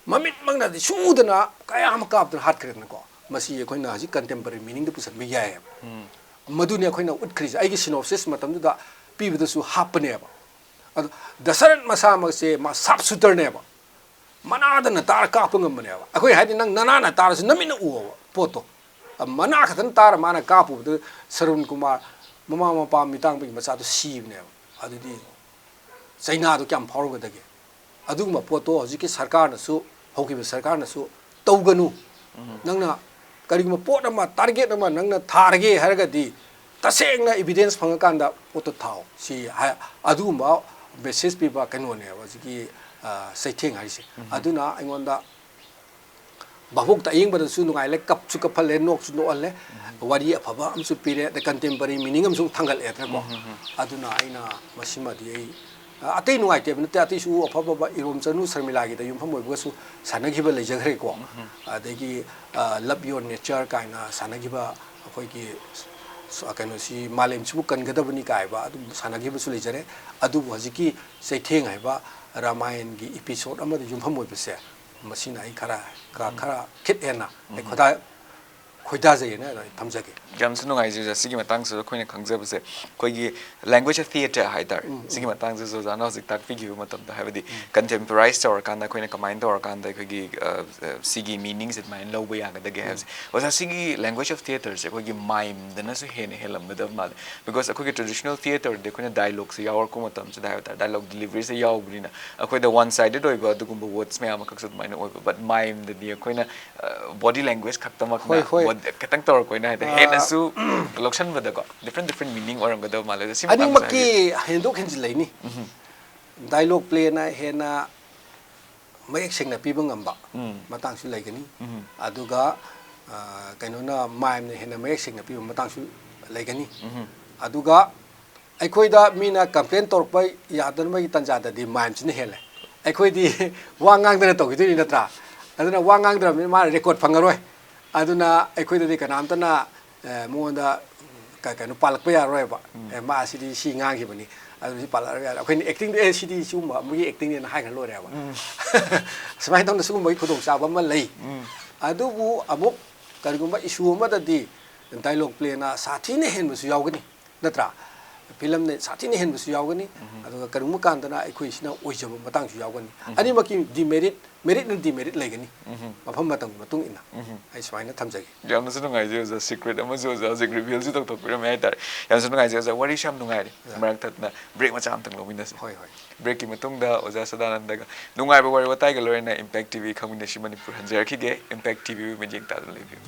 ꯃꯃꯤꯠꯃꯛꯅꯗꯤ ꯁꯨꯗꯅ ꯀꯌꯥ ꯑꯃ ꯀꯥꯞꯇꯅ ꯍꯥꯠꯈ꯭ꯔꯦꯗꯅꯀꯣ꯫ ꯃꯁꯤ ꯑꯩꯈꯣꯏꯅ ꯍꯧꯖꯤꯛ contemporary meaning ꯗ ꯄꯨꯁꯟꯕ ꯌꯥꯏꯌꯦꯕ꯫ ꯎꯝ꯫ ꯃꯗꯨꯅꯤ ꯑꯩꯈꯣꯏꯅ ꯎꯠꯈ꯭ꯔꯤꯁꯦ꯫ ꯑꯩꯒꯤ synopsis ꯃꯇꯝꯗꯨꯗ ꯄꯤꯕꯗꯁꯨ ꯍꯥꯞꯄꯅꯦꯕ꯫ ꯑꯗꯣ ꯗꯁꯔꯠ ꯃꯁꯥꯃꯛꯁꯦ ꯃꯥ sharp shooter ꯅꯦꯕ꯫ ꯃꯅꯥꯗꯅ ꯇꯥꯔ ꯀꯥꯞꯄ ꯉꯝꯕꯅꯦꯕ꯫ ꯑꯩꯈꯣꯏ ꯍꯥꯏꯗꯤ ꯅꯪ ꯅꯅꯥꯅ ꯇꯥꯔꯁꯨ ꯅꯃꯤꯠꯅ ꯎꯑꯣꯕ ꯄꯣꯠꯇꯣ꯫ ꯃꯅꯥ ꯈꯛꯇꯪ ꯇꯥꯔ ꯃꯥꯅ ꯀꯥꯞꯄꯨꯕꯗ ꯁꯔꯨꯟ ꯀꯨꯃꯥꯔ ꯃꯃꯥ ꯃꯄꯥ ꯃꯤꯇꯥꯡꯕꯒꯤ ꯃꯆꯥꯗꯣ ꯁꯤꯕꯅꯦꯕ꯫ ꯑꯗꯨꯗꯤ ꯆꯩꯅꯥꯗꯣ ꯀꯌꯥꯝ ꯐꯥꯎꯔꯝꯒꯗꯒꯦ? ꯑꯗꯨꯒꯨꯝꯕ ꯄꯣꯠꯇꯣ ꯍꯧꯖꯤꯛꯀꯤ ꯁꯔꯀꯥꯔꯅꯁꯨ, ꯍꯧꯈꯤꯕ ꯁꯔꯀꯥꯔꯅꯁꯨ ꯇꯧꯒꯅꯨ꯫ ꯎꯝ꯫ ꯅꯪꯅ ꯀꯔꯤꯒꯨꯝꯕ ꯄꯣꯠ ꯑꯃ, target ꯑꯃ ꯅꯪꯅ ꯊꯥꯔꯒꯦ ꯍꯥꯏꯔꯒꯗꯤ ꯇꯁꯦꯡꯅ evidence ꯐꯪꯉꯀꯥꯟꯗ ꯄꯣꯠꯇꯣ ꯊꯥꯎ꯫ ꯁꯤ ꯍꯥꯏ-, ꯑꯗꯨꯒꯨꯝꯕ message ꯄꯤꯕ ꯀꯩꯅꯣꯅꯦꯕ ꯍꯧꯖꯤꯛꯀꯤ, ꯑ, ꯆꯩꯊꯦꯡ ꯍꯥꯏꯁꯦ꯫ ꯎꯝ꯫ ꯑꯗꯨꯅ ꯑꯩꯉꯣꯟꯗ ꯚꯥꯕꯣꯛꯇ ꯑꯌꯦꯡꯕꯗꯁꯨ ꯅꯨꯡꯉꯥꯏꯍꯜꯂꯦ, ꯀꯞꯁꯨ ꯀꯞꯍꯜꯂꯦ, ꯅꯣꯛꯁꯨ ꯅꯣꯛꯍꯜꯂꯦ꯫ ꯎꯝ꯫ ꯋꯥꯔꯤ ꯑꯐꯕ ꯑꯃꯁꯨ ꯄꯤꯔꯦ, ꯑꯗ contemporary meaning ꯑꯃꯁꯨ ꯊꯥꯡꯒꯠꯂꯛꯑꯦꯗꯅꯀꯣ꯫ ꯎꯝ, ꯎꯝ, ꯎꯝ꯫ ꯑꯗꯨꯅ ꯑꯩꯅ ꯃꯁꯤꯃꯗꯤ ꯑꯩ, ꯑ, ꯑꯇꯩ ꯅꯨꯡꯉꯥꯏꯇꯦ ꯍꯥꯏꯕ ꯅꯠꯇꯦ, ꯑꯇꯩꯁꯨ ꯑꯐ ꯑꯐꯕ ꯏꯔꯣꯝ ꯆꯅꯨ ꯁꯔꯃꯤꯂꯥꯒꯤꯗ ꯌꯨꯝꯐꯝ ꯑꯣꯏꯕꯒꯁꯨ ꯁꯥꯟꯅꯈꯤꯕ ꯂꯩꯖꯈ꯭ꯔꯦꯀꯣ꯫ ꯎꯝ, ꯎꯝ꯫ ꯑꯗꯒꯤ, ꯑ, Love Your Nature ꯀꯥꯏꯅ ꯁꯥꯟꯅꯈꯤꯕ ꯑꯩꯈꯣꯏꯒꯤ ꯁ-, ꯀꯩꯅꯣꯁꯤ ꯃꯥꯂꯦꯝꯁꯤꯕꯨ ꯀꯟꯒꯗꯕꯅꯤ ꯀꯥꯏꯕ ꯑꯗꯨꯝ ꯁꯥꯟꯅꯈꯤꯕꯁꯨ ꯂꯩꯖꯔꯦ꯫ ꯑꯗꯨꯕꯨ ꯍꯧꯖꯤꯛꯀꯤ ꯆꯩꯊꯦꯡ ꯍꯥꯏꯕ ꯔꯥꯃꯥꯌꯟꯒꯤ episode ꯑꯃꯗ ꯌꯨꯝꯐꯝ ꯑꯣꯏꯕꯁꯦ, ꯃꯁꯤꯅ ꯑꯩ ꯈꯔ, ꯈꯔ, ꯎꯝ꯫ ꯈꯔ ꯈꯤꯠ ꯍꯦꯟꯅ ꯑꯩ ꯎꯝ꯫ ꯈꯣꯏꯗꯥ-, ꯈꯣꯏꯗꯥꯖꯩꯌꯦꯅ ꯑꯩ ꯊꯝꯖꯒꯦ꯫ ꯌꯥꯝꯁꯨ ꯅꯨꯡꯉꯥꯏꯖꯩ ꯑꯣꯖꯥ꯫ ꯁꯤꯒꯤ ꯃꯇꯥꯡꯁꯤꯗ ꯑꯩꯈꯣꯏꯅ ꯈꯪꯖꯕꯁꯦ, ꯑꯩꯈꯣꯏꯒꯤ language of theatre ꯍꯥꯏꯇꯥꯔꯦ, ꯁꯤꯒꯤ ꯃꯇꯥꯡꯁꯤꯁꯨ ꯑꯣꯖꯥꯅ ꯍꯧꯖꯤꯛ ꯇꯥꯛꯄꯤꯈꯤꯕ ꯃꯇꯝꯗ, ꯍꯥꯏꯕꯗꯤ contemporise ꯇꯧꯔꯀꯥꯟꯗ ꯑꯩꯈꯣꯏꯅ ꯀꯃꯥꯏꯅ ꯇꯧꯔꯀꯥꯟꯗ ꯑꯩꯈꯣꯏꯒꯤ ꯑ, ꯑ, ꯁꯤꯒꯤ meaningꯁꯦ ꯑꯗꯨꯃꯥꯏꯅ ꯂꯧꯕ ꯌꯥꯒꯗꯒꯦ ꯍꯥꯏꯕꯁꯦ꯫ ꯑꯣꯖꯥ, ꯁꯤꯒꯤ language of theatreꯁꯦ ꯑꯩꯈꯣꯏꯒꯤ mimeꯗꯅꯁꯨ ꯍꯦꯟꯅ ꯍꯦꯜꯂꯝꯒꯗꯕ ꯃꯥꯜꯂꯦ, because ꯑꯩꯈꯣꯏꯒꯤ traditional theatreꯗꯤ ꯑꯩꯈꯣꯏꯅ dialogueꯁꯦ ꯌꯥꯎꯔꯛꯄ ꯃꯇꯝꯁꯤꯗ ꯍꯥꯏꯕ ꯇꯥꯔꯦ, dialogue deliveryꯁꯦ ꯌꯥꯎꯕꯅꯤꯅ ꯑꯩꯈꯣꯏꯗ one sided ꯑꯣꯏꯕ ꯑꯗꯨꯒꯨꯝꯕ words ꯃꯌꯥꯝ ꯑꯃꯈꯛꯁꯨ ꯑꯗꯨꯃꯥꯏꯅ ꯑꯣꯏꯕ, but mimeꯗꯗꯤ ꯑꯩꯈꯣꯏꯅ body language ꯈꯛꯇꯃꯛꯅ ꯍꯣꯏ, ꯍꯣꯏ꯫ ꯋꯥ-, ꯈꯤꯇꯪ ꯇꯧꯔꯛꯄꯅ ꯍꯥꯏꯗꯤ ꯍꯦꯟꯅꯁꯨ ꯂꯧꯁꯟꯕꯗꯀꯣ different different meaning ꯑꯣꯏꯔꯝꯒꯗꯕ ꯃꯥꯜꯂꯦ꯫ ꯑꯗꯣ ꯁꯤ ꯃꯇꯥꯡꯗꯁꯨ ꯑꯅꯤꯃꯛꯀꯤ ꯍꯥꯏꯕꯤꯌꯨ꯫ ꯍꯦꯟꯗꯣꯛ ꯍꯦꯟꯖꯤꯟ ꯂꯩꯅꯤ꯫ Dialogue playꯅ ꯍꯦꯟꯅ ꯃꯌꯦꯛ ꯁꯦꯡꯅ ꯄꯤꯕ ꯉꯝꯕ ꯎꯝ꯫ ꯃꯇꯥꯡꯁꯨ ꯂꯩꯒꯅꯤ꯫ ꯎꯝ꯫ ꯑꯗꯨꯒ ꯑ, ꯀꯩꯅꯣꯅ mimeꯅ ꯍꯦꯟꯅ ꯃꯌꯦꯛ ꯁꯦꯡꯅ ꯄꯤꯕ ꯃꯇꯥꯡꯁꯨ ꯂꯩꯒꯅꯤ꯫ ꯎꯝ꯫ ꯑꯗꯨꯒ ꯑꯩꯈꯣꯏꯗ ꯃꯤꯅ complain ꯇꯧꯔꯛꯄ ꯌꯥꯗꯅꯕꯒꯤ ꯇꯥꯟꯖꯥꯗꯗꯤ mimeꯁꯤꯅ ꯍꯦꯜꯂꯦ꯫ ꯑꯩꯈꯣꯏꯗꯤ ꯋꯥ ꯉꯥꯡꯗꯅ ꯇꯧꯈꯤꯗꯣꯏꯅꯤ ꯅꯠꯇ꯭ꯔꯥ? ꯑꯗꯨꯅ ꯋꯥ ꯉꯥꯡꯗ꯭ꯔꯕꯅꯤꯅ ꯃꯥꯅ record ꯐꯪꯉꯔꯣꯏ꯫ ꯑꯗꯨꯅ ꯑꯩꯈꯣꯏꯗꯗꯤ ꯀꯅꯥꯝꯇꯅ ꯑ, ꯃꯉꯣꯟꯗ ꯀ-, ꯀꯩꯅꯣ ꯄꯥꯜꯂꯛꯄ ꯌꯥꯔꯣꯏꯕ꯫ ꯑꯦ, ꯃꯥ ꯁꯤꯗꯤ ꯁꯤ ꯉꯥꯡꯈꯤꯕꯅꯤ, ꯑꯗꯨ ꯁꯤ ꯄꯥꯜꯂꯛꯑꯔꯣꯏ ꯌꯥꯔꯣꯏ꯫ ꯑꯩꯈꯣꯏꯅ actingꯗ, "ꯑꯦ, ꯁꯤꯗꯤ ꯁꯤꯒꯨꯝꯕ ꯑꯃꯒꯤ actingꯅꯦꯅ" ꯍꯥꯏꯈ꯭ꯔ ꯂꯣꯏꯔꯦꯕ꯫ ꯁꯨꯃꯥꯏꯅ ꯇꯧꯗꯅ ꯁꯤꯒꯨꯝꯕꯒꯤ ꯈꯨꯗꯣꯡꯆꯥꯕ ꯑꯃ ꯂꯩ꯫ ꯑꯗꯨꯕꯨ ꯑꯃꯨꯛ ꯀꯔꯤꯒꯨꯝꯕ issue ꯑꯃꯗꯗꯤ dialogue playꯅ ꯁꯥꯊꯤꯅ ꯍꯦꯟꯕꯁꯨ ꯌꯥꯎꯒꯅꯤ, ꯅꯠꯇ꯭ꯔꯥ? Filmꯅ ꯁꯥꯊꯤꯅ ꯍꯦꯟꯕꯁꯨ ꯌꯥꯎꯒꯅꯤ, ꯑꯗꯨꯒ ꯀꯔꯤꯒꯨꯝꯕ ꯀꯥꯟꯗꯅ ꯑꯩꯈꯣꯏꯁꯤꯅ ꯑꯣꯏꯖꯕ ꯃꯇꯥꯡꯁꯨ ꯌꯥꯎꯒꯅꯤ꯫ ꯑꯅꯤꯃꯛꯀꯤ demerit, meritꯅ demerit ꯂꯩꯒꯅꯤ꯫ ꯃꯐꯝ ꯃꯇꯝꯒꯤ ꯃꯇꯨꯡ ꯏꯟꯅ ꯑꯩ ꯁꯨꯃꯥꯏꯅ ꯊꯝꯖꯒꯦ꯫ ꯌꯥꯝꯅꯁꯨ ꯅꯨꯡꯉꯥꯏꯖꯩ ꯑꯣꯖꯥ, secret ꯑꯃꯁꯨ ꯑꯣꯖꯥ ꯍꯧꯖꯤꯛ revealꯁꯨ ꯇꯧꯊꯣꯛꯄꯤꯔꯝꯃꯦ ꯍꯥꯏꯇꯥꯔꯦ꯫ ꯌꯥꯝꯅꯁꯨ ꯅꯨꯡꯉꯥꯏꯖꯩ ꯑꯣꯖꯥ, ꯋꯥꯔꯤꯁꯨ ꯌꯥꯝ ꯅꯨꯡꯉꯥꯏꯔꯤ꯫ ꯃꯔꯛ ꯊꯠꯅ break ꯃꯆꯥ ꯑꯝꯇꯪ ꯂꯧꯃꯤꯟꯅꯁꯤ꯫ ꯍꯣꯏ, ꯍꯣꯏ꯫ Breakꯀꯤ ꯃꯇꯨꯡꯗ ꯑꯣꯖꯥ ꯁꯗꯥꯅꯟꯗꯒ ꯅꯨꯡꯉꯥꯏꯕ ꯋꯥꯔꯤ ꯋꯥꯇꯥꯏꯒ ꯂꯣꯏꯅꯅ Impact TV ꯈꯪꯃꯤꯟꯅꯁꯤ ꯃꯅꯤꯄꯨꯔ ꯍꯟꯖꯔꯛꯈꯤꯒꯦ꯫ Impact TVꯕꯨ ꯃꯤꯠꯌꯦꯡ ꯇꯥꯗꯨꯅ ꯂꯩꯕꯤꯌꯨ꯫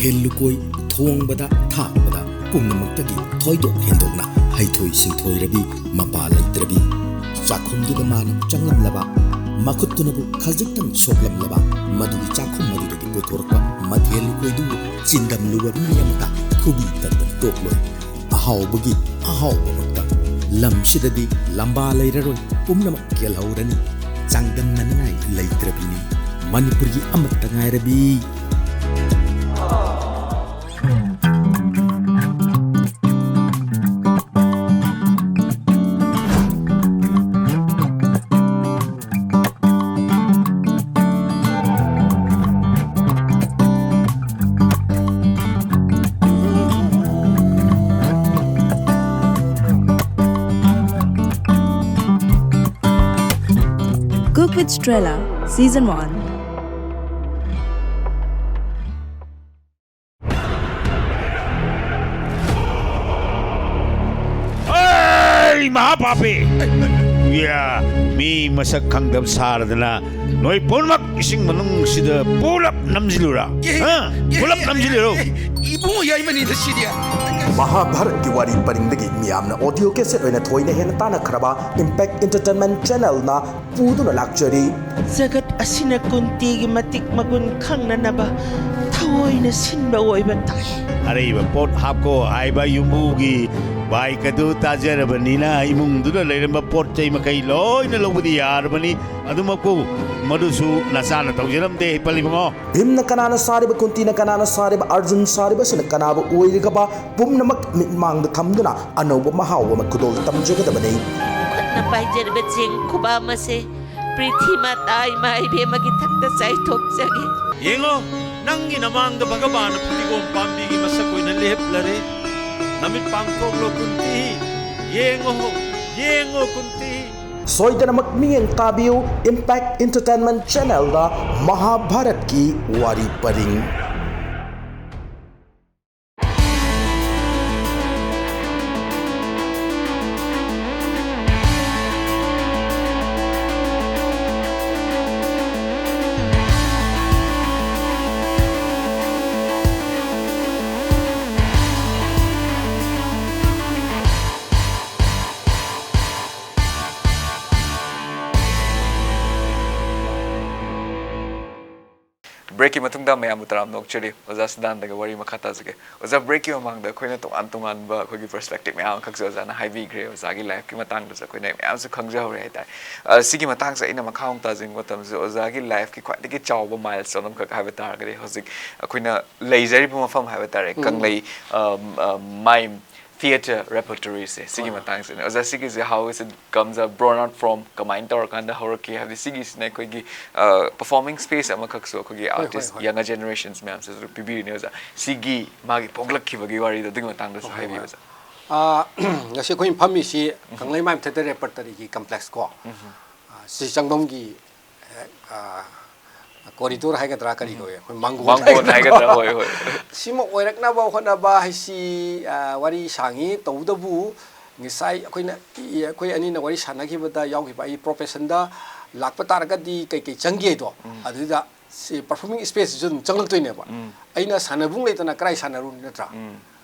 ꯃꯊꯦꯜ ꯂꯨꯀꯣꯏ ꯊꯣꯡꯕꯗ, ꯊꯥꯛꯄꯗ ꯄꯨꯝꯅꯃꯛꯇꯒꯤ ꯊꯣꯏꯗꯣꯛ ꯍꯦꯟꯗꯣꯛꯅ ꯍꯩꯊꯣꯏ ꯁꯤꯡꯊꯣꯏꯔꯕꯤ, ꯃꯄꯥ ꯂꯩꯇ꯭ꯔꯕꯤ꯫ ꯆꯥꯛꯈꯨꯝꯗꯨꯗ ꯃꯥꯅ ꯆꯪꯂꯝꯂꯕ, ꯃꯈꯨꯠꯇꯨꯅꯕꯨ ꯈꯖꯤꯛꯇꯪ ꯁꯣꯛꯂꯝꯂꯕ, ꯃꯗꯨꯒꯤ ꯆꯥꯛꯈꯨꯝ ꯑꯗꯨꯗꯒꯤ ꯄꯨꯊꯣꯔꯛꯄ ꯃꯊꯦꯜ ꯂꯨꯀꯣꯏꯗꯨꯕꯨ ꯆꯤꯟꯗꯝꯂꯨꯕ ꯃꯤ ꯑꯃꯇ ꯈꯨꯕꯤ ꯇꯠꯇꯅ ꯇꯣꯛꯂꯣꯏ꯫ ꯑꯍꯥꯎꯕꯒꯤ ꯑꯍꯥꯎꯕꯃꯛꯇ꯫ ꯂꯝꯁꯤꯗꯗꯤ ꯂꯝꯕꯥ ꯂꯩꯔꯔꯣꯏ, ꯄꯨꯝꯅꯃꯛ ꯒꯦꯜꯍꯧꯔꯅꯤ꯫ ꯆꯥꯡꯗꯝꯅꯅꯤꯡꯉꯥꯏ ꯂꯩꯇ꯭ꯔꯕꯤꯅꯤ ꯃꯅꯤꯄꯨꯔꯒꯤ ꯑꯃꯠꯇ ꯉꯥꯏꯔꯕꯤ꯫ Cook with Strella, Season one. ꯑꯩ ꯃꯍꯥꯄꯥꯄꯤ! ꯌꯥ, ꯃꯤ ꯃꯁꯛ ꯈꯪꯗꯕ ꯁꯥꯔꯗꯅ ꯅꯣꯏ ꯄꯨꯝꯅꯃꯛ ꯏꯁꯤꯡ ꯃꯅꯨꯡꯁꯤꯗ ꯄꯨꯂꯞ ꯅꯝꯁꯤꯜꯂꯨꯔꯥ? ꯍꯥ? ꯄꯨꯂꯞ ꯅꯝꯁꯤꯜꯂꯨꯔꯣ? ꯏꯕꯨꯡꯉꯣ ꯌꯥꯏꯃꯅꯤꯗ ꯁꯤꯗꯤ꯫ ꯃꯍꯥꯚꯥꯔꯠꯀꯤ ꯋꯥꯔꯤ ꯄꯔꯤꯡꯗꯒꯤ ꯃꯤꯌꯥꯝꯅ audio cassette ꯑꯣꯏꯅ ꯊꯣꯏꯅ ꯍꯦꯟꯅ ꯇꯥꯟꯅꯈ꯭ꯔꯕ Impact Entertainment Channelꯅ ꯄꯨꯗꯨꯅ ꯂꯥꯛꯆꯔꯤ꯫ ꯖꯒꯠ ꯑꯁꯤꯅ ꯀꯨꯟꯇꯤꯒꯤ ꯃꯇꯤꯛ ꯃꯒꯨꯟ ꯈꯪꯅꯅꯕ ꯊꯑꯣꯏꯅ ꯁꯤꯟꯕ ꯑꯣꯏꯕ ꯇꯥꯏ꯫ ꯑꯔꯩꯕ ꯄꯣꯠ ꯍꯥꯞꯀꯣ ꯍꯥꯏꯕ ꯌꯨꯝꯕꯨꯒꯤ bike ꯑꯗꯨ ꯇꯥꯖꯔꯕꯅꯤꯅ ꯏꯃꯨꯡꯗꯨꯗ ꯂꯩꯔꯝꯕ ꯄꯣꯠ ꯆꯩ ꯃꯈꯩ ꯂꯣꯏꯅ ꯂꯧꯕꯗꯤ ꯌꯥꯔꯕꯅꯤ꯫ ꯑꯗꯨꯃꯛꯄꯨ ꯃꯗꯨꯁꯨ ꯅꯆꯥꯅ ꯇꯧꯖꯔꯝꯗꯦ, ꯄꯜꯂꯤꯕꯉꯣ꯫ ꯚꯤꯝꯅ ꯀꯅꯥꯅ ꯁꯥꯔꯤꯕ, ꯀꯨꯟꯇꯤꯅ ꯀꯅꯥꯅ ꯁꯥꯔꯤꯕ, ꯑꯔꯖꯨꯟ ꯁꯥꯔꯤꯕꯁꯤꯅ ꯀꯅꯥꯕꯨ ꯑꯣꯏꯔꯤꯒꯕ ꯄꯨꯝꯅꯃꯛ ꯃꯤꯠꯃꯥꯡꯗ ꯊꯝꯗꯨꯅ ꯑꯅꯧꯕ ꯃꯍꯥꯎ ꯑꯃ ꯈꯨꯗꯣꯜ ꯇꯝꯖꯒꯗꯕꯅꯤ꯫ ꯈꯨꯠꯅ ꯄꯥꯏꯖꯔꯤꯕ ꯆꯦꯡ ꯈꯨꯕꯥꯝ ꯑꯁꯦ ꯄ꯭ꯔꯤꯊꯤ ꯃꯥꯇꯥ ꯏꯃꯥ ꯏꯕꯦꯝꯃꯒꯤ ꯊꯛꯇ ꯆꯥꯏꯊꯣꯛꯆꯒꯦ꯫ ꯌꯦꯡꯉꯣ, ꯅꯪꯒꯤ ꯅꯃꯥꯡꯗ ꯚꯒꯕꯥꯅ ꯐꯗꯤꯒꯣꯝ ꯄꯥꯝꯕꯤꯒꯤ ꯃꯁꯛ ꯑꯣꯏꯅ ꯂꯦꯞꯂꯔꯦ꯫ ꯅꯃꯤꯠ ꯄꯥꯡꯊꯣꯛꯂꯣ ꯀꯨꯟꯇꯤ, ꯌꯦꯡꯉꯣ, ꯌꯦꯡꯉꯣ ꯀꯨꯟꯇꯤ꯫ ꯁꯣꯏꯗꯅꯃꯛ ꯃꯤꯠꯌꯦꯡ ꯇꯥꯕꯤꯌꯨ Impact Entertainment Channelꯗ ꯃꯍꯥꯚꯥꯔꯠꯀꯤ ꯋꯥꯔꯤ ꯄꯔꯤꯡ꯫ ꯕ꯭ꯔꯦꯛꯀꯤ ꯃꯇꯨꯡꯗ ꯃꯌꯥꯝꯕꯨ ꯇꯔꯥꯝꯅ ꯑꯣꯛꯆꯔꯤ꯫ ꯑꯣꯖꯥ ꯁꯗꯥꯟꯗꯒ ꯋꯥꯔꯤ ꯃꯈꯥ ꯇꯥꯖꯒꯦ꯫ ꯑꯣꯖꯥ, ꯕ꯭ꯔꯦꯛꯀꯤ ꯃꯃꯥꯡꯗ ꯑꯩꯈꯣꯏꯅ ꯇꯣꯉꯥꯟ ꯇꯣꯉꯥꯟꯕ ꯑꯩꯈꯣꯏꯒꯤ ꯄꯔꯁꯄꯦꯛꯇꯤꯞ ꯃꯌꯥꯝ ꯑꯃꯈꯛꯁꯨ ꯑꯣꯖꯥꯅ ꯍꯥꯏꯕꯤꯈ꯭ꯔꯦ꯫ ꯑꯣꯖꯥꯒꯤ ꯂꯥꯏꯐꯀꯤ ꯃꯇꯥꯡꯗꯁꯨ ꯑꯩꯈꯣꯏꯅ ꯃꯌꯥꯝꯁꯨ ꯈꯪꯖꯍꯧꯔꯦ ꯍꯥꯏꯇꯥꯔꯦ꯫ ꯑ, ꯁꯤꯒꯤ ꯃꯇꯥꯡꯁꯦ ꯑꯩꯅ ꯃꯈꯥ ꯑꯃꯨꯛ ꯇꯥꯖꯅꯤꯡꯕ ꯃꯇꯝꯁꯤꯗ ꯑꯣꯖꯥꯒꯤ ꯂꯥꯏꯐꯀꯤ ꯈ꯭ꯋꯥꯏꯗꯒꯤ ꯆꯥꯎꯕ ꯃꯥꯏꯜꯁ꯭ꯇꯣꯟ ꯑꯃꯈꯛ ꯍꯥꯏꯕ ꯇꯥꯔꯒꯗꯤ ꯍꯧꯖꯤꯛ ꯑꯩꯈꯣꯏꯅ ꯂꯩꯖꯔꯤꯕ ꯃꯐꯝ ꯍꯥꯏꯕ ꯇꯥꯔꯦ, ꯎꯝ꯫ ꯀꯪꯂꯩ, ꯑ, ꯑ, ꯃꯥꯏꯝ ꯊꯤꯌꯦꯇꯔ ꯔꯦꯄꯔꯇꯣꯔꯤꯁꯦ, ꯁꯤꯒꯤ ꯍꯣꯏ, ꯍꯣꯏ꯫ ꯃꯇꯥꯡꯁꯤꯅꯦ꯫ ꯑꯣꯖꯥ, ꯁꯤꯒꯤꯁꯦ how is it comes up, born out from, ꯀꯃꯥꯏꯅ ꯇꯧꯔꯀꯥꯟꯗ ꯍꯧꯔꯛꯀꯦ ꯍꯥꯏꯕꯗꯤ ꯁꯤꯒꯤꯁꯤꯅ ꯑꯩꯈꯣꯏꯒꯤ, ꯑ, ꯄꯔꯐꯣꯔꯃꯤꯡ ꯁ꯭ꯄꯦꯁ ꯑꯃꯈꯛꯁꯨ ꯑꯩꯈꯣꯏꯒꯤ ꯍꯣꯏ, ꯍꯣꯏ, ꯑꯥꯔꯇꯤꯁ, ꯍꯣꯏ꯫ ꯌꯪ ꯖꯦꯅꯦꯔꯦꯁꯟꯁ ꯃꯌꯥꯝꯁꯤꯁꯨ ꯄꯤꯕꯤꯔꯤꯅꯦ ꯑꯣꯖꯥ꯫ ꯁꯤꯒꯤ ꯃꯥꯒꯤ ꯄꯣꯛꯂꯛꯈꯤꯕꯒꯤ ꯋꯥꯔꯤꯗꯣ ꯑꯗꯨꯒꯤ ꯃꯇꯥꯡꯗꯁꯨ ꯍꯣꯏ, ꯍꯣꯏ, ꯍꯥꯏꯕꯤꯌꯨ ꯍꯣꯏ꯫ ꯑꯣꯖꯥ꯫ ꯑ, ꯉꯁꯤ ꯑꯩꯈꯣꯏꯅ ꯐꯝꯃꯤꯁꯤ ꯎꯝ꯫ ꯀꯪꯂꯩꯃꯥꯏ ꯊꯤꯌꯦꯇꯔ ꯔꯦꯄꯔꯇꯣꯔꯤꯒꯤ ꯀꯝꯄ꯭ꯂꯦꯛꯁ ꯀꯣ꯫ ꯎꯝ꯫ ꯑ, ꯁꯤ ꯆꯪꯐꯝꯒꯤ ꯍꯦꯛ, ꯑ, ꯀꯣꯔꯤꯗꯣꯔ ꯍꯥꯏꯒꯗ꯭ꯔꯥ ꯀꯔꯤ ꯎꯝ꯫ ꯀꯧꯏ? ꯑꯩꯈꯣꯏ ꯃꯥꯡꯒꯣꯟ ꯃꯥꯡꯒꯣꯟ ꯍꯥꯏꯒꯗ꯭ꯔꯥ? ꯍꯥꯏꯒꯗ꯭ꯔꯥ? ꯍꯣꯏ, ꯍꯣꯏ꯫ ꯁꯤꯃ ꯑꯣꯏꯔꯛꯅꯕ ꯍꯣꯠꯅꯕ ꯍꯥꯏꯁꯤ, ꯑ, ꯋꯥꯔꯤ ꯁꯥꯡꯉꯤ꯫ ꯇꯧꯕꯇꯕꯨ ꯉꯁꯥꯏ ꯑꯩꯈꯣꯏꯅ, ꯑꯩꯈꯣꯏ ꯑꯅꯤꯅ ꯋꯥꯔꯤ ꯁꯥꯟꯅꯈꯤꯕꯗ ꯌꯥꯎꯈꯤꯕ ꯑꯩ ꯄ꯭ꯔꯣꯐꯦꯁꯟꯗ ꯂꯥꯛꯄ ꯇꯥꯔꯒꯗꯤ ꯀꯩꯀꯩ ꯆꯪꯒꯦꯗꯣ, ꯎꯝ꯫ ꯑꯗꯨꯗ ꯁꯤ ꯄꯔꯐꯣꯔꯃꯤꯡ ꯁ꯭ꯄꯦꯁꯁꯤꯁꯨ ꯑꯗꯨꯝ ꯆꯪꯂꯛꯇꯣꯏꯅꯦꯕ꯫ ꯎꯝ꯫ ꯑꯩꯅ ꯁꯥꯟꯅꯕꯨꯡ ꯂꯩꯇꯅ ꯀꯗꯥꯏ ꯁꯥꯟꯅꯔꯨꯅꯤ, ꯅꯠꯇ꯭ꯔꯥ? ꯎꯝ꯫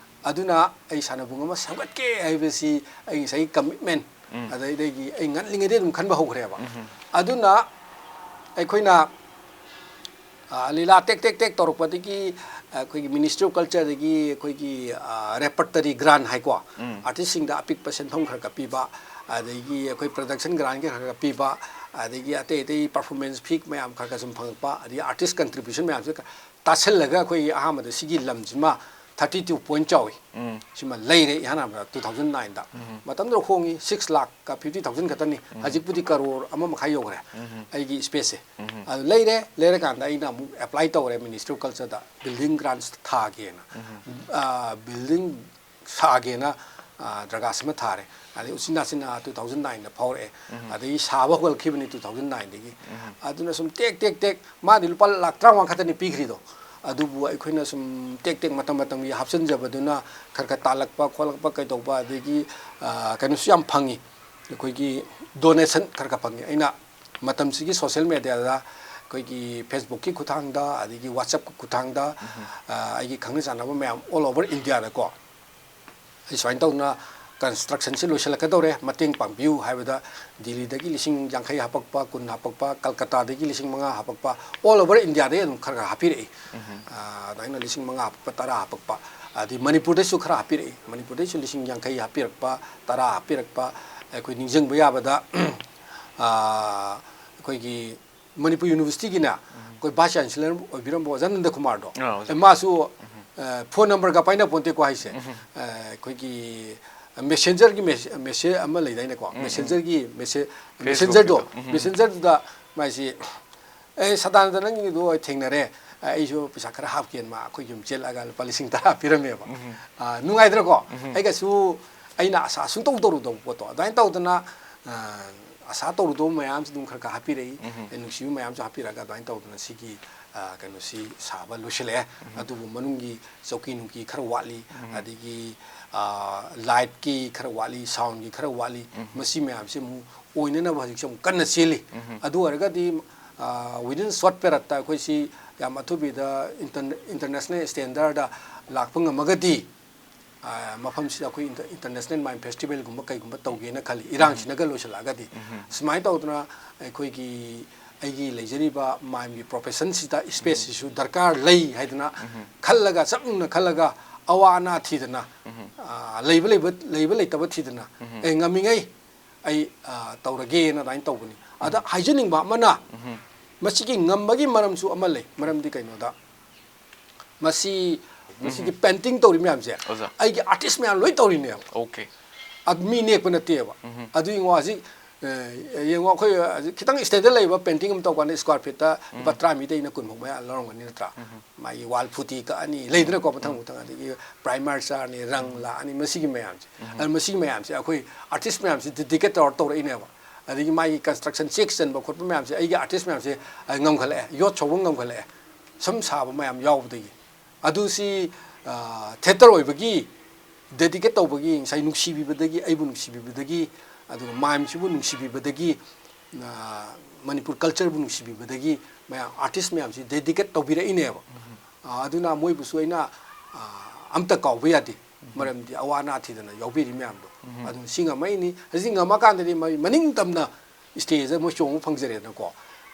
ꯑꯗꯨꯅ ꯑꯩ ꯁꯥꯟꯅꯕꯨꯡ ꯑꯃ ꯁꯦꯝꯒꯠꯀꯦ ꯍꯥꯏꯕꯁꯤ ꯑꯩ ꯉꯁꯥꯏꯒꯤ ꯀꯃꯤꯠꯃꯦꯟ, ꯎꯝ꯫ ꯑꯗꯩꯗꯒꯤ ꯑꯩ ꯉꯜꯂꯤꯉꯩꯗꯩ ꯑꯗꯨꯝ ꯈꯟꯕ ꯍꯧꯈ꯭ꯔꯦꯕ꯫ ꯎꯝ꯫ ꯑꯗꯨꯅ ꯑꯩꯈꯣꯏꯅ, ꯑ, ꯂꯤꯂꯥ ꯇꯦꯛ ꯇꯦꯛ ꯇꯦꯛ ꯇꯧꯔꯛꯄꯗꯒꯤ ꯑꯩꯈꯣꯏꯒꯤ ꯃꯤꯅꯤꯁꯇ꯭ꯔꯤ ꯑꯣꯐ ꯀꯜꯆꯔꯗꯒꯤ ꯑꯩꯈꯣꯏꯒꯤ, ꯑ, ꯔꯦꯄꯔꯇꯔꯤ ꯒ꯭ꯔꯥꯟ ꯍꯥꯏꯀꯣ, ꯎꯝ꯫ ꯑꯥꯔꯇꯤꯁꯁꯤꯡꯗ ꯑꯄꯤꯛꯄ ꯁꯦꯟꯐꯝ ꯈꯔ ꯈꯔ ꯄꯤꯕ, ꯑꯗꯒꯤ ꯑꯩꯈꯣꯏ ꯄ꯭ꯔꯗꯛꯁꯟ ꯒ꯭ꯔꯥꯟꯒꯤ ꯈꯔ ꯈꯔ ꯄꯤꯕ, ꯑꯗꯒꯤ ꯑꯇꯩ ꯑꯇꯩ ꯄꯔꯐꯣꯔꯃꯦꯟꯁ ꯐꯤ ꯃꯌꯥꯝ ꯈꯔ ꯈꯔ ꯁꯨꯝ ꯐꯪꯉꯛꯄ, ꯑꯗꯒꯤ ꯑꯥꯔꯇꯤꯁ ꯀꯟꯇ꯭ꯔꯤꯕ꯭ꯌꯨꯁꯟ ꯃꯌꯥꯝꯁꯦ ꯇꯥꯁꯤꯜꯂꯒ ꯑꯩꯈꯣꯏꯒꯤ ꯑꯍꯥꯟꯕꯗ ꯁꯤꯒꯤ ꯂꯝꯁꯤꯃ ꯊꯥꯔꯇꯤ ꯇꯨ ꯄꯣꯏꯟ ꯆꯥꯎꯏ꯫ ꯎꯝ꯫ ꯁꯤꯃ ꯂꯩꯔꯦ ꯏꯍꯥꯟ ꯍꯥꯟꯕꯗ ꯇꯨ ꯊꯥꯎꯖꯟ ꯅꯥꯏꯟꯗ꯫ ꯎꯝ꯫ ꯃꯇꯝꯗꯨꯗ ꯍꯣꯡꯉꯤ, ꯁꯤꯛꯁ ꯂꯥꯛꯀ ꯐꯤꯐꯇꯤ ꯊꯥꯎꯖꯟ ꯈꯛꯇꯅꯤ꯫ ꯎꯝ꯫ ꯍꯧꯖꯤꯛꯄꯨꯗꯤ ꯀꯔꯣꯔ ꯑꯃ ꯃꯈꯥꯏ ꯌꯧꯈ꯭ꯔꯦ ꯎꯝ꯫ ꯑꯩꯒꯤ ꯁ꯭ꯄꯦꯁꯁꯦ꯫ ꯎꯝ꯫ ꯑꯗꯨ ꯂꯩꯔꯦ, ꯂꯩꯔꯀꯥꯟꯗ ꯑꯩꯅ ꯑꯃꯨꯛ ꯑꯦꯄ꯭ꯂꯥꯏ ꯇꯧꯔꯦ ꯃꯤꯅꯤꯁꯇ꯭ꯔꯤ ꯑꯣꯐ ꯀꯜꯆꯔꯗ ꯕꯤꯜꯗꯤꯡ ꯒ꯭ꯔꯥꯟꯠꯁ ꯊꯥꯒꯦꯅ꯫ ꯎꯝ꯫ ꯑ, ꯕꯤꯜꯗꯤꯡ ꯁꯥꯒꯦꯅ, ꯑ, ꯗꯔꯒꯥꯁ ꯑꯃ ꯊꯥꯔꯦ꯫ ꯑꯗꯩ ꯎꯆꯤꯟ ꯅꯥꯆꯤꯟꯅ ꯇꯨ ꯊꯥꯎꯖꯟ ꯅꯥꯏꯟꯗ ꯐꯥꯎꯔꯛꯑꯦ꯫ ꯎꯝ꯫ ꯑꯗꯒꯤ ꯁꯥꯕ ꯍꯧꯒꯠꯂꯛꯈꯤꯕꯅꯤ ꯇꯨ ꯊꯥꯎꯖꯟ ꯅꯥꯏꯟꯗꯒꯤ꯫ ꯎꯝ꯫ ꯑꯗꯨꯅ ꯁꯨꯝ ꯇꯦꯛ ꯇꯦꯛ ꯇꯦꯛ, ꯃꯥꯗꯤ ꯂꯨꯄꯥ ꯂꯥꯛ ꯇꯔꯥꯃꯉꯥ ꯈꯛꯇꯅꯤ ꯄꯤꯈ꯭ꯔꯤꯗꯣ꯫ ꯑꯗꯨꯕꯨ ꯑꯩꯈꯣꯏꯅ ꯁꯨꯝ ꯇꯦꯛ ꯇꯦꯛ ꯃꯇꯝ ꯃꯇꯝꯒꯤ ꯍꯥꯞꯆꯤꯟꯖꯕꯗꯨꯅ ꯈꯔ ꯈꯔ ꯇꯥꯜꯂꯛꯄ ꯈꯣꯠꯂꯛꯄ ꯀꯩꯗꯧꯕ, ꯑꯗꯒꯤ, ꯑ, ꯀꯩꯅꯣꯁꯨ ꯌꯥꯝ ꯐꯪꯉꯤ, ꯑꯩꯈꯣꯏꯒꯤ ꯗꯣꯅꯦꯁꯟ ꯈꯔ ꯈꯔ ꯐꯪꯉꯤ꯫ ꯑꯩꯅ ꯃꯇꯝꯁꯤꯒꯤ ꯁꯣꯁꯦꯜ ꯃꯦꯗꯤꯌꯥꯗ ꯑꯩꯈꯣꯏꯒꯤ ꯐꯦꯁꯕꯨꯛꯀꯤ ꯈꯨꯠꯊꯥꯡꯗ, ꯑꯗꯒꯤ ꯋꯥꯆꯞꯀꯤ ꯈꯨꯠꯊꯥꯡꯗ, ꯎꯝ꯫ ꯑ, ꯑꯩꯒꯤ ꯈꯪꯅ ꯆꯥꯟꯅꯕ ꯃꯌꯥꯝ ꯑꯣꯜ ꯑꯣꯚꯔ ꯏꯟꯗꯤꯌꯥꯗꯀꯣ ꯑꯩ ꯁꯨꯃꯥꯏꯅ ꯇꯧꯗꯅ constructionꯁꯤ ꯂꯣꯏꯁꯤꯜꯂꯛꯀꯗꯧꯔꯦ, ꯃꯇꯦꯡ ꯄꯥꯡꯕꯤꯌꯨ ꯍꯥꯏꯕꯗ ꯗꯤꯜꯂꯤꯗꯒꯤ ꯂꯤꯁꯤꯡ ꯌꯥꯡꯈꯩ ꯍꯥꯄꯛꯄ, ꯀꯨꯟ ꯍꯥꯄꯛꯄ, ꯀꯜꯀꯇꯥꯗꯒꯤ ꯂꯤꯁꯤꯡ ꯃꯉꯥ ꯍꯥꯄꯛꯄ, all over Indiaꯗꯒꯤ ꯑꯗꯨꯝ ꯈꯔ ꯈꯔ ꯍꯥꯞꯄꯤꯔꯛꯏ꯫ ꯑꯥ, ꯑꯗꯨꯃꯥꯏꯅ ꯂꯤꯁꯤꯡ ꯃꯉꯥ ꯍꯥꯄꯛꯄ, ꯇꯔꯥ ꯍꯥꯄꯛꯄ, ꯑꯗꯩ ꯃꯅꯤꯄꯨꯔꯗꯩꯁꯨ ꯈꯔ ꯍꯥꯞꯄꯤꯔꯛꯏ꯫ ꯃꯅꯤꯄꯨꯔꯗꯩꯁꯨ ꯂꯤꯁꯤꯡ ꯌꯥꯡꯈꯩ ꯍꯥꯞꯄꯤꯔꯛꯄ, ꯇꯔꯥ ꯍꯥꯞꯄꯤꯔꯛꯄ, ꯑꯩꯈꯣꯏ ꯅꯤꯡꯁꯤꯡꯕ ꯌꯥꯕꯗ, ꯑꯥ, ꯑꯩꯈꯣꯏꯒꯤ ꯃꯅꯤꯄꯨꯔ ꯌꯨꯅꯤꯚꯔꯁꯤꯇꯤꯒꯤꯅꯦ, ꯑꯩꯈꯣꯏ vice chancellor ꯑꯣꯏꯕꯤꯔꯝꯕ ꯑꯣꯖꯥ ꯅꯟꯗ ꯀꯨꯃꯥꯔꯗꯣ, ꯑꯥ, ꯑꯣꯖꯥ꯫ ꯑꯦ, ꯃꯥꯁꯨ, ꯑ, phone numberꯒ ꯄꯥꯏꯅ ꯄꯣꯟꯇꯦꯀꯣ ꯍꯥꯏꯁꯦ꯫ ꯑ, ꯑꯩꯈꯣꯏꯒꯤ messengerꯒꯤ message, message ꯑꯃ ꯂꯩꯗꯥꯏꯅꯦꯀꯣ? Messengerꯒꯤ message, messengerꯗꯣ, Facebookꯀꯤꯗꯣ꯫ Messengerꯗꯨꯗ ꯃꯥꯏꯁꯤ, "ꯑꯦ, ꯁꯗꯥꯅꯟꯗ, ꯅꯪꯒꯤꯗꯣ ꯑꯩ ꯊꯦꯡꯅꯔꯦ, ꯑꯩꯁꯨ ꯄꯩꯁꯥ ꯈꯔ ꯍꯥꯞꯀꯦꯅ" ꯃꯥ ꯑꯩꯈꯣꯏ ꯌꯨꯝ ꯆꯦꯜꯂꯛꯑꯒ ꯂꯨꯄꯥ ꯂꯤꯁꯤꯡ ꯇꯔꯥ ꯄꯤꯔꯝꯃꯦꯕ꯫ ꯑ, ꯅꯨꯡꯉꯥꯏꯗ꯭ꯔꯣꯀꯣ? ꯑꯩꯒꯁꯨ ꯑꯩꯅ ꯑꯁꯥ ꯁꯨꯡꯇꯧ ꯇꯧꯔꯨꯗꯕ ꯄꯣꯠꯇꯣ ꯑꯗꯨꯃꯥꯏꯅ ꯇꯧꯗꯅ, ꯑ, ꯑꯁꯥ ꯇꯧꯔꯨꯗꯕ ꯃꯌꯥꯝꯁꯤ ꯑꯗꯨꯝ ꯈꯔ ꯈꯔ ꯍꯥꯞꯄꯤꯔꯛꯏ꯫ ꯑꯩ ꯅꯨꯡꯁꯤꯕ ꯃꯌꯥꯝꯁꯨ ꯍꯥꯞꯄꯤꯔꯛꯑꯒ ꯑꯗꯨꯃꯥꯏꯅ ꯇꯧꯗꯅ ꯁꯤꯒꯤ, ꯑ, ꯀꯩꯅꯣꯁꯤ ꯁꯥꯕ ꯂꯣꯏꯁꯤꯜꯂꯛꯑꯦ꯫ ꯑꯗꯨꯕꯨ ꯃꯅꯨꯡꯒꯤ ꯆꯧꯀꯤ ꯅꯨꯡꯀꯤ ꯈꯔ ꯋꯥꯠꯂꯤ, ꯑꯗꯒꯤ, ꯑ, lightꯀꯤ ꯈꯔ ꯋꯥꯠꯂꯤ, soundꯒꯤ ꯈꯔ ꯋꯥꯠꯂꯤ꯫ ꯃꯁꯤ ꯃꯌꯥꯝꯁꯤ ꯑꯃꯨꯛ ꯑꯣꯏꯅꯅꯕ ꯍꯧꯖꯤꯛꯁꯦ ꯑꯃꯨꯛ ꯀꯟꯅ ꯆꯦꯜꯂꯤ꯫ ꯑꯗꯨ ꯑꯣꯏꯔꯒꯗꯤ, ꯑ, within short periodꯇ ꯑꯩꯈꯣꯏꯁꯤ ꯌꯥꯝ ꯑꯊꯨꯕꯤꯗ inter-, international standardꯗ ꯂꯥꯛꯄ ꯉꯝꯃꯒꯗꯤ, ꯑ, ꯃꯐꯝꯁꯤꯗ ꯑꯩꯈꯣꯏ inter-, international mime festivalꯒꯨꯝꯕ ꯀꯩꯒꯨꯝꯕ ꯇꯧꯒꯦꯅ ꯈꯜꯂꯤ, ꯏꯔꯥꯡꯁꯤꯅꯒ ꯂꯣꯏꯁꯤꯜꯂꯛꯑꯒꯗꯤ꯫ ꯁꯨꯃꯥꯏꯅ ꯇꯧꯗꯅ ꯑꯩꯈꯣꯏꯒꯤ, ꯑꯩꯒꯤ ꯂꯩꯖꯔꯤꯕ mimeꯒꯤ professionꯁꯤꯗ spaceꯁꯤꯁꯨ ꯗꯔꯀꯥꯔ ꯂꯩ ꯍꯥꯏꯗꯅ ꯈꯜꯂꯒ, ꯆꯞ ꯌꯨꯡꯅ ꯈꯜꯂꯒ, ꯑꯋꯥ ꯑꯅꯥ ꯊꯤꯗꯅ, ꯑ, ꯂꯩꯕ, ꯂꯩꯕ, ꯂꯩꯕ ꯂꯩꯇꯕ ꯊꯤꯗꯅ, ꯑꯦ, ꯉꯝꯃꯤꯉꯩ ꯑꯩ, ꯑ, ꯇꯧꯔꯒꯦꯅ ꯑꯗꯨꯃꯥꯏꯅ ꯇꯧꯕꯅꯤ꯫ ꯑꯗ ꯍꯥꯏꯖꯅꯤꯡꯕ ꯑꯃꯅ, ꯃꯁꯤꯒꯤ ꯉꯝꯕꯒꯤ ꯃꯔꯝꯁꯨ ꯑꯃ ꯂꯩ꯫ ꯃꯔꯝꯗꯤ ꯀꯩꯅꯣꯗ, ꯃꯁꯤ, ꯃꯁꯤꯒꯤ painting ꯇꯧꯔꯤ ꯃꯌꯥꯝꯁꯦ ꯑꯣꯖꯥ꯫ ꯑꯩꯒꯤ artist ꯃꯌꯥꯝ ꯂꯣꯏ ꯇꯧꯔꯤꯅꯦꯕ꯫ Okay꯫ ꯑꯗꯨ ꯃꯤ ꯅꯦꯛꯄ ꯅꯠꯇꯦꯕ꯫ ꯑꯗꯨ ꯌꯦꯡꯉꯣ, ꯍꯧꯖꯤꯛ, ꯑ, ꯌꯦꯡꯉꯣ, ꯑꯩꯈꯣꯏ ꯍꯧꯖꯤꯛ ꯈꯤꯇꯪ standard ꯂꯩꯕ painting ꯑꯃ ꯇꯧꯀꯥꯟꯗ square feetꯇ ꯂꯨꯄꯥ ꯇꯔꯥ ꯃꯤꯗꯩꯅ ꯀꯨꯟ ꯐꯥꯎ ꯃꯌꯥ ꯂꯧꯔꯝꯒꯅꯤ, ꯅꯠꯇ꯭ꯔꯥ? ꯃꯥꯒꯤ wall putty ꯀꯛꯑꯅꯤ, ꯂꯩꯗꯅꯀꯣ, ꯃꯊꯪ ꯃꯊꯪ, ꯑꯗꯒꯤ primer ꯆꯥꯔꯅꯤ, ꯔꯪ ꯂꯥꯛꯑꯅꯤ, ꯃꯁꯤꯒꯤ ꯃꯌꯥꯝꯁꯦ꯫ ꯑꯗꯨ ꯃꯁꯤꯒꯤ ꯃꯌꯥꯝꯁꯦ ꯑꯩꯈꯣꯏ artist ꯃꯌꯥꯝꯁꯦ dedicate ꯇꯧꯔ ꯇꯧꯔꯛꯏꯅꯦꯕ꯫ ꯑꯗꯒꯤ ꯃꯥꯒꯤ construction, ꯆꯦꯛ ꯆꯟꯕ ꯈꯣꯠꯄ ꯃꯌꯥꯝꯁꯦ ꯑꯩꯒꯤ artist ꯃꯌꯥꯝꯁꯦ, ꯑ, ꯉꯝꯈꯠꯂꯛꯑꯦ, ꯌꯣꯠ ꯁꯧꯕ ꯉꯝꯈꯠꯂꯛꯑꯦ꯫ ꯁꯨꯝ ꯁꯥꯕ ꯃꯌꯥꯝ ꯌꯥꯎꯕꯗꯒꯤ꯫ ꯑꯗꯨ ꯁꯤ, ꯑ, theatre ꯑꯣꯏꯕꯒꯤ dedicate ꯇꯧꯕꯒꯤ, ꯉꯁꯥꯏ ꯅꯨꯡꯁꯤꯕꯤꯕꯗꯒꯤ, ꯑꯩꯕꯨ ꯅꯨꯡꯁꯤꯕꯤꯕꯗꯒꯤ, ꯑꯗꯨꯒ mimeꯁꯤꯕꯨ ꯅꯨꯡꯁꯤꯕꯤꯕꯗꯒꯤ, ꯑ, ꯃꯅꯤꯄꯨꯔ cultureꯕꯨ ꯅꯨꯡꯁꯤꯕꯤꯕꯗꯒꯤ ꯃꯌꯥꯝ, artist ꯃꯌꯥꯝꯁꯤ dedicate ꯇꯧꯕꯤꯔꯛꯏꯅꯦꯕ꯫ ꯑ, ꯑꯗꯨꯅ ꯃꯣꯏꯕꯨꯁꯨ ꯑꯩꯅ, ꯑ, ꯑꯝꯇ ꯀꯥꯎꯕ ꯌꯥꯗꯦ꯫ ꯃꯔꯝꯗꯤ ꯑꯋꯥ ꯑꯅꯥ ꯊꯤꯗꯅ ꯌꯥꯎꯕꯤꯔꯤ ꯃꯌꯥꯝꯗꯣ꯫ ꯑꯗꯨꯅ ꯁꯤ ꯉꯝꯃꯛꯏꯅꯤ꯫ ꯑꯁꯤ ꯉꯝꯃꯀꯥꯟꯗꯗꯤ ꯃꯣꯏ ꯃꯅꯤꯡ ꯇꯝꯅ stage ꯃꯣꯏ ꯆꯣꯡꯕ ꯐꯪꯖꯔꯦꯗꯅꯀꯣ꯫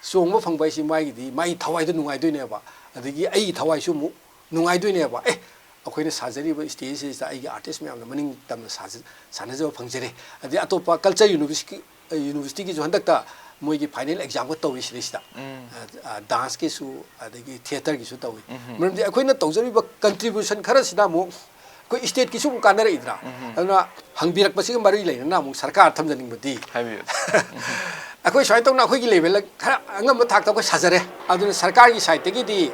ꯆꯣꯡꯕ ꯐꯪꯕ ꯍꯥꯏꯁꯤ ꯃꯥꯒꯤꯗꯤ ꯃꯥꯒꯤ ꯊꯋꯥꯏꯗꯣ ꯅꯨꯡꯉꯥꯏꯗꯣꯏꯅꯦꯕ꯫ ꯑꯗꯒꯤ ꯑꯩꯒꯤ ꯊꯋꯥꯏꯁꯨ ꯑꯃꯨꯛ ꯅꯨꯡꯉꯥꯏꯗꯣꯏꯅꯦꯕ꯫ ꯑꯦ, ꯑꯩꯈꯣꯏꯅ ꯁꯥꯖꯔꯤꯕ stage ꯁꯤꯗ ꯑꯩꯒꯤ artist ꯃꯌꯥꯝꯅ ꯃꯅꯤꯡ ꯇꯝꯅ ꯁꯥꯖ-, ꯁꯥꯟꯅꯖꯕ ꯐꯪꯖꯔꯦ꯫ ꯑꯗꯩ ꯑꯇꯣꯞꯄ culture university, universityꯒꯤꯁꯨ ꯍꯟꯗꯛꯇ ꯃꯣꯏꯒꯤ final examꯒ ꯇꯧꯔꯤ ꯁꯤꯗꯩꯁꯤꯗ꯫ ꯎꯝ꯫ ꯑ, ꯑ, danceꯀꯤꯁꯨ ꯑꯗꯒꯤ theatreꯒꯤꯁꯨ ꯇꯧꯏ꯫ ꯎꯝ꯫ ꯃꯔꯝꯗꯤ ꯑꯩꯈꯣꯏꯅ ꯇꯧꯖꯔꯤꯕ contribution ꯈꯔꯁꯤꯅ ꯑꯃꯨꯛ ꯑꯩꯈꯣꯏ stateꯀꯤꯁꯨ ꯑꯃꯨꯛ ꯀꯥꯟꯅꯔꯛꯏꯗꯅ꯫ ꯎꯝ꯫ ꯑꯗꯨꯅ ꯍꯪꯕꯤꯔꯛꯄꯁꯤꯒ ꯃꯔꯤ ꯂꯩꯅꯅ ꯑꯃꯨꯛ ꯁꯔꯀꯥꯔ ꯊꯝꯖꯅꯤꯡꯕꯗꯤ ꯍꯥꯏꯕꯤꯌꯨ꯫ ꯑꯩꯈꯣꯏ ꯁꯨꯃꯥꯏꯅ ꯇꯧꯅ ꯑꯩꯈꯣꯏꯒꯤ levelꯗ ꯈꯔ ꯑꯉꯝꯕ ꯊꯥꯛꯇ ꯑꯩꯈꯣꯏ ꯁꯥꯖꯔꯦ꯫ ꯑꯗꯨꯅ ꯁꯔꯀꯥꯔꯒꯤ sideꯇꯒꯤꯗꯤ,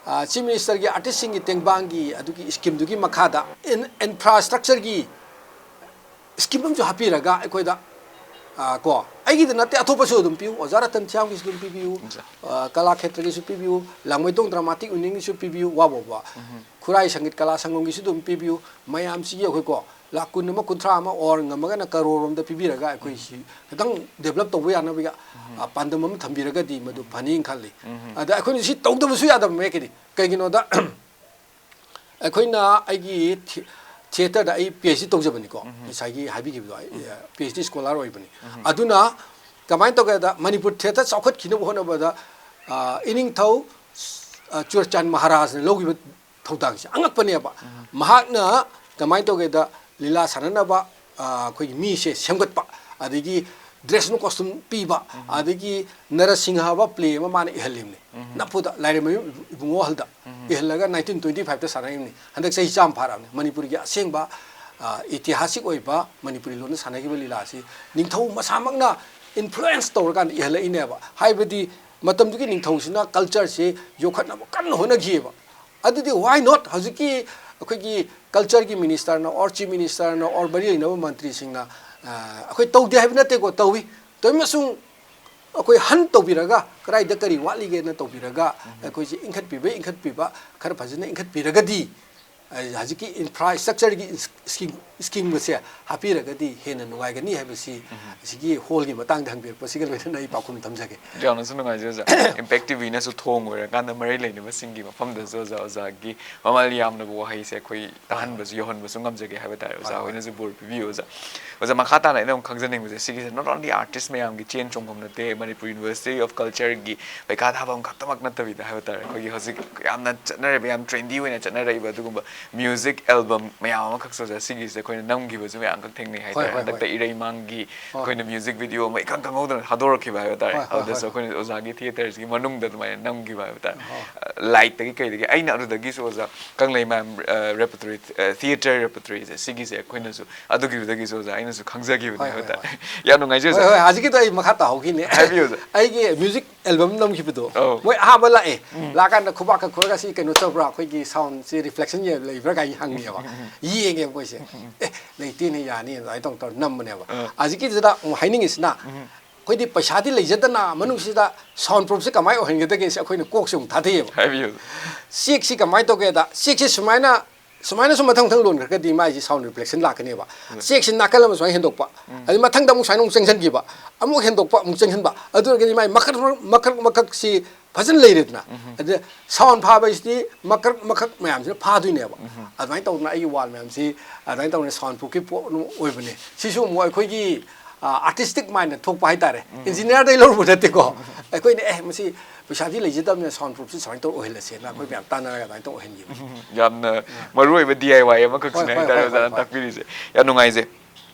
ꯑ, Chief Ministerꯒꯤ artistꯁꯤꯡꯒꯤ ꯇꯦꯡꯕꯥꯡꯒꯤ ꯑꯗꯨꯒꯤ schemeꯗꯨꯒꯤ ꯃꯈꯥꯗ in-, infrastructureꯒꯤ scheme ꯑꯃꯁꯨ ꯍꯥꯞꯄꯤꯔꯒ ꯑꯩꯈꯣꯏꯗ, ꯑ, ꯀꯣ, ꯑꯩꯒꯤꯗ ꯅꯠꯇꯦ, ꯑꯇꯣꯞꯄꯁꯨ ꯑꯗꯨꯝ ꯄꯤꯌꯨ, ꯑꯣꯖꯥ ꯔꯇꯟ ꯁ꯭ꯌꯥꯝꯒꯤꯁꯨ ꯑꯗꯨꯝ ꯄꯤꯕꯤꯌꯨ, ꯑꯠꯆꯥ꯫ ꯑ, ꯀꯂꯥ ꯈꯦꯇ꯭ꯔꯒꯤꯁꯨ ꯄꯤꯕꯤꯌꯨ, ꯂꯥꯡꯃꯩꯗꯣꯡ dramatic unionꯒꯤꯁꯨ ꯄꯤꯕꯤꯌꯨ, ꯋꯥ ꯋꯥ ꯋꯥ꯫ ꯎꯝ꯫ ꯈꯨꯔꯥꯏ ꯁꯪꯒꯤꯠ ꯀꯂꯥ ꯁꯪꯒꯝꯒꯤꯁꯨ ꯑꯗꯨꯝ ꯄꯤꯕꯤꯌꯨ꯫ ꯃꯌꯥꯝꯁꯤꯒꯤ ꯑꯩꯈꯣꯏ ꯀꯣ, ꯂꯥꯛ ꯀꯨꯟ ꯑꯃ, ꯀꯨꯟꯊ꯭ꯔꯥ ꯑꯃ, or ꯉꯝꯃꯒꯅ ꯀꯔꯣꯔ ꯔꯣꯝꯗ ꯄꯤꯕꯤꯔꯒ ꯑꯩꯈꯣꯏ ꯁꯤ ꯈꯤꯇꯪ develop ꯇꯧꯕ ꯌꯥꯅꯕꯒꯤ, ꯎꯝ꯫ ꯑ, ꯄꯥꯟꯗꯝ ꯑꯃ ꯊꯝꯕꯤꯔꯒꯗꯤ ꯃꯗꯨ ꯐꯅꯤꯅ ꯈꯜꯂꯤ꯫ ꯎꯝ꯫ ꯑꯗ ꯑꯩꯈꯣꯏꯅ ꯁꯤ ꯇꯧꯗꯕꯁꯨ ꯌꯥꯗꯕ ꯃꯌꯦꯛꯀꯤꯗꯤ꯫ ꯀꯩꯒꯤꯅꯣꯗ, ꯑꯩꯈꯣꯏꯅ ꯑꯩꯒꯤ ꯊꯤ-, theatreꯗ ꯑꯩ PhD ꯇꯧꯖꯕꯅꯤꯀꯣ, ꯎꯝ꯫ ꯉꯁꯥꯏꯒꯤ ꯍꯥꯏꯕꯤꯈꯤꯕꯗꯣ, ꯑꯩ, ꯎꯝ꯫ PhD scholar ꯑꯣꯏꯕꯅꯤ꯫ ꯎꯝ꯫ ꯑꯗꯨꯅ ꯀꯃꯥꯏꯅ ꯇꯧꯒꯦꯗ, ꯃꯅꯤꯄꯨꯔ theatre ꯆꯥꯎꯈꯠꯈꯤꯅꯕ ꯍꯣꯠꯅꯕꯗ, ꯑ, ꯏꯅꯤꯡꯊꯧ, ꯑ, ꯆꯨꯔꯆꯥꯟ ꯃꯍꯥꯔꯥꯖꯅ ꯂꯧꯈꯤꯕ ꯊꯧꯗꯥꯡꯁꯦ ꯑꯉꯛꯄꯅꯦꯕ꯫ ꯎꯝ꯫ ꯃꯍꯥꯛꯅ ꯀꯃꯥꯏꯅ ꯇꯧꯒꯦꯗ, ꯂꯤꯂꯥ ꯁꯥꯟꯅꯅꯕ, ꯑ, ꯑꯩꯈꯣꯏꯒꯤ ꯃꯤꯁꯦ ꯁꯦꯝꯒꯠꯄ, ꯑꯗꯒꯤ dressꯅ costume ꯄꯤꯕ, ꯎꯝ꯫ ꯑꯗꯒꯤ ꯅꯔꯁꯤꯡꯍ ꯍꯥꯏꯕ play ꯑꯃ ꯃꯥꯅ ꯏꯍꯜꯂꯤꯕꯅꯤ꯫ ꯎꯝ꯫ ꯅꯝꯐꯨꯗ ꯂꯥꯏꯔꯦꯝꯕꯝ ꯏꯕꯨꯡꯉꯣ ꯍꯜꯗ ꯎꯝ꯫ ꯏꯍꯜꯂꯒ nineteen twenty fiveꯇ ꯁꯥꯟꯅꯈꯤꯕꯅꯤ꯫ ꯍꯟꯗꯛ ꯆꯍꯤ ꯆꯥꯝꯃ ꯐꯥꯔꯕꯅꯤ꯫ ꯃꯅꯤꯄꯨꯔꯒꯤ ꯑꯁꯦꯡꯕ, ꯑ, ꯏꯇꯤꯍꯥꯁꯤꯛ ꯑꯣꯏꯕ ꯃꯅꯤꯄꯨꯔꯤ ꯂꯣꯟꯗ ꯁꯥꯟꯅꯈꯤꯕ ꯂꯤꯂꯥ ꯑꯁꯤ ꯅꯤꯡꯊꯧ ꯃꯁꯥꯃꯛꯅ influence ꯇꯧꯔꯀꯥꯟꯗ ꯏꯍꯜꯂꯛꯏꯅꯦꯕ꯫ ꯍꯥꯏꯕꯗꯤ ꯃꯇꯝꯗꯨꯒꯤ ꯅꯤꯡꯊꯧꯁꯤꯅ cultureꯁꯤ ꯌꯣꯛꯈꯠꯅꯕ ꯀꯟꯅ ꯍꯣꯠꯅꯈꯤꯑꯕ꯫ ꯑꯗꯨꯗꯤ why not ꯍꯧꯖꯤꯛꯀꯤ ꯑꯩꯈꯣꯏꯒꯤ cultureꯒꯤ ministerꯅ or chief ministerꯅ or ꯃꯔꯤ ꯂꯩꯅꯕ ꯃꯟꯇ꯭ꯔꯤꯁꯤꯡꯅ, ꯑ, ꯑꯩꯈꯣꯏ ꯇꯧꯗꯦ ꯍꯥꯏꯕ ꯅꯠꯇꯦꯀꯣ, ꯇꯧꯏ꯫ ꯇꯧꯏ ꯑꯃꯁꯨꯡ ꯑꯩꯈꯣꯏ hunt ꯇꯧꯕꯤꯔꯒ ꯀꯗꯥꯏꯗ ꯀꯔꯤ ꯋꯥꯠꯂꯤꯒꯦꯅ ꯇꯧꯕꯤꯔꯒ ꯎꯝ꯫ ꯑꯩꯈꯣꯏꯁꯦ ꯏꯟꯈꯠꯄꯤꯕ, ꯏꯟꯈꯠꯄꯤꯕ, ꯈꯔ ꯐꯖꯅ ꯏꯟꯈꯠꯄꯤꯔꯒꯗꯤ ꯑ, ꯍꯧꯖꯤꯛꯀꯤ ꯏꯟꯐ꯭ꯔꯥ ꯁ꯭ꯇ꯭ꯔꯛꯆꯔꯒꯤ ꯏꯁ-, ꯁ꯭ꯀꯤꯝ, ꯁ꯭ꯀꯤꯝꯒꯁꯦ ꯍꯥꯞꯄꯤꯔꯒꯗꯤ ꯍꯦꯟꯅ ꯅꯨꯡꯉꯥꯏꯒꯅꯤ ꯍꯥꯏꯕꯁꯤ ꯑꯁꯤꯒꯤ ꯍꯣꯜꯒꯤ ꯃꯇꯥꯡꯗ ꯍꯪꯕꯤꯔꯛꯄꯁꯤꯒ ꯂꯣꯏꯅꯅ ꯑꯩ ꯄꯥꯎꯈꯨꯝ ꯊꯝꯖꯒꯦ꯫ ꯌꯥꯝꯅꯁꯨ ꯅꯨꯡꯉꯥꯏꯖꯩ ꯑꯣꯖꯥ꯫ ꯏꯝꯄꯦꯛ ꯇꯤꯚꯤꯅꯁꯨ ꯊꯣꯡ ꯑꯣꯏꯔꯀꯥꯟꯗ ꯃꯔꯤ ꯂꯩꯅꯕꯁꯤꯡꯒꯤ ꯃꯐꯝꯗꯁꯨ ꯑꯣꯖꯥ, ꯑꯣꯖꯥꯒꯤ ꯃꯃꯜ ꯌꯥꯝꯂꯕ ꯋꯥꯍꯩꯁꯦ ꯑꯩꯈꯣꯏ ꯇꯥꯍꯟꯕꯁꯨ, ꯌꯧꯍꯟꯕꯁꯨ ꯉꯝꯖꯒꯦ ꯍꯥꯏꯕ ꯇꯥꯔꯦ꯫ ꯑꯣꯖꯥ ꯍꯣꯏ, ꯍꯣꯏ꯫ ꯍꯣꯏꯅꯁꯨ ꯕꯣꯔ ꯄꯤꯕꯤꯌꯨ ꯑꯣꯖꯥ꯫ ꯑꯣꯖꯥ, ꯃꯈꯥ ꯇꯥꯅ ꯑꯩꯅ ꯑꯃꯨꯛ ꯈꯪꯖꯅꯤꯡꯕꯁꯦ ꯁꯤꯒꯤꯁꯦ not only artist ꯃꯌꯥꯝꯒꯤ ꯆꯦꯟ ꯆꯣꯡꯐꯝ ꯅꯠꯇꯦ, ꯃꯅꯤꯄꯨꯔ University of Cultureꯒꯤ ꯄꯩꯈꯥ ꯊꯥꯐꯝ ꯈꯛꯇꯃꯛ ꯅꯠꯇꯕꯤꯗ ꯍꯥꯏꯕ ꯇꯥꯔꯦ, ꯑꯩꯈꯣꯏꯒꯤ ꯍꯧꯖꯤꯛ ꯌꯥꯝꯅ ꯆꯠꯅꯔꯤꯕ, ꯌꯥꯝ trendy ꯑꯣꯏꯅ ꯆꯠꯅꯔꯛꯏꯕ ꯑꯗꯨꯒꯨꯝꯕ music album ꯃꯌꯥꯝ ꯑꯃꯈꯛꯁꯨ ꯑꯣꯖꯥ ꯁꯤꯒꯤꯁꯦ ꯑꯩꯈꯣꯏꯅ ꯅꯝꯈꯤꯕꯁꯨ ꯃꯌꯥꯝ ꯑꯃꯈꯛ ꯊꯦꯡꯅꯩ ꯍꯣꯏ, ꯍꯥꯏꯇꯥꯔꯦ꯫ ꯍꯣꯏ, ꯍꯟꯗꯛꯇ ꯍꯣꯏ꯫ ꯏꯔꯩꯃꯥꯡꯒꯤ ꯍꯣꯏ꯫ ꯑꯩꯈꯣꯏꯅ music video ꯑꯃ ꯏꯈꯪ ꯈꯪꯍꯧꯗꯅ ꯊꯥꯗꯣꯔꯛꯈꯤꯕ ꯍꯥꯏꯕ ꯇꯥꯔꯦ꯫ ꯍꯣꯏ, ꯍꯣꯏ, ꯍꯣꯏ, ꯑꯗꯨꯗꯁꯨ ꯍꯣꯏ꯫ ꯑꯩꯈꯣꯏꯅ ꯑꯣꯖꯥꯒꯤ theatreꯁꯤꯒꯤ ꯃꯅꯨꯡꯗ ꯑꯗꯨꯃꯥꯏꯅ ꯅꯝꯈꯤꯕ ꯍꯥꯏꯕ ꯇꯥꯔꯦ꯫ ꯍꯣꯏ꯫ Lightꯇꯒꯤ ꯀꯩꯗꯒꯤ ꯑꯩꯅ ꯑꯗꯨꯗꯒꯤꯁꯨ ꯑꯣꯖꯥ ꯀꯪꯂꯩꯃꯥꯏ, ꯑ, repertory, ꯑ, theatre repertoryꯁꯦ ꯁꯤꯒꯤꯁꯦ ꯑꯩꯈꯣꯏꯅꯁꯨ ꯑꯗꯨꯒꯤꯗꯨꯗꯒꯤꯁꯨ ꯑꯣꯖꯥ ꯑꯩꯅꯁꯨ ꯈꯪꯖꯈꯤꯕꯅꯦ ꯍꯣꯏ, ꯍꯥꯏꯕ ꯍꯣꯏ, ꯇꯥꯔꯦ꯫ ꯍꯣꯏ꯫ ꯌꯥꯝ ꯅꯨꯡꯉꯥꯏꯖꯩ ꯍꯣꯏ, ꯑꯣꯖꯥ꯫ ꯍꯣꯏ, ꯍꯧꯖꯤꯛꯀꯤꯗꯣ ꯑꯩ ꯃꯈꯥ ꯇꯥꯍꯧꯈꯤꯅꯦ꯫ ꯍꯥꯏꯕꯤꯌꯨ ꯑꯣꯖꯥ꯫ ꯑꯩꯒꯤ music album ꯅꯝꯈꯤꯕꯗꯣ, ꯃꯣꯏ ꯑꯍꯥꯟꯕ ꯂꯥꯛꯑꯦ꯫ ꯎꯝ꯫ ꯂꯥꯛꯑꯀꯥꯟꯗ ꯈꯨꯕꯥꯛꯀ ꯈꯨꯔꯒ "ꯁꯤ ꯀꯩꯅꯣ ꯇꯧꯕ꯭ꯔꯥ? ꯑꯩꯈꯣꯏꯒꯤ soundꯁꯦ reflectionꯁꯦ ꯂꯩꯕ꯭ꯔꯥ?" ꯀꯥꯏꯅ ꯍꯪꯉꯦꯕ꯫ ꯎꯝ, ꯎꯝ, ꯎꯝ꯫ ꯌꯦꯡꯉꯦꯕ ꯑꯩꯈꯣꯏꯁꯦ꯫ ꯎꯝ, ꯎꯝ, ꯎꯝ꯫ "ꯑꯦ, ꯂꯩꯇꯦꯅꯦ, ꯌꯥꯅꯤ" ꯑꯗꯨꯃꯥꯏꯅ ꯇꯧ-, ꯇꯧꯔ ꯅꯝꯕꯅꯦꯕ꯫ ꯑꯥ꯫ ꯍꯧꯖꯤꯛꯀꯤꯁꯤꯗ ꯑꯃꯨꯛ ꯍꯥꯏꯅꯤꯡꯉꯤꯁꯤꯅ, ꯎꯝ꯫ ꯑꯩꯈꯣꯏꯗꯤ ꯄꯩꯁꯥꯗꯤ ꯂꯩꯖꯗꯅ ꯃꯅꯨꯡꯁꯤꯗ sound proofꯁꯦ ꯀꯃꯥꯏꯅ ꯑꯣꯏꯍꯟꯒꯗꯒꯦ ꯁꯤ ꯑꯩꯈꯣꯏꯅ ꯀꯣꯛꯁꯦ ꯑꯃꯨꯛ ꯊꯥꯗꯩꯌꯦꯕ꯫ ꯍꯥꯏꯕꯤꯌꯨ꯫ Chequeꯁꯤ ꯀꯃꯥꯏꯅ ꯇꯧꯒꯦꯗ, chequeꯁꯤ ꯁꯨꯃꯥꯏꯅ, ꯁꯨꯃꯥꯏꯅ ꯁꯨꯝ ꯃꯊꯪ ꯃꯊꯪ ꯂꯣꯟꯈ꯭ꯔꯒꯗꯤ ꯃꯥꯏꯁꯤ sound reflection ꯂꯥꯛꯀꯅꯦꯕ꯫ ꯎꯝ꯫ Chequeꯁꯤ ꯅꯥꯀꯜ ꯑꯃ ꯁꯨꯃꯥꯏꯅ ꯍꯦꯟꯗꯣꯛꯄ, ꯎꯝ꯫ ꯑꯗꯩ ꯃꯊꯪꯗ ꯑꯃꯨꯛ ꯁꯨꯃꯥꯏꯅ ꯑꯃꯨꯛ ꯆꯪꯁꯤꯟꯈꯤꯕ, ꯑꯃꯨꯛ ꯍꯦꯟꯗꯣꯛꯄ, ꯑꯃꯨꯛ ꯆꯪꯁꯤꯟꯕ, ꯑꯗꯨ ꯑꯣꯏꯔꯒꯗꯤ ꯃꯥꯏ ꯃꯈꯛ ꯃꯈꯛ ꯃꯈꯛꯁꯤ ꯐꯖꯅ ꯂꯩꯔꯦꯗꯅ꯫ ꯎꯝ꯫ ꯑꯗ sound ꯐꯥꯕ ꯍꯥꯏꯁꯤꯗꯤ ꯃꯀꯛ ꯃꯀꯛ ꯃꯌꯥꯝꯁꯤꯅ ꯐꯥꯗꯣꯏꯅꯦꯕ꯫ ꯎꯝ꯫ ꯑꯗꯨꯃꯥꯏꯅ ꯇꯧꯗꯅ ꯑꯩꯒꯤ wall ꯃꯌꯥꯝꯁꯤ ꯑꯗꯨꯃꯥꯏꯅ ꯇꯧꯗꯅ sound proofꯀꯤ ꯄꯣꯠ ꯑꯃ ꯑꯣꯏꯕꯅꯦ꯫ ꯁꯤꯁꯨ ꯑꯃꯨꯛ ꯑꯩꯈꯣꯏꯒꯤ, ꯑ, artistic mindꯅ ꯊꯣꯛꯄ ꯍꯥꯏꯇꯥꯔꯦ꯫ ꯎꯝ꯫ Engineerꯗꯩ ꯂꯧꯔꯨꯕ ꯅꯠꯇꯦꯀꯣ꯫ ꯎꯝ꯫ ꯑꯩꯈꯣꯏꯅ, "ꯑꯦ, ꯃꯁꯤ ꯄꯩꯁꯥꯗꯤ ꯂꯩꯖꯗꯕꯅꯤꯅ sound proofꯁꯤ ꯁꯨꯃꯥꯏꯅ ꯇꯧꯔ ꯑꯣꯏꯍꯜꯂꯁꯦꯅ" ꯑꯩꯈꯣꯏ ꯃꯌꯥꯝ ꯇꯥꯟꯅꯔꯒ ꯑꯗꯨꯃꯥꯏꯅ ꯇꯧꯔ ꯑꯣꯏꯍꯟꯈꯤꯕꯅꯤ꯫ ꯎꯝ꯫ ꯌꯥꯝꯅ ꯑ꯫ ꯃꯔꯨꯑꯣꯏꯕ D I Y ꯑꯃꯈꯛꯁꯤꯅꯦ ꯍꯣꯏ, ꯍꯣꯏ, ꯍꯥꯏꯇꯥꯔꯦ ꯍꯣꯏ, ꯑꯣꯖꯥꯅ ꯍꯣꯏ, ꯍꯣꯏ꯫ ꯇꯥꯛꯄꯤꯔꯤꯁꯦ꯫ ꯌꯥꯝ ꯅꯨꯡꯉꯥꯏꯖꯩ꯫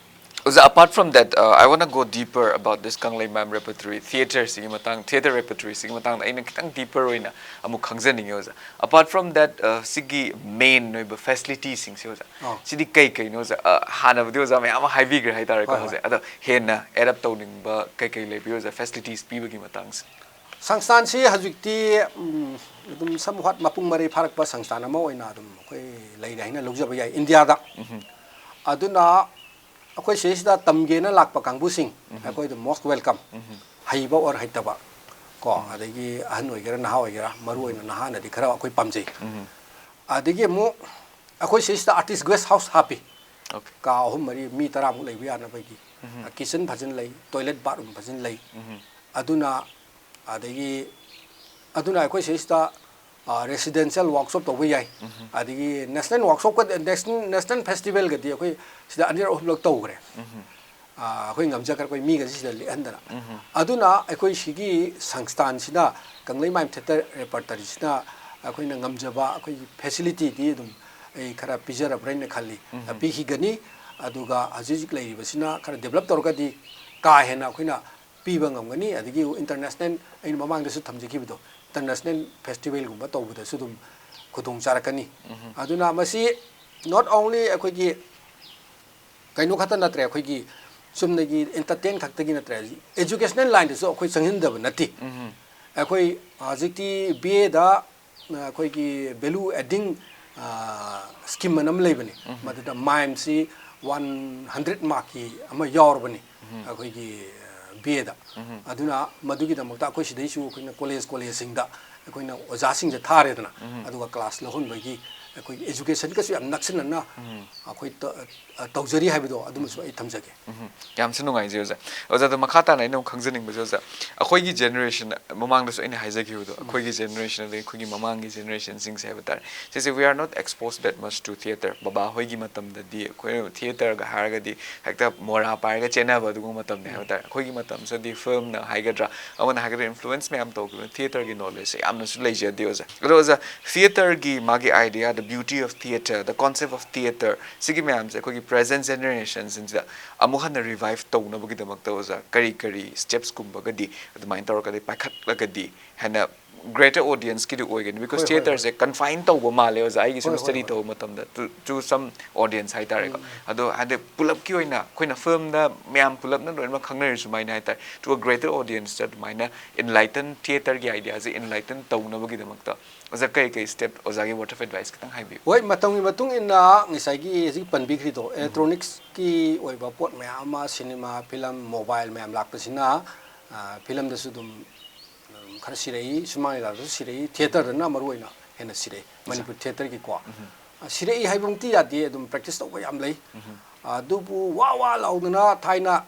ꯑꯣꯖꯥ, apart from that, uh, I wanna go deeper about this ꯀꯪꯂꯩꯃꯥꯏ repertory, theatreꯁꯤꯒꯤ ꯃꯇꯥꯡ, theatre repertoryꯁꯤꯒꯤ ꯃꯇꯥꯡꯗ ꯑꯩꯅ ꯈꯤꯇꯪ deeper ꯑꯣꯏꯅ ꯑꯃꯨꯛ ꯈꯪꯖꯅꯤꯡꯉꯦ ꯑꯣꯖꯥ꯫ Apart from that, uh, ꯁꯤꯒꯤ main ꯑꯣꯏꯕ facilitiesꯁꯤꯡꯁꯦ ꯑꯣꯖꯥ, ꯑꯥ꯫ ꯁꯤꯗꯤ ꯀꯩ ꯀꯩꯅꯣ ꯑꯣꯖꯥ? ꯑ, ꯍꯥꯟꯅꯕꯨꯗꯤ ꯑꯣꯖꯥ ꯃꯌꯥꯝ ꯑꯃ ꯍꯥꯏꯕꯤꯈ꯭ꯔꯦ ꯍꯥꯏꯇꯥꯔꯦꯀꯣ ꯍꯣꯏ, ꯍꯣꯏ꯫ ꯍꯧꯖꯤꯛ꯫ ꯑꯗꯣ ꯍꯦꯟꯅ add up ꯇꯧꯅꯤꯡꯕ ꯀꯩ ꯀꯩ ꯂꯩꯕꯤꯌꯨ ꯑꯣꯖꯥ, facilities ꯄꯤꯕꯒꯤ ꯃꯇꯥꯡꯁꯦ? ꯁꯪꯁꯊꯥꯟꯁꯤ ꯍꯧꯖꯤꯛꯇꯤ, ꯎꯝ, ꯑꯗꯨꯝ somewhat ꯃꯄꯨꯡ ꯃꯔꯩ ꯐꯥꯔꯛꯄ ꯁꯪꯁꯊꯥꯟ ꯑꯃ ꯑꯣꯏꯅ ꯑꯗꯨꯝ ꯑꯩꯈꯣꯏ ꯂꯩꯔꯦ ꯍꯥꯏꯅ ꯂꯧꯖꯕ ꯌꯥꯏ ꯏꯟꯗꯤꯌꯥꯗ꯫ ꯎꯝ꯫ ꯑꯗꯨꯅ ꯑꯩꯈꯣꯏ ꯁꯤꯗꯩꯁꯤꯗ ꯇꯝꯒꯦꯅ ꯂꯥꯛꯄ ꯀꯥꯡꯕꯨꯁꯤꯡ, ꯎꯝ꯫ ꯑꯩꯈꯣꯏ ꯑꯗꯨꯝ most welcome꯫ ꯎꯝ꯫ ꯍꯩꯕ or ꯍꯩꯇꯕ ꯀꯣ, ꯎꯝ꯫ ꯑꯗꯒꯤ ꯑꯍꯟ ꯑꯣꯏꯒꯦꯔꯥ ꯅꯍꯥ ꯑꯣꯏꯒꯦꯔꯥ, ꯃꯔꯨ ꯑꯣꯏꯅ ꯅꯍꯥꯅꯗꯤ ꯈꯔ ꯑꯩꯈꯣꯏ ꯄꯥꯝꯖꯩ꯫ ꯎꯝ꯫ ꯑꯗꯒꯤ ꯑꯃꯨꯛ ꯑꯩꯈꯣꯏ ꯁꯤꯁꯤꯗ ꯑꯥꯔꯇꯤꯁ ꯒꯦꯁ ꯍꯥꯎꯁ ꯍꯥꯞꯄꯤ꯫ Okay. ꯀꯥ ꯑꯍꯨꯝ ꯃꯔꯤ ꯃꯤ ꯇꯔꯥꯃꯨꯛ ꯂꯩꯕ ꯌꯥꯅꯕꯒꯤ꯫ ꯎꯝ. ꯀꯤꯠꯆꯟ ꯐꯖꯅ ꯂꯩ, ꯇꯣꯏꯂꯦꯠ ꯕꯥꯠꯔꯨꯝ ꯐꯖꯅ ꯂꯩ꯫ ꯎꯝ. ꯑꯗꯨꯅ ꯑꯗꯒꯤ ꯑꯗꯨꯅ ꯑꯩꯈꯣꯏ ꯁꯤꯁꯤꯗ ꯔꯦꯁꯤꯗꯦꯟꯁꯤꯌꯦꯜ ꯋꯥꯛꯁꯣꯞ ꯇꯧꯕ ꯌꯥꯏ꯫ ꯎꯝ. ꯑꯗꯒꯤ ꯅꯦꯁꯅꯦꯜ ꯋꯥꯛꯁꯣꯞꯀ ꯅꯦꯁꯅꯦꯜ ꯐꯦꯁꯇꯤꯚꯦꯜꯒꯗꯤ ꯑꯩꯈꯣꯏ ꯁꯤꯗ ꯑꯅꯤꯔꯛ ꯑꯍꯨꯝꯂꯛ ꯇꯧꯈ꯭ꯔꯦ꯫ ꯎꯝ. ꯑꯩꯈꯣꯏ ꯉꯝꯖꯈ꯭ꯔ ꯑꯩꯈꯣꯏ ꯃꯤꯒꯁꯤ ꯁꯤꯗ ꯂꯦꯛꯍꯟꯗꯅ꯫ ꯎꯝ. ꯑꯗꯨꯅ ꯑꯩꯈꯣꯏ ꯁꯤꯒꯤ ꯁꯪꯁꯊꯥꯟꯁꯤꯅ, ꯀꯪꯂꯩꯃꯥꯏꯝ ꯊꯤꯌꯦꯇꯔ ꯔꯦꯄꯔꯇꯔꯤꯁꯤꯅ ꯑꯩꯈꯣꯏꯅ ꯉꯝꯖꯕ ꯑꯩꯈꯣꯏꯒꯤ ꯐꯦꯁꯤꯂꯤꯇꯤꯗꯤ ꯑꯗꯨꯝ ꯑꯩ ꯈꯔ ꯄꯤꯖꯔꯕ꯭ꯔꯥ ꯍꯥꯏꯅ ꯈꯜꯂꯤ꯫ ꯎꯝ. ꯄꯤꯈꯤꯒꯅꯤ꯫ ꯑꯗꯨꯒ ꯍꯧꯖꯤꯛ ꯍꯧꯖꯤꯛ ꯂꯩꯔꯤꯕꯁꯤꯅ ꯈꯔ ꯗꯦꯕꯂꯞ ꯇꯧꯔꯒꯗꯤ ꯀꯥ ꯍꯦꯟꯅ ꯑꯩꯈꯣꯏꯅ ꯄꯤꯕ ꯉꯝꯒꯅꯤ꯫ ꯑꯗꯒꯤ ꯏꯟꯇꯔꯅꯦꯁꯅꯦꯜ, ꯑꯩꯅ ꯃꯃꯥꯡꯗꯁꯨ ꯊꯝꯖꯈꯤꯕꯗꯣ, ꯏꯟꯇꯔꯅꯦꯁꯅꯦꯜ ꯐꯦꯁꯇꯤꯚꯦꯜꯒꯨꯝꯕ ꯇꯧꯕꯗꯁꯨ ꯑꯗꯨꯝ ꯈꯨꯗꯣꯡ ꯆꯥꯔꯛꯀꯅꯤ꯫ ꯎꯝ. ꯑꯗꯨꯅ ꯃꯁꯤ not only ꯑꯩꯈꯣꯏꯒꯤ ꯀꯩꯅꯣ ꯈꯛꯇ ꯅꯠꯇ꯭ꯔꯦ, ꯑꯩꯈꯣꯏꯒꯤ ꯆꯨꯝꯅꯒꯤ ꯑꯦꯟꯇꯔꯇꯦꯟ ꯈꯛꯇꯒꯤ ꯅꯠꯇ꯭ꯔꯦ, ꯑꯦꯖꯨꯀꯦꯁꯅꯦꯜ ꯂꯥꯏꯟꯗꯁꯨ ꯑꯩꯈꯣꯏ ꯆꯪꯁꯤꯟꯗꯕ ꯅꯠꯇꯦ꯫ ꯎꯝ. ꯑꯩꯈꯣꯏ ꯍꯧꯖꯤꯛꯇꯤ ꯕꯤ ꯑꯦꯗ ꯑꯩꯈꯣꯏꯒꯤ ꯚꯦꯂꯨ ꯑꯦꯗꯤꯡ ꯁ꯭ꯀꯤꯝ ꯑꯅ ꯑꯃ ꯂꯩꯕꯅꯤ꯫ ꯎꯝ. ꯃꯗꯨꯗ ꯃꯥꯏꯝꯁꯤ ꯋꯥꯟ ꯍꯟꯗ꯭ꯔꯦꯠ ꯃꯥꯔꯛꯀꯤ ꯑꯃ ꯌꯥꯎꯔꯕꯅꯤ ꯎꯝ. ꯑꯩꯈꯣꯏꯒꯤ ꯕꯤ ꯑꯦꯗ꯫ ꯎꯝ. ꯑꯗꯨꯅ ꯃꯗꯨꯒꯤꯗꯃꯛꯇ ꯑꯩꯈꯣꯏ ꯁꯤꯗꯩꯁꯨ ꯑꯩꯈꯣꯏꯅ ꯀꯣꯂꯦꯖ ꯀꯣꯂꯦꯖꯁꯤꯡꯗ ꯑꯩꯈꯣꯏꯅ ꯑꯣꯖꯥꯁꯤꯡꯁꯦ ꯊꯥꯔꯦꯗꯅ꯫ ꯎꯝ. ꯑꯗꯨꯒ ꯀ꯭ꯂꯥꯁ ꯂꯧꯍꯟꯕꯒꯤ ꯑꯩꯈꯣꯏꯒꯤ ꯑꯦꯖꯨꯀꯦꯁꯟꯒꯁꯨ ꯌꯥꯝ ꯅꯛꯁꯤꯟꯅꯅ ꯎꯝ. ꯑꯩꯈꯣꯏ ꯇ- ꯑ, ꯇꯧꯖꯔꯤ ꯍꯥꯏꯕꯗꯣ ꯑꯗꯨꯃꯁꯨ ꯑꯩ ꯊꯝꯖꯒꯦ꯫ ꯎꯝ. ꯌꯥꯝꯁꯨ ꯅꯨꯡꯉꯥꯏꯖꯩ ꯑꯣꯖꯥ꯫ ꯑꯣꯖꯥꯗ ꯃꯈꯥ ꯇꯥꯅ ꯑꯩꯅ ꯑꯃꯨꯛ ꯈꯪꯖꯅꯤꯡꯕꯁꯦ, ꯑꯣꯖꯥ, ꯑꯩꯈꯣꯏꯒꯤ ꯖꯦꯅꯦꯔꯦꯁꯟ, ꯃꯃꯥꯡꯗꯁꯨ ꯑꯩꯅ ꯍꯥꯏꯖꯈꯤꯕꯗꯣ, ꯑꯩꯈꯣꯏꯒꯤ ꯖꯦꯅꯦꯔꯦꯁꯟ ꯑꯗꯩ ꯑꯩꯈꯣꯏꯒꯤ ꯃꯃꯥꯡꯒꯤ ꯖꯦꯅꯦꯔꯦꯁꯟꯁꯤꯡꯁꯦ ꯍꯥꯏꯕ ꯇꯥꯔꯦ, ꯁꯤꯁꯦ we are not exposed that much to theatre. ꯕꯕꯥ ꯍꯣꯏꯒꯤ ꯃꯇꯝꯗꯗꯤ ꯑꯩꯈꯣꯏꯅ ꯊꯤꯌꯦꯇꯔꯒ ꯍꯥꯏꯔꯒꯗꯤ ꯍꯦꯛꯇ ꯃꯣꯔꯥ ꯄꯥꯏꯔꯒ ꯆꯦꯟꯅꯕ ꯑꯗꯨꯒꯨꯝꯕ ꯃꯇꯝꯅꯤ ꯍꯥꯏꯕ ꯇꯥꯔꯦ꯫ ꯑꯩꯈꯣꯏꯒꯤ ꯃꯇꯝꯁꯤꯗꯗꯤ ꯐꯤꯂꯝꯅ ꯍꯥꯏꯒꯗ꯭ꯔꯥ, ꯑꯃꯅ ꯍꯥꯏꯒꯗ꯭ꯔꯥ, ꯏꯟꯐ꯭ꯂꯨꯋꯦꯟꯁ ꯃꯌꯥꯝ ꯇꯧꯈꯤꯕꯅ ꯊꯤꯌꯦꯇꯔꯒꯤ ꯅꯣꯂꯦꯖꯁꯦ ꯌꯥꯝꯅꯁꯨ ꯂꯩꯖꯗꯦ ꯑꯣꯖꯥ꯫ ꯑꯗꯣ ꯑꯣꯖꯥ, ꯊꯤꯌꯦꯇꯔꯒꯤ ꯃꯥꯒꯤ idea, the beauty of theatre, the concept of theatre, ꯁꯤꯒꯤ ꯃꯌꯥꯝꯁꯦ ꯑꯩꯈꯣꯏꯒꯤ ꯄ꯭ꯔꯦꯖꯦꯟ ꯖꯦꯅꯦꯔꯦꯁꯟꯁꯤꯡꯁꯤꯗ ꯑꯃꯨꯛ ꯍꯟꯅ ꯔꯤꯚꯥꯏꯚ ꯇꯧꯅꯕꯒꯤꯗꯃꯛꯇ ꯑꯣꯖꯥ ꯀꯔꯤ ꯀꯔꯤ ꯁ꯭ꯇꯦꯞꯁꯀꯨꯝꯕꯒꯗꯤ ꯑꯗꯨꯃꯥꯏꯅ ꯇꯧꯔꯒꯗꯤ ꯄꯥꯏꯈꯠꯂꯒꯗꯤ ꯍꯦꯟꯅ ꯒ꯭ꯔꯦꯇꯔ ꯑꯣꯗꯤꯌꯟꯁꯀꯤꯗꯤ ꯑꯣꯏꯒꯅꯤ? ꯕꯤꯀꯣꯁ ꯍꯣꯏ, ꯍꯣꯏ, ꯊꯤꯌꯦꯇꯔꯁꯦ ꯀꯟꯐꯥꯏꯟ ꯇꯧꯕ ꯃꯥꯜꯂꯦ ꯑꯣꯖꯥ, ꯑꯩꯒꯤ ꯁꯨꯝ ꯍꯣꯏ, ꯍꯣꯏ, ꯁ꯭ꯇꯗꯤ ꯍꯣꯏ꯫ ꯇꯧꯕ ꯃꯇꯝꯗ, to to some audience ꯍꯥꯏꯇꯥꯔꯦꯀꯣ꯫ ꯑꯗꯣ ꯍꯥꯏꯗꯤ ꯄꯨꯂꯞꯀꯤ ꯑꯣꯏꯅ ꯑꯩꯈꯣꯏꯅ ꯐꯤꯂꯝꯗ ꯃꯌꯥꯝ ꯄꯨꯂꯞꯅ ꯂꯣꯏꯅꯃꯛ ꯈꯪꯅꯔꯤ ꯁꯨꯃꯥꯏꯅ ꯍꯥꯏꯇꯥꯔꯦ, to a greater audience ꯁꯤꯗ ꯑꯗꯨꯃꯥꯏꯅ ꯏꯟꯂꯥꯏꯇꯟ, ꯊꯤꯌꯦꯇꯔꯒꯤ ꯑꯥꯏꯗꯤꯌꯥꯁꯦ ꯏꯟꯂꯥꯏꯇꯟ ꯇꯧꯅꯕꯒꯤꯗꯃꯛꯇ ꯑꯣꯖꯥ ꯀꯔꯤ ꯀꯔꯤ ꯁ꯭ꯇꯦꯞ, ꯑꯣꯖꯥꯒꯤ word of advice ꯈꯤꯇꯪ ꯍꯥꯏꯕꯤꯌꯨ꯫ ꯍꯣꯏ, ꯃꯇꯝꯒꯤ ꯃꯇꯨꯡ ꯏꯟꯅ ꯉꯁꯥꯏꯒꯤ ꯍꯧꯖꯤꯛ ꯄꯟꯕꯤꯈ꯭ꯔꯤꯗꯣ, ꯏꯂꯦꯛꯇ꯭ꯔꯣꯅꯤꯛꯁꯀꯤ ꯑꯣꯏꯕ ꯄꯣꯠ ꯃꯌꯥꯝ ꯑꯃ, ꯁꯤꯅꯦꯃꯥ, ꯐꯤꯂꯝ, ꯃꯣꯕꯥꯏꯜ ꯃꯌꯥꯝ ꯂꯥꯛꯄꯁꯤꯅ, ꯑ, ꯐꯤꯂꯝꯗꯁꯨ ꯑꯗꯨꯝ, ꯎꯝ, ꯈꯔ ꯁꯤꯔꯛꯏ, ꯁꯨꯃꯥꯡ ꯂꯤꯂꯥꯗꯁꯨ ꯁꯤꯔꯛꯏ, ꯊꯤꯌꯦꯇꯔꯗꯅ ꯃꯔꯨ ꯑꯣꯏꯅ ꯍꯦꯟꯅ ꯁꯤꯔꯛꯏ, ꯃꯅꯤꯄꯨꯔ ꯊꯤꯌꯦꯇꯔꯒꯤꯀꯣ꯫ ꯁꯤꯔꯛꯏ ꯍꯥꯏꯕꯃꯛꯇꯤ ꯌꯥꯗꯦ, ꯑꯗꯨꯝ practice ꯇꯧꯕ ꯌꯥꯝ ꯂꯩ꯫ ꯑꯗꯨꯕꯨ ꯋꯥ ꯋꯥ ꯂꯥꯎꯗꯅ ꯊꯥꯏꯅ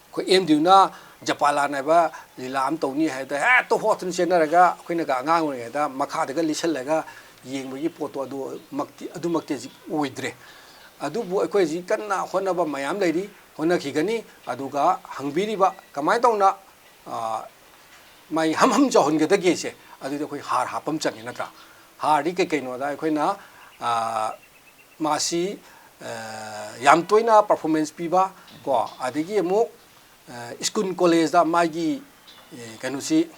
ꯑꯩꯈꯣꯏ ꯑꯦꯝ ꯗꯤꯌꯨꯅ ꯖꯄꯥꯂꯥꯟ ꯍꯥꯏꯕ ꯂꯤꯂꯥ ꯑꯃ ꯇꯧꯅꯤ ꯍꯥꯏꯗ ꯍꯦꯛꯇ ꯍꯣꯠꯇꯅ ꯆꯦꯟꯅꯔꯒ ꯑꯩꯈꯣꯏꯅꯒ ꯑꯉꯥꯡ ꯑꯣꯏꯔꯤꯉꯩꯗ ꯃꯈꯥꯗꯒ ꯂꯤꯁꯜꯂꯒ ꯌꯦꯡꯕꯒꯤ ꯄꯣꯠꯇꯣ ꯑꯗꯨꯃꯛꯇꯤ, ꯑꯗꯨꯃꯛꯇꯤ ꯍꯧꯖꯤꯛ ꯑꯣꯏꯗ꯭ꯔꯦ꯫ ꯑꯗꯨꯕꯨ ꯑꯩꯈꯣꯏ ꯍꯧꯖꯤꯛ ꯀꯟꯅ ꯍꯣꯠꯅꯕ ꯃꯌꯥꯝ ꯂꯩꯔꯤ, ꯍꯣꯠꯅꯈꯤꯒꯅꯤ꯫ ꯑꯗꯨꯒ ꯍꯪꯕꯤꯔꯤꯕ ꯀꯃꯥꯏꯅ ꯇꯧꯅ, ꯑ, ꯃꯥꯏ ꯍꯝ ꯍꯝ ꯆꯥꯎꯍꯟꯒꯗꯒꯦꯁꯦ, ꯑꯗꯨꯗꯤ ꯑꯩꯈꯣꯏ ꯍꯥꯔ ꯍꯥꯞꯄ ꯑꯃ ꯆꯪꯉꯦ ꯅꯠꯇ꯭ꯔꯥ? ꯍꯥꯔꯗꯤ ꯀꯩ ꯀꯩꯅꯣꯗ ꯑꯩꯈꯣꯏꯅ, ꯑ, ꯃꯥꯁꯤ, ꯑ, ꯌꯥꯝ ꯇꯣꯏꯅ performance ꯄꯤꯕ ꯀꯣ, ꯑꯗꯒꯤ ꯑꯃꯨꯛ, ꯑ, ꯁ꯭ꯀꯨꯜ ꯀꯣꯂꯦꯖꯇ ꯃꯥꯒꯤ, ꯑꯦ, ꯀꯩꯅꯣꯁꯤ,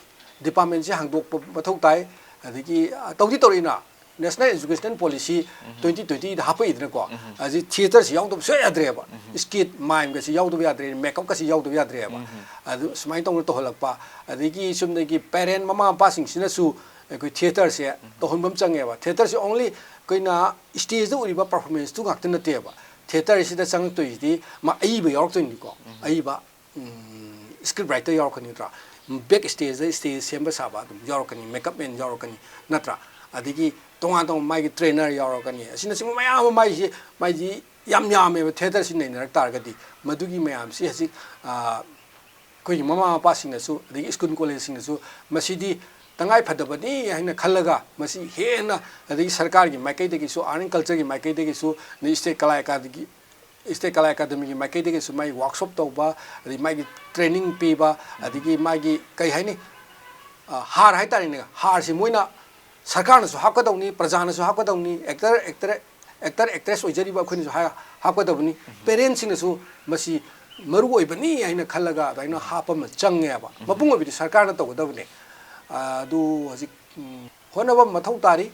departmentꯁꯤ ꯍꯥꯡꯗꯣꯛꯄ ꯃꯊꯧ ꯇꯥꯏ꯫ ꯑꯗꯒꯤ, ꯑ, ꯇꯧꯗꯤ ꯇꯧꯔꯛꯏꯅ, National Education Policy twenty twentyꯗ ꯍꯥꯞꯄꯛꯏꯗꯅꯀꯣ꯫ ꯑꯁꯤ theatreꯁꯤ ꯌꯥꯎꯗꯕ ꯁꯨꯡꯌꯥ ꯌꯥꯗ꯭ꯔꯦꯕ꯫ Skit, mimeꯒꯁꯤ ꯌꯥꯎꯗꯕ ꯌꯥꯗ꯭ꯔꯦ, makeupꯀꯁꯤ ꯌꯥꯎꯗꯕ ꯌꯥꯗ꯭ꯔꯦꯕ꯫ ꯑꯗꯨ ꯁꯨꯃꯥꯏꯅ ꯇꯧꯅ ꯇꯧꯍꯜꯂꯛꯄ, ꯑꯗꯒꯤ ꯆꯨꯝꯅꯒꯤ parent, ꯃꯃꯥ ꯃꯄꯥꯁꯤꯡꯁꯤꯅꯁꯨ ꯑꯩꯈꯣꯏ theatreꯁꯦ ꯇꯧꯍꯟꯕ ꯑꯃ ꯆꯪꯉꯦꯕ꯫ Theatreꯁꯦ only ꯑꯩꯈꯣꯏꯅ stageꯇ ꯎꯔꯤꯕ performanceꯇꯨ ꯉꯥꯛꯇ ꯅꯠꯇꯦꯕ꯫ Theatreꯁꯤꯗ ꯆꯪꯉꯛꯇꯣꯏꯁꯤꯗꯤ ꯃꯥ ꯑꯏꯕ ꯌꯥꯎꯔꯛꯇꯣꯏꯅꯤꯀꯣ꯫ ꯑꯏꯕ, ꯎꯝ, script writer ꯌꯥꯎꯔꯛꯀꯅꯤ ꯅꯠꯇ꯭ꯔꯥ? Back stageꯇ stage ꯁꯦꯝꯕ ꯁꯥꯕ ꯑꯗꯨꯝ ꯌꯥꯎꯔꯛꯀꯅꯤ, makeup man ꯌꯥꯎꯔꯛꯀꯅꯤ ꯅꯠꯇ꯭ꯔꯥ? ꯑꯗꯒꯤ ꯇꯣꯉꯥꯟ ꯇꯣꯉꯥꯟꯕ ꯃꯥꯒꯤ trainer ꯌꯥꯎꯔꯛꯀꯅꯤ꯫ ꯑꯁꯤꯅꯆꯤꯡꯕ ꯃꯌꯥꯝ ꯑꯃ ꯃꯥꯏꯁꯤ, ꯃꯥꯏꯁꯤ ꯌꯥꯝ ꯌꯥꯝꯃꯦꯕ꯫ Theatreꯁꯤ ꯅꯩꯅꯔꯛ ꯇꯥꯔꯒꯗꯤ ꯃꯗꯨꯒꯤ ꯃꯌꯥꯝꯁꯤ ꯍꯧꯖꯤꯛ, ꯑ, ꯑꯩꯈꯣꯏꯒꯤ ꯃꯃꯥ ꯃꯄꯥꯁꯤꯡꯅꯁꯨ, ꯑꯗꯒꯤ ꯁ꯭ꯀꯨꯜ ꯀꯣꯂꯦꯖꯁꯤꯡꯅꯁꯨ ꯃꯁꯤꯗꯤ ꯇꯉꯥꯏ ꯐꯗꯕꯅꯤ ꯍꯥꯏꯅ ꯈꯜꯂꯒ, ꯃꯁꯤ ꯍꯦꯟꯅ, ꯑꯗꯒꯤ ꯁꯔꯀꯥꯔꯒꯤ ꯃꯥꯏꯀꯩꯗꯒꯤꯁꯨ, Art and Cultureꯒꯤ ꯃꯥꯏꯀꯩꯗꯒꯤꯁꯨ, ꯑꯗꯩ state ꯀꯂꯥ ꯑꯦꯀꯥꯗꯃꯤꯒꯤ, state ꯀꯂꯥ ꯑꯦꯀꯥꯗꯃꯤꯒꯤ ꯃꯥꯏꯀꯩꯗꯒꯤꯁꯨ ꯃꯥꯒꯤ workshop ꯇꯧꯕ, ꯑꯗꯩ ꯃꯥꯒꯤ training ꯄꯤꯕ, ꯑꯗꯒꯤ ꯃꯥꯒꯤ ꯀꯩ ꯍꯥꯏꯅꯤ, ꯑ, ꯍꯥꯔ ꯍꯥꯏꯇꯥꯔꯦꯅꯦ, ꯍꯥꯔꯁꯤ ꯃꯣꯏꯅ, ꯁꯔꯀꯥꯔꯅꯁꯨ ꯍꯥꯞꯀꯗꯧꯅꯤ, ꯄ꯭ꯔꯖꯥꯅꯁꯨ ꯍꯥꯞꯀꯗꯧꯅꯤ, actor, actor, actor, actress ꯑꯣꯏꯖꯔꯤꯕ ꯑꯩꯈꯣꯏꯅꯁꯨ ꯍꯥ-, ꯍꯥꯞꯀꯗꯕꯅꯤ꯫ Parentꯁꯤꯡꯅꯁꯨ ꯃꯁꯤ ꯃꯔꯨ ꯑꯣꯏꯕꯅꯤ ꯍꯥꯏꯅ ꯈꯜꯂꯒ ꯑꯗꯨꯃꯥꯏꯅ ꯍꯥꯞꯄ ꯑꯃ ꯆꯪꯉꯦꯕ꯫ ꯃꯄꯨꯡ ꯑꯣꯏꯕꯗꯤ ꯁꯔꯀꯥꯔꯅ ꯇꯧꯒꯗꯕꯅꯤ꯫ ꯑ, ꯑꯗꯨ ꯍꯧꯖꯤꯛ, ꯎꯝ, ꯍꯣꯠꯅꯕ ꯑꯃ ꯃꯊꯧ ꯇꯥꯔꯤ꯫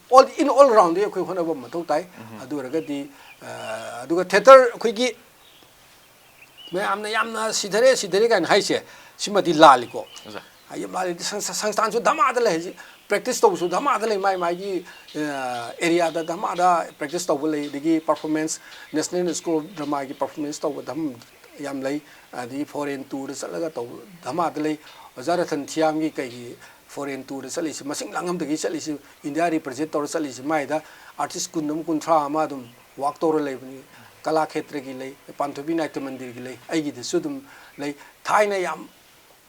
All, in all roundꯗꯤ ꯑꯩꯈꯣꯏ ꯍꯣꯠꯅꯕ ꯑꯃ ꯃꯊꯧ ꯇꯥꯏ꯫ ꯑꯗꯨ ꯑꯣꯏꯔꯒꯗꯤ, ꯑ, ꯑꯗꯨꯒ theatre ꯑꯩꯈꯣꯏꯒꯤ ꯃꯌꯥꯝꯅ ꯌꯥꯝꯅ ꯁꯤꯊꯔꯦ, ꯁꯤꯊꯔꯦ ꯀꯥꯏꯅ ꯍꯥꯏꯁꯦ, ꯁꯤꯃꯗꯤ ꯂꯥꯜꯂꯤꯀꯣ꯫ ꯑꯣꯖꯥ꯫ ꯍꯥꯏꯗꯤ ꯃꯥꯗꯤ ꯁꯪ-, ꯁꯪ-, ꯁꯪꯁꯊꯥꯟꯁꯨ ꯙꯃꯥꯗ ꯂꯩ ꯍꯧꯖꯤꯛ꯫ Practice ꯇꯧꯕꯁꯨ ꯙꯃꯥꯗ ꯂꯩ, ꯃꯥꯏ ꯃꯥꯏꯒꯤ, ꯑ, areaꯗ ꯙꯃꯥꯗ practice ꯇꯧꯕ ꯂꯩ, ꯑꯗꯒꯤ performance, National School of Dramaꯒꯤ performance ꯇꯧꯕ ꯙꯝ-, ꯌꯥꯝ ꯂꯩ, ꯑꯗꯒꯤ foreign tourꯗ ꯆꯠꯂꯒ ꯇꯧꯕ ꯙꯃꯥꯗ ꯂꯩ꯫ ꯑꯣꯖꯥ ꯔꯇꯟ ꯊꯤꯌꯥꯝꯒꯤ ꯀꯩꯒꯤ foreign tourꯗ ꯆꯠꯂꯤꯁꯤ, ꯃꯁꯤꯡ ꯂꯥꯡꯉꯝꯗꯒꯤ ꯆꯠꯂꯤꯁꯤ, ꯏꯟꯗꯤꯌꯥ represent ꯇꯧꯔ ꯆꯠꯂꯤꯁꯤ, ꯃꯥꯏꯗ artist ꯀꯨꯟ ꯑꯃ, ꯀꯨꯟꯊ꯭ꯔꯥ ꯑꯃ ꯑꯗꯨꯝ work ꯇꯧꯔ ꯂꯩꯕꯅꯤ꯫ ꯀꯂꯥ ꯈꯦꯇ꯭ꯔꯒꯤ ꯂꯩ, ꯄꯥꯟꯊꯣꯏꯕꯤ ꯅꯥꯇ꯭ꯌ ꯃꯟꯗꯤꯔꯒꯤ ꯂꯩ, ꯑꯩꯒꯤꯗꯁꯨ ꯑꯗꯨꯝ ꯂꯩ꯫ ꯊꯥꯏꯅ ꯌꯥꯝ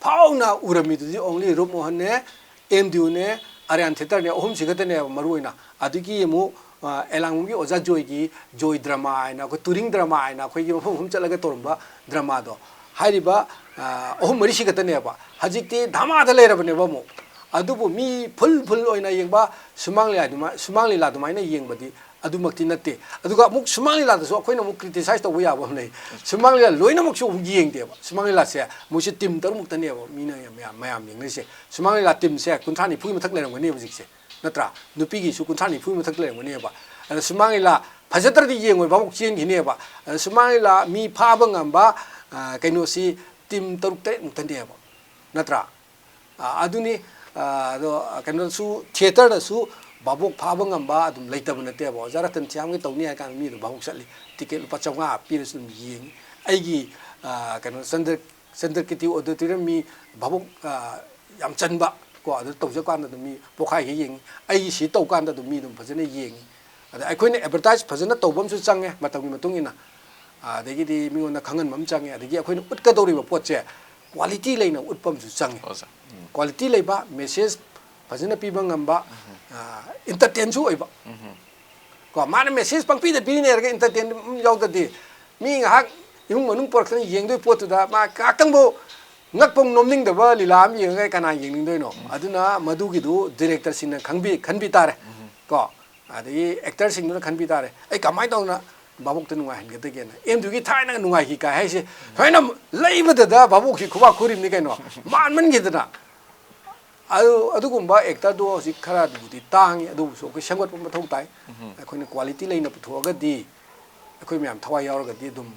ꯐꯥꯎꯅ ꯎꯔꯝꯃꯤꯗꯨꯗꯤ only ꯔꯨꯞ ꯃꯣꯍꯟꯅꯦ, ꯑꯦꯝ ꯗꯤ ꯌꯨꯅꯦ, ꯑꯔꯌꯥꯟ ꯊꯤꯌꯦꯇꯔꯅꯦ, ꯑꯍꯨꯝꯁꯤ ꯈꯛꯇꯅꯦꯕ ꯃꯔꯨ ꯑꯣꯏꯅ꯫ ꯑꯗꯒꯤ ꯑꯃꯨꯛ, ꯑ, ꯑꯦꯂꯥꯡꯕꯝꯒꯤ ꯑꯣꯖꯥ ꯖꯣꯏꯒꯤ ꯖꯣꯏ drama ꯍꯥꯏꯅ, ꯑꯩꯈꯣꯏ touring drama ꯍꯥꯏꯅ, ꯑꯩꯈꯣꯏꯒꯤ ꯃꯐꯝ ꯃꯐꯝ ꯆꯠꯂꯒ ꯇꯧꯔꯝꯕ dramaꯗꯣ꯫ ꯍꯥꯏꯔꯤꯕ, ꯑ, ꯑꯍꯨꯝ ꯃꯔꯤꯁꯤ ꯈꯛꯇꯅꯦꯕ꯫ ꯍꯧꯖꯤꯛꯇꯤ ꯙꯃꯥꯗ ꯂꯩꯔꯕꯅꯦꯕ ꯑꯃꯨꯛ꯫ ꯑꯗꯨꯕꯨ ꯃꯤ full full ꯑꯣꯏꯅ ꯌꯦꯡꯕ ꯁꯨꯃꯥꯡ ꯂꯤꯂꯥ ꯑꯗꯨꯃꯥꯏ-, ꯁꯨꯃꯥꯡ ꯂꯤꯂꯥ ꯑꯗꯨꯃꯥꯏꯅ ꯌꯦꯡꯕꯗꯤ ꯑꯗꯨꯃꯛꯇꯤ ꯅꯠꯇꯦ꯫ ꯑꯗꯨꯒ ꯑꯃꯨꯛ ꯁꯨꯃꯥꯡ ꯂꯤꯂꯥꯗꯁꯨ ꯑꯩꯈꯣꯏꯅ ꯑꯃꯨꯛ criticize ꯇꯧꯕ ꯌꯥꯕ ꯑꯃ ꯂꯩ꯫ ꯁꯨꯃꯥꯡ ꯂꯤꯂꯥ ꯂꯣꯏꯅꯃꯛꯁꯨ ꯑꯃꯨꯛ ꯌꯦꯡꯗꯦꯕ꯫ ꯁꯨꯃꯥꯡ ꯂꯤꯂꯥꯁꯦ ꯃꯣꯏꯁꯦ team ꯇꯔꯨꯛꯃꯨꯛꯇꯅꯦꯕ ꯃꯤꯅ ꯌꯥꯝ, ꯃꯌꯥꯝ, ꯃꯌꯥꯝ ꯌꯦꯡꯅꯔꯤꯁꯦ꯫ ꯁꯨꯃꯥꯡ ꯂꯤꯂꯥ teamꯁꯦ ꯀꯨꯟꯊ꯭ꯔꯥ ꯅꯤꯐꯨꯒꯤ ꯃꯊꯛ ꯂꯩꯔꯝꯒꯅꯦꯕ ꯍꯧꯖꯤꯛꯁꯦ, ꯅꯠꯇ꯭ꯔꯥ? ꯅꯨꯄꯤꯒꯤꯁꯨ ꯀꯨꯟꯊ꯭ꯔꯥ ꯅꯤꯐꯨꯒꯤ ꯃꯊꯛ ꯂꯩꯔꯝꯒꯅꯦꯕ꯫ ꯑꯗ ꯁꯨꯃꯥꯡ ꯂꯤꯂꯥ ꯐꯖꯗ꯭ꯔꯗꯤ ꯌꯦꯡꯉꯣꯏ, ꯚꯥꯕꯣꯛ ꯆꯦꯟꯈꯤꯅꯦꯕ꯫ ꯑꯗ ꯁꯨꯃꯥꯡ ꯂꯤꯂꯥ ꯃꯤ ꯐꯥꯕ ꯉꯝꯕ, ꯑ, ꯀꯩꯅꯣꯁꯤ team ꯇꯔꯨꯛ ꯇꯔꯦꯠꯃꯨꯛꯇꯅꯦꯕ, ꯅꯠꯇ꯭ꯔꯥ? ꯑ, ꯑꯗꯨꯅꯤ, ꯑ, ꯑꯗꯣ, ꯑ, ꯀꯩꯅꯣꯗꯁꯨ, ꯊꯤꯌꯦꯇꯔꯗꯁꯨ ꯚꯥꯕꯣꯛ ꯐꯥꯕ ꯉꯝꯕ ꯑꯗꯨꯝ ꯂꯩꯇꯕ ꯅꯠꯇꯦꯕ꯫ ꯑꯣꯖꯥ ꯔꯇꯟ ꯁ꯭ꯌꯥꯝꯒꯤ ꯇꯧꯅꯤ ꯍꯥꯏ ꯀꯥꯟꯗ ꯃꯤ ꯑꯗꯨꯝ ꯚꯥꯕꯣꯛ ꯆꯠꯂꯤ꯫ ꯇꯤꯀꯦꯠ ꯂꯨꯄꯥ ꯆꯥꯝꯃꯉꯥ ꯄꯤꯔꯁꯨ ꯑꯗꯨꯝ ꯌꯦꯡꯉꯤ꯫ ꯑꯩꯒꯤ, ꯑ, ꯀꯩꯅꯣ, ꯆꯟꯗ꯭ꯔ-, ꯆꯟꯗ꯭ꯔꯀꯤꯔꯇꯤ auditorium ꯃꯤ ꯚꯥꯕꯣꯛ, ꯑ, ꯌꯥꯝ ꯆꯟꯕ ꯀꯣ, ꯑꯗꯨ ꯇꯧꯖ ꯀꯥꯟꯗ ꯑꯗꯨꯝ ꯃꯤ ꯄꯣꯛꯈꯥꯏꯒꯩ ꯌꯦꯡꯉꯤ꯫ ꯑꯩꯒꯤ ꯁꯤ ꯇꯧ ꯀꯥꯟꯗ ꯑꯗꯨꯝ ꯃꯤ ꯑꯗꯨꯝ ꯐꯖꯅ ꯌꯦꯡꯉꯤ꯫ ꯑꯗ ꯑꯩꯈꯣꯏꯅ advertise ꯐꯖꯅ ꯇꯧꯕ ꯑꯃꯁꯨ ꯆꯪꯉꯦ, ꯃꯇꯝꯒꯤ ꯃꯇꯨꯡ ꯏꯟꯅ꯫ ꯑꯗꯒꯤꯗꯤ ꯃꯤꯉꯣꯟꯗ ꯈꯪꯍꯟꯕ ꯑꯃ ꯆꯪꯉꯦ꯫ ꯑꯗꯒꯤ ꯑꯩꯈꯣꯏꯅ ꯎꯠꯀꯗꯧꯔꯤꯕ ꯄꯣꯠꯁꯦ quality ꯂꯩꯅ ꯎꯠꯄ ꯑꯃꯁꯨ ꯆꯪꯉꯦ꯫ ꯑꯣꯖꯥ꯫ ꯎꯝ꯫ Quality ꯂꯩꯕ, message ꯐꯖꯅ ꯄꯤꯕ ꯉꯝꯕ, ꯎꯝ꯫ ꯑ, entertainꯁꯨ ꯑꯣꯏꯕ꯫ ꯎꯝ꯫ ꯀꯣ, ꯃꯥꯅ message ꯄꯪꯄꯤꯗ ꯄꯤꯅꯦꯔꯒ entertain ꯌꯥꯎꯗꯗꯤ, ꯃꯤ ꯉꯥꯏꯍꯥꯛ ꯏꯃꯨꯡ ꯃꯅꯨꯡ ꯄꯨꯔꯛꯇꯅ ꯌꯦꯡꯗꯣꯏ ꯄꯣꯠꯇꯨꯗ ꯃꯥ ꯉꯥꯏꯍꯥꯛꯇꯪꯕꯨ ꯉꯛꯄꯧ ꯅꯣꯝꯅꯤꯡꯗꯕ ꯂꯤꯂꯥ ꯑꯃ ꯌꯦꯡꯉꯒ ꯀꯅꯥ ꯌꯦꯡꯅꯤꯡꯗꯣꯏꯅꯣ? ꯎꯝ꯫ ꯑꯗꯨꯅ ꯃꯗꯨꯒꯤꯗꯨ directorꯁꯤꯡꯅ ꯈꯟꯕꯤ-, ꯈꯟꯕꯤ ꯇꯥꯔꯦ꯫ ꯎꯝ꯫ ꯀꯣ, ꯑꯗꯒꯤ actorꯁꯤꯡꯗꯨꯅ ꯈꯟꯕꯤ ꯇꯥꯔꯦ, "ꯑꯩ ꯀꯃꯥꯏꯅ ꯇꯧꯗꯅ ꯚꯥꯕꯣꯛꯇ ꯅꯨꯡꯉꯥꯏꯍꯟꯒꯗꯒꯦꯅ?" ꯑꯦꯝ ꯗꯤꯌꯨꯒꯤ ꯊꯥꯏꯅꯒ ꯅꯨꯡꯉꯥꯏꯈꯤ ꯀꯥꯏ ꯍꯥꯏꯁꯦ, ꯎꯝ꯫ ꯊꯣꯏꯅ ꯂꯩꯕꯗꯗ ꯚꯥꯕꯣꯛꯁꯤ ꯈꯨꯕꯥꯛ ꯈꯨꯔꯤꯕꯅꯤ ꯀꯩꯅꯣ, ꯃꯥꯟꯃꯟꯈꯤꯗꯅ꯫ ꯑꯗꯨ, ꯑꯗꯨꯒꯨꯝꯕ actorꯗꯣ ꯍꯧꯖꯤꯛ ꯈꯔꯗꯨꯕꯨꯗꯤ ꯇꯥꯡꯉꯤ, ꯑꯗꯨꯕꯨꯁꯨ ꯑꯩꯈꯣꯏ ꯁꯦꯝꯒꯠꯄ ꯃꯊꯧ ꯇꯥꯏ꯫ ꯎꯝ꯫ ꯑꯩꯈꯣꯏꯅ quality ꯂꯩꯅ ꯄꯨꯊꯣꯛꯑꯒꯗꯤ, ꯑꯩꯈꯣꯏ ꯃꯌꯥꯝ ꯊꯋꯥꯏ ꯌꯥꯎꯔꯒꯗꯤ ꯑꯗꯨꯝ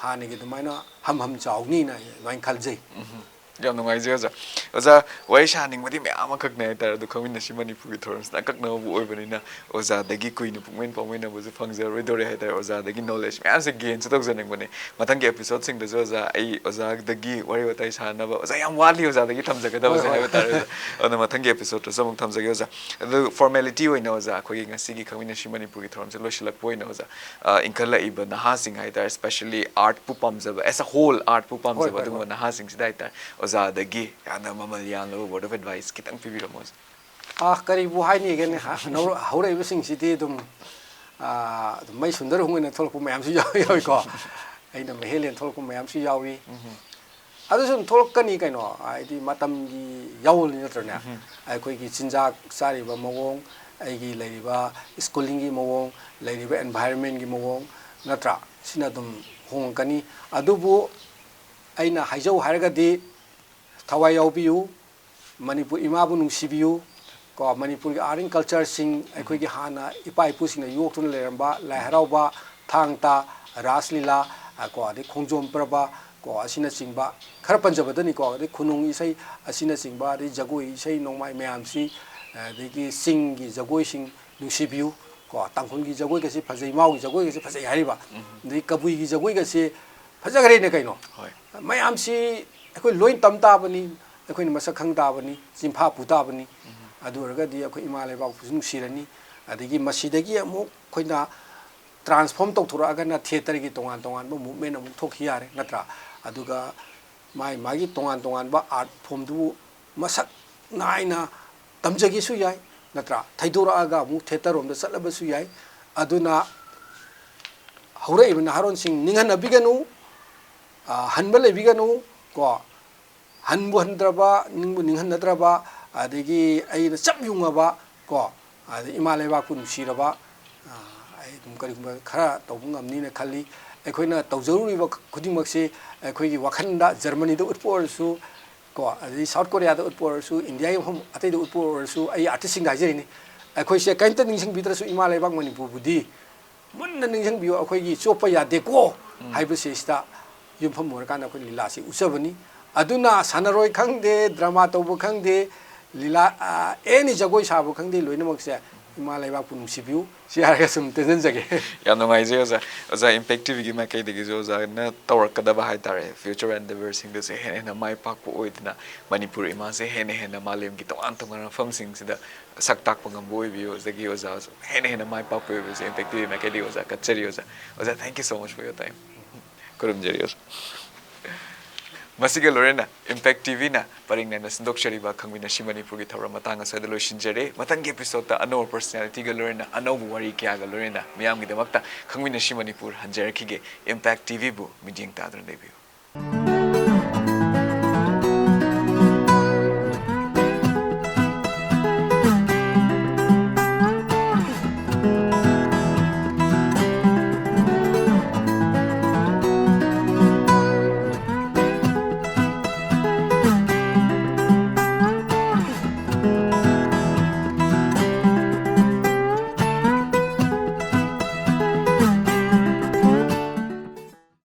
ꯍꯥꯟꯅꯒꯤ ꯑꯗꯨꯃꯥꯏꯅ ꯍꯝ ꯍꯝ ꯆꯥꯎꯅꯤꯅ ꯑꯩ ꯑꯗꯨꯃꯥꯏꯅ ꯈꯜꯖꯩ꯫ ꯎꯝ꯫ ꯌꯥꯝ ꯅꯨꯡꯉꯥꯏꯖꯩ ꯑꯣꯖꯥ꯫ ꯑꯣꯖꯥ, ꯋꯥꯔꯤ ꯁꯥꯅꯤꯡꯕꯗꯤ ꯃꯌꯥꯝ ꯑꯃꯈꯛꯅꯦ ꯍꯥꯏꯇꯥꯔꯦ, ꯑꯗꯣ ꯈꯪꯃꯤꯟꯅꯁꯤ ꯃꯅꯤꯄꯨꯔꯒꯤ ꯊꯧꯔꯝꯁꯤꯅ ꯑꯀꯛꯅꯕꯕꯨ ꯑꯣꯏꯕꯅꯤꯅ ꯑꯣꯖꯥꯗꯒꯤ ꯀꯨꯏꯅ ꯄꯨꯡꯃꯦꯟ ꯄꯥꯎꯃꯦꯟꯅꯕꯁꯨ ꯐꯪꯖꯔꯣꯏꯗꯧꯔꯦ ꯍꯥꯏꯇꯥꯔꯦ꯫ ꯑꯣꯖꯥꯗꯒꯤ ꯅꯣꯂꯦꯖ ꯃꯌꯥꯝꯁꯦ ꯒꯦꯟꯁꯨ ꯇꯧꯖꯅꯤꯡꯕꯅꯦ꯫ ꯃꯊꯪꯒꯤ ꯑꯦꯄꯤꯁꯣꯗꯁꯤꯡꯗꯁꯨ ꯑꯣꯖꯥ, ꯑꯩ ꯑꯣꯖꯥꯗꯒꯤ ꯋꯥꯔꯤ ꯋꯥꯇꯥꯏ ꯁꯥꯅꯕ, ꯑꯣꯖꯥ, ꯌꯥꯝ ꯋꯥꯠꯂꯤ ꯑꯣꯖꯥꯗꯒꯤ ꯊꯝꯖꯒꯗꯕꯁꯦ ꯍꯣꯏ, ꯍꯣꯏ꯫ ꯍꯥꯏꯕ ꯇꯥꯔꯦ ꯑꯣꯖꯥ꯫ ꯑꯗꯨꯅ ꯃꯊꯪꯒꯤ ꯑꯦꯄꯤꯁꯣꯗꯇꯁꯨ ꯑꯃꯨꯛ ꯊꯝꯖꯒꯦ ꯑꯣꯖꯥ꯫ ꯑꯗꯨ ꯐꯣꯔꯃꯦꯂꯤꯇꯤ ꯑꯣꯏꯅ ꯑꯣꯖꯥ, ꯑꯩꯈꯣꯏꯒꯤ ꯉꯁꯤꯒꯤ ꯈꯪꯃꯤꯟꯅꯁꯤ ꯃꯅꯤꯄꯨꯔꯒꯤ ꯊꯧꯔꯝꯁꯦ ꯂꯣꯏꯁꯤꯜꯂꯛꯄ ꯑꯣꯏꯅ ꯑꯣꯖꯥ, ꯑ, ꯏꯟꯈꯠꯂꯛꯏꯕ ꯅꯍꯥꯁꯤꯡ ꯍꯥꯏꯇꯥꯔꯦ, especially ꯑꯥꯔꯠꯄꯨ ꯄꯥꯝꯖꯕ, as a whole ꯑꯥꯔꯠꯄꯨ ꯄꯥꯝꯖꯕ ꯍꯣꯏ, ꯍꯣꯏ, ꯑꯗꯨꯒꯨꯝꯕ ꯍꯣꯏ꯫ ꯅꯍꯥꯁꯤꯡꯁꯤꯗ ꯍꯥꯏꯇꯥꯔꯦ, ꯑꯣꯖꯥꯗꯒꯤ ꯌꯥꯝꯅ ꯃꯃꯜ ꯌꯥꯝꯂꯕ word of advice ꯈꯤꯇꯪ ꯄꯤꯕꯤꯔꯝꯃꯣ ꯑꯣꯖꯥ꯫ ꯑꯥ, ꯀꯔꯤꯕꯨ ꯍꯥꯏꯅꯤꯒꯦꯅꯦ? ꯍꯥ, ꯅꯧ-, ꯍꯧꯔꯛꯏꯕꯁꯤꯡꯁꯤꯗꯤ ꯑꯗꯨꯝ, ꯑꯥ, ꯑꯗꯨꯝ ꯃꯩ ꯁꯨꯟꯗꯔ ꯍꯣꯡ ꯑꯣꯏꯅ ꯊꯣꯛꯂꯛꯄ ꯃꯌꯥꯝꯁꯨ ꯌꯥꯎ-, ꯌꯥꯎꯏꯀꯣ꯫ ꯑꯩꯅ ꯃꯍꯦꯜꯂꯦꯟ ꯊꯣꯛꯂꯛꯄ ꯃꯌꯥꯝꯁꯨ ꯌꯥꯎꯏ꯫ ꯎꯝ꯫ ꯑꯗꯨꯁꯨ ꯑꯗꯨꯝ ꯊꯣꯛꯂꯛꯀꯅꯤ ꯀꯩꯅꯣ, ꯍꯥꯏꯗꯤ ꯃꯇꯝꯒꯤ ꯌꯥꯋꯣꯜꯅꯤ ꯅꯠꯇ꯭ꯔꯅꯦ? ꯎꯝ꯫ ꯑꯩꯈꯣꯏꯒꯤ ꯆꯤꯟꯖꯥꯛ ꯆꯥꯔꯤꯕ ꯃꯑꯣꯡ, ꯑꯩꯒꯤ ꯂꯩꯔꯤꯕ ꯁ꯭ꯀꯨꯂꯤꯡꯒꯤ ꯃꯑꯣꯡ, ꯂꯩꯔꯤꯕ ꯑꯦꯟꯚꯥꯏꯔꯟꯃꯦꯟꯒꯤ ꯃꯑꯣꯡ, ꯅꯠꯇ꯭ꯔꯥ? ꯁꯤꯅ ꯑꯗꯨꯝ ꯍꯣꯡꯉꯛꯀꯅꯤ꯫ ꯑꯗꯨꯕꯨ ꯑꯩꯅ ꯍꯥꯏꯖꯧ ꯍꯥꯏꯔꯒꯗꯤ ꯊꯋꯥꯏ ꯌꯥꯎꯕꯤꯌꯨ, ꯃꯅꯤꯄꯨꯔ ꯏꯃꯥꯕꯨ ꯅꯨꯡꯁꯤꯕꯤꯌꯨ, ꯀꯣ, ꯃꯅꯤꯄꯨꯔꯒꯤ ꯑꯥꯔꯠ ꯑꯦꯟ ꯀꯜꯆꯔꯁꯤꯡ, ꯑꯩꯈꯣꯏꯒꯤ ꯍꯥꯟꯅ ꯏꯄꯥ ꯏꯄꯨꯁꯤꯡꯅ ꯌꯣꯛꯇꯨꯅ ꯂꯩꯔꯝꯕ ꯂꯥꯏ ꯍꯔꯥꯎꯕ, ꯊꯥꯡ ꯇꯥ, ꯔꯥꯁ ꯂꯤꯂꯥ, ꯑ, ꯀꯣ, ꯑꯗꯩ ꯈꯣꯡꯖꯣꯝ ꯄꯔꯕ, ꯀꯣ, ꯑꯁꯤꯅꯆꯤꯡꯕ ꯈꯔ ꯄꯟꯖꯕꯗꯅꯤꯀꯣ, ꯑꯗꯩ ꯈꯨꯅꯨꯡ ꯏꯁꯩ ꯑꯁꯤꯅꯆꯤꯡꯕ, ꯑꯗꯩ ꯖꯒꯣꯏ ꯏꯁꯩ ꯅꯣꯡꯃꯥꯏ ꯃꯌꯥꯝꯁꯤ, ꯑꯗꯒꯤ ꯆꯤꯡꯒꯤ ꯖꯒꯣꯏꯁꯤꯡ ꯅꯨꯡꯁꯤꯕꯤꯌꯨ, ꯀꯣ, ꯇꯥꯡꯈꯨꯜꯒꯤ ꯖꯒꯣꯏꯒꯁꯤ ꯐꯖꯩ, ꯃꯥꯎꯒꯤ ꯖꯒꯣꯏꯒꯁꯤ ꯐꯖꯩ ꯍꯥꯏꯔꯤꯕ, ꯎꯝ꯫ ꯑꯗꯩ ꯀꯕꯨꯏꯒꯤ ꯖꯒꯣꯏꯒꯁꯤ ꯐꯖꯈ꯭ꯔꯦꯅꯦ ꯀꯩꯅꯣ꯫ ꯍꯣꯏ꯫ ꯃꯌꯥꯝꯁꯤ ꯑꯩꯈꯣꯏ ꯂꯣꯏ ꯇꯝ ꯇꯥꯕꯅꯤ, ꯑꯩꯈꯣꯏꯅ ꯃꯁꯛ ꯈꯪ ꯇꯥꯕꯅꯤ, ꯆꯤꯟꯐꯥ ꯄꯨ ꯇꯥꯕꯅꯤ꯫ ꯎꯝ꯫ ꯑꯗꯨ ꯑꯣꯏꯔꯒꯗꯤ ꯑꯩꯈꯣꯏ ꯏꯃꯥ ꯂꯩꯕꯥꯛꯄꯨꯁꯨ ꯅꯨꯡꯁꯤꯔꯅꯤ, ꯑꯗꯒꯤ ꯃꯁꯤꯗꯒꯤ ꯑꯃꯨꯛ ꯑꯩꯈꯣꯏꯅ ꯇ꯭ꯔꯥꯟꯁꯐꯣꯔꯝ ꯇꯧꯊꯣꯔꯛꯑꯒꯅ ꯊꯤꯌꯦꯇꯔꯒꯤ ꯇꯣꯉꯥꯟ ꯇꯣꯉꯥꯟꯕ ꯃꯨꯞꯃꯦꯟ ꯑꯃꯨꯛ ꯊꯣꯛꯈꯤ ꯌꯥꯔꯦ, ꯅꯠꯇ꯭ꯔꯥ? ꯑꯗꯨꯒ ꯃꯥꯏ ꯃꯥꯒꯤ ꯇꯣꯉꯥꯟ ꯇꯣꯉꯥꯟꯕ ꯑꯥꯔꯠ ꯐꯣꯝꯗꯨꯕꯨ ꯃꯁꯛ ꯅꯥꯏꯅ ꯇꯝꯖꯒꯦꯁꯨ ꯌꯥꯏ, ꯅꯠꯇ꯭ꯔꯥ? ꯊꯩꯗꯣꯔꯛꯑꯒ ꯑꯃꯨꯛ ꯊꯤꯌꯦꯇꯔ ꯔꯣꯝꯗ ꯆꯠꯂꯕꯁꯨ ꯌꯥꯏ꯫ ꯑꯗꯨꯅ ꯍꯧꯔꯛꯏꯕ ꯅꯍꯥꯔꯣꯟꯁꯤꯡ ꯅꯤꯡꯍꯟꯅꯕꯤꯒꯅꯨ, ꯑ, ꯍꯟꯕ ꯂꯩꯕꯤꯒꯅꯨ, ꯀꯣ꯫ ꯍꯟꯕꯨ ꯍꯟꯗ꯭ꯔꯕ, ꯅꯤꯡꯕꯨ ꯅꯤꯡꯍꯟꯅꯗ꯭ꯔꯕ, ꯑꯗꯒꯤ ꯑꯩꯅ ꯆꯞ ꯌꯨꯡꯉꯕ, ꯀꯣ, ꯑꯗꯩ ꯏꯃꯥ ꯂꯩꯕꯥꯛꯄꯨ ꯅꯨꯡꯁꯤꯔꯕ, ꯑ, ꯑꯩ ꯑꯗꯨꯝ ꯀꯔꯤꯒꯨꯝꯕ ꯈꯔ ꯇꯧꯕ ꯉꯝꯅꯤꯅ ꯈꯜꯂꯤ꯫ ꯑꯩꯈꯣꯏꯅ ꯇꯧꯖꯔꯨꯔꯤꯕ ꯈꯨꯗꯤꯡꯃꯛꯁꯤ ꯑꯩꯈꯣꯏꯒꯤ ꯋꯥꯈꯜꯗ ꯖꯔꯃꯅꯤꯗ ꯎꯠꯄ ꯑꯣꯏꯔꯁꯨ, ꯀꯣ, ꯑꯗꯩ ꯁꯥꯎꯠ ꯀꯣꯔꯤꯌꯥꯗ ꯎꯠꯄ ꯑꯣꯏꯔꯁꯨ, ꯏꯟꯗꯤꯌꯥꯒꯤ ꯃꯐꯝ ꯑꯇꯩꯗ ꯎꯠꯄ ꯑꯣꯏꯔꯁꯨ, ꯑꯩ ꯑꯥꯔꯇꯤꯁꯁꯤꯡꯗ ꯍꯥꯏꯖꯔꯤꯅꯤ, ꯑꯩꯈꯣꯏꯁꯦ ꯀꯔꯤꯝꯇ ꯅꯤꯡꯁꯤꯡꯕꯤꯗ꯭ꯔꯁꯨ ꯏꯃꯥ ꯂꯩꯕꯥꯛ ꯃꯅꯤꯄꯨꯔꯕꯨꯗꯤ ꯃꯨꯟꯅ ꯅꯤꯡꯁꯤꯡꯕꯤꯌꯨ, ꯑꯩꯈꯣꯏꯒꯤ ꯆꯣꯞꯄ ꯌꯥꯗꯦꯀꯣ ꯎꯝ꯫ ꯍꯥꯏꯕꯁꯤꯗ ꯌꯨꯝꯐꯝ ꯑꯣꯏꯔꯀꯥꯟꯗ ꯑꯩꯈꯣꯏ ꯂꯤꯂꯥꯁꯤ ꯎꯠꯆꯕꯅꯤ꯫ ꯑꯗꯨꯅ ꯁꯥꯟꯅꯔꯣꯏ ꯈꯪꯗꯦ, ꯗ꯭ꯔꯃꯥ ꯇꯧꯕ ꯈꯪꯗꯦ, ꯂꯤꯂꯥ, ꯑꯦꯅꯤ ꯖꯒꯣꯏ ꯁꯥꯕ ꯈꯪꯗꯦ, ꯂꯣꯏꯅꯃꯛꯁꯦ ꯏꯃꯥ ꯂꯩꯕꯥꯛꯄꯨ ꯅꯨꯡꯁꯤꯕꯤꯌꯨ, ꯁꯤ ꯍꯥꯏꯔꯒ ꯁꯨꯝ ꯇꯦꯟꯖꯟꯖꯒꯦ꯫ ꯌꯥꯝ ꯅꯨꯡꯉꯥꯏꯖꯩ ꯑꯣꯖꯥ꯫ ꯑꯣꯖꯥ, ꯏꯝꯄꯦꯛ ꯇꯤꯚꯤꯒꯤ ꯃꯥꯏꯀꯩꯗꯒꯤꯁꯨ ꯑꯣꯖꯥꯅ ꯇꯧꯔꯛꯀꯗꯕ ꯍꯥꯏꯇꯥꯔꯦ, future endeavourꯁꯤꯡꯗꯁꯨ ꯍꯦꯟꯅ ꯍꯦꯟꯅ ꯃꯥꯏ ꯄꯥꯛꯄ ꯑꯣꯏꯗꯅ ꯃꯅꯤꯄꯨꯔ ꯏꯃꯥꯁꯦ ꯍꯦꯟꯅ ꯍꯦꯟꯅ ꯃꯥꯂꯦꯝꯒꯤ ꯇꯣꯉꯥꯟ ꯇꯣꯉꯥꯟꯕ ꯃꯐꯝꯁꯤꯡꯁꯤꯗ ꯁꯛ ꯇꯥꯛꯄ ꯉꯝꯕ ꯑꯣꯏꯕꯤꯌꯨ꯫ ꯑꯗꯒꯤ ꯑꯣꯖꯥꯁꯨ ꯍꯦꯟꯅ ꯍꯦꯟꯅ ꯃꯥꯏ ꯄꯥꯛꯄ ꯑꯣꯏꯕꯁꯦ ꯏꯝꯄꯦꯛ ꯇꯤꯚꯤ ꯃꯥꯏꯀꯩꯗꯒꯤ ꯑꯣꯖꯥ ꯀꯠꯆꯔꯤ ꯑꯣꯖꯥ꯫ ꯑꯣꯖꯥ, thank you so much for your time꯫ ꯈꯨꯔꯨꯝꯖꯔꯤ ꯑꯣꯖꯥ꯫ ꯃꯁꯤꯒ ꯂꯣꯏꯅꯅ ꯏꯝꯄꯦꯛ ꯇꯤꯚꯤꯅ ꯄꯔꯤꯡ ꯅꯥꯏꯅ ꯁꯟꯗꯣꯛꯆꯔꯤꯕ ꯈꯪꯃꯤꯟꯅꯁꯤ ꯃꯅꯤꯄꯨꯔꯒꯤ ꯊꯧꯔꯝ ꯃꯇꯥꯡ ꯑꯁ꯭ꯋꯥꯏꯗ ꯂꯣꯏꯁꯤꯟꯖꯔꯦ꯫ ꯃꯊꯪꯒꯤ episodeꯇ ꯑꯅꯧꯕ personalityꯒ ꯂꯣꯏꯅꯅ, ꯑꯅꯧꯕ ꯋꯥꯔꯤ ꯀꯌꯥꯒ ꯂꯣꯏꯅꯅ ꯃꯤꯌꯥꯝꯒꯤꯗꯃꯛꯇ ꯈꯪꯃꯤꯟꯅꯁꯤ ꯃꯅꯤꯄꯨꯔ ꯍꯟꯖꯔꯛꯈꯤꯒꯦ꯫ ꯏꯝꯄꯦꯛ ꯇꯤꯚꯤꯕꯨ ꯃꯤꯠꯌꯦꯡ ꯇꯥꯗꯨꯅ ꯂꯩꯕꯤꯌꯨ꯫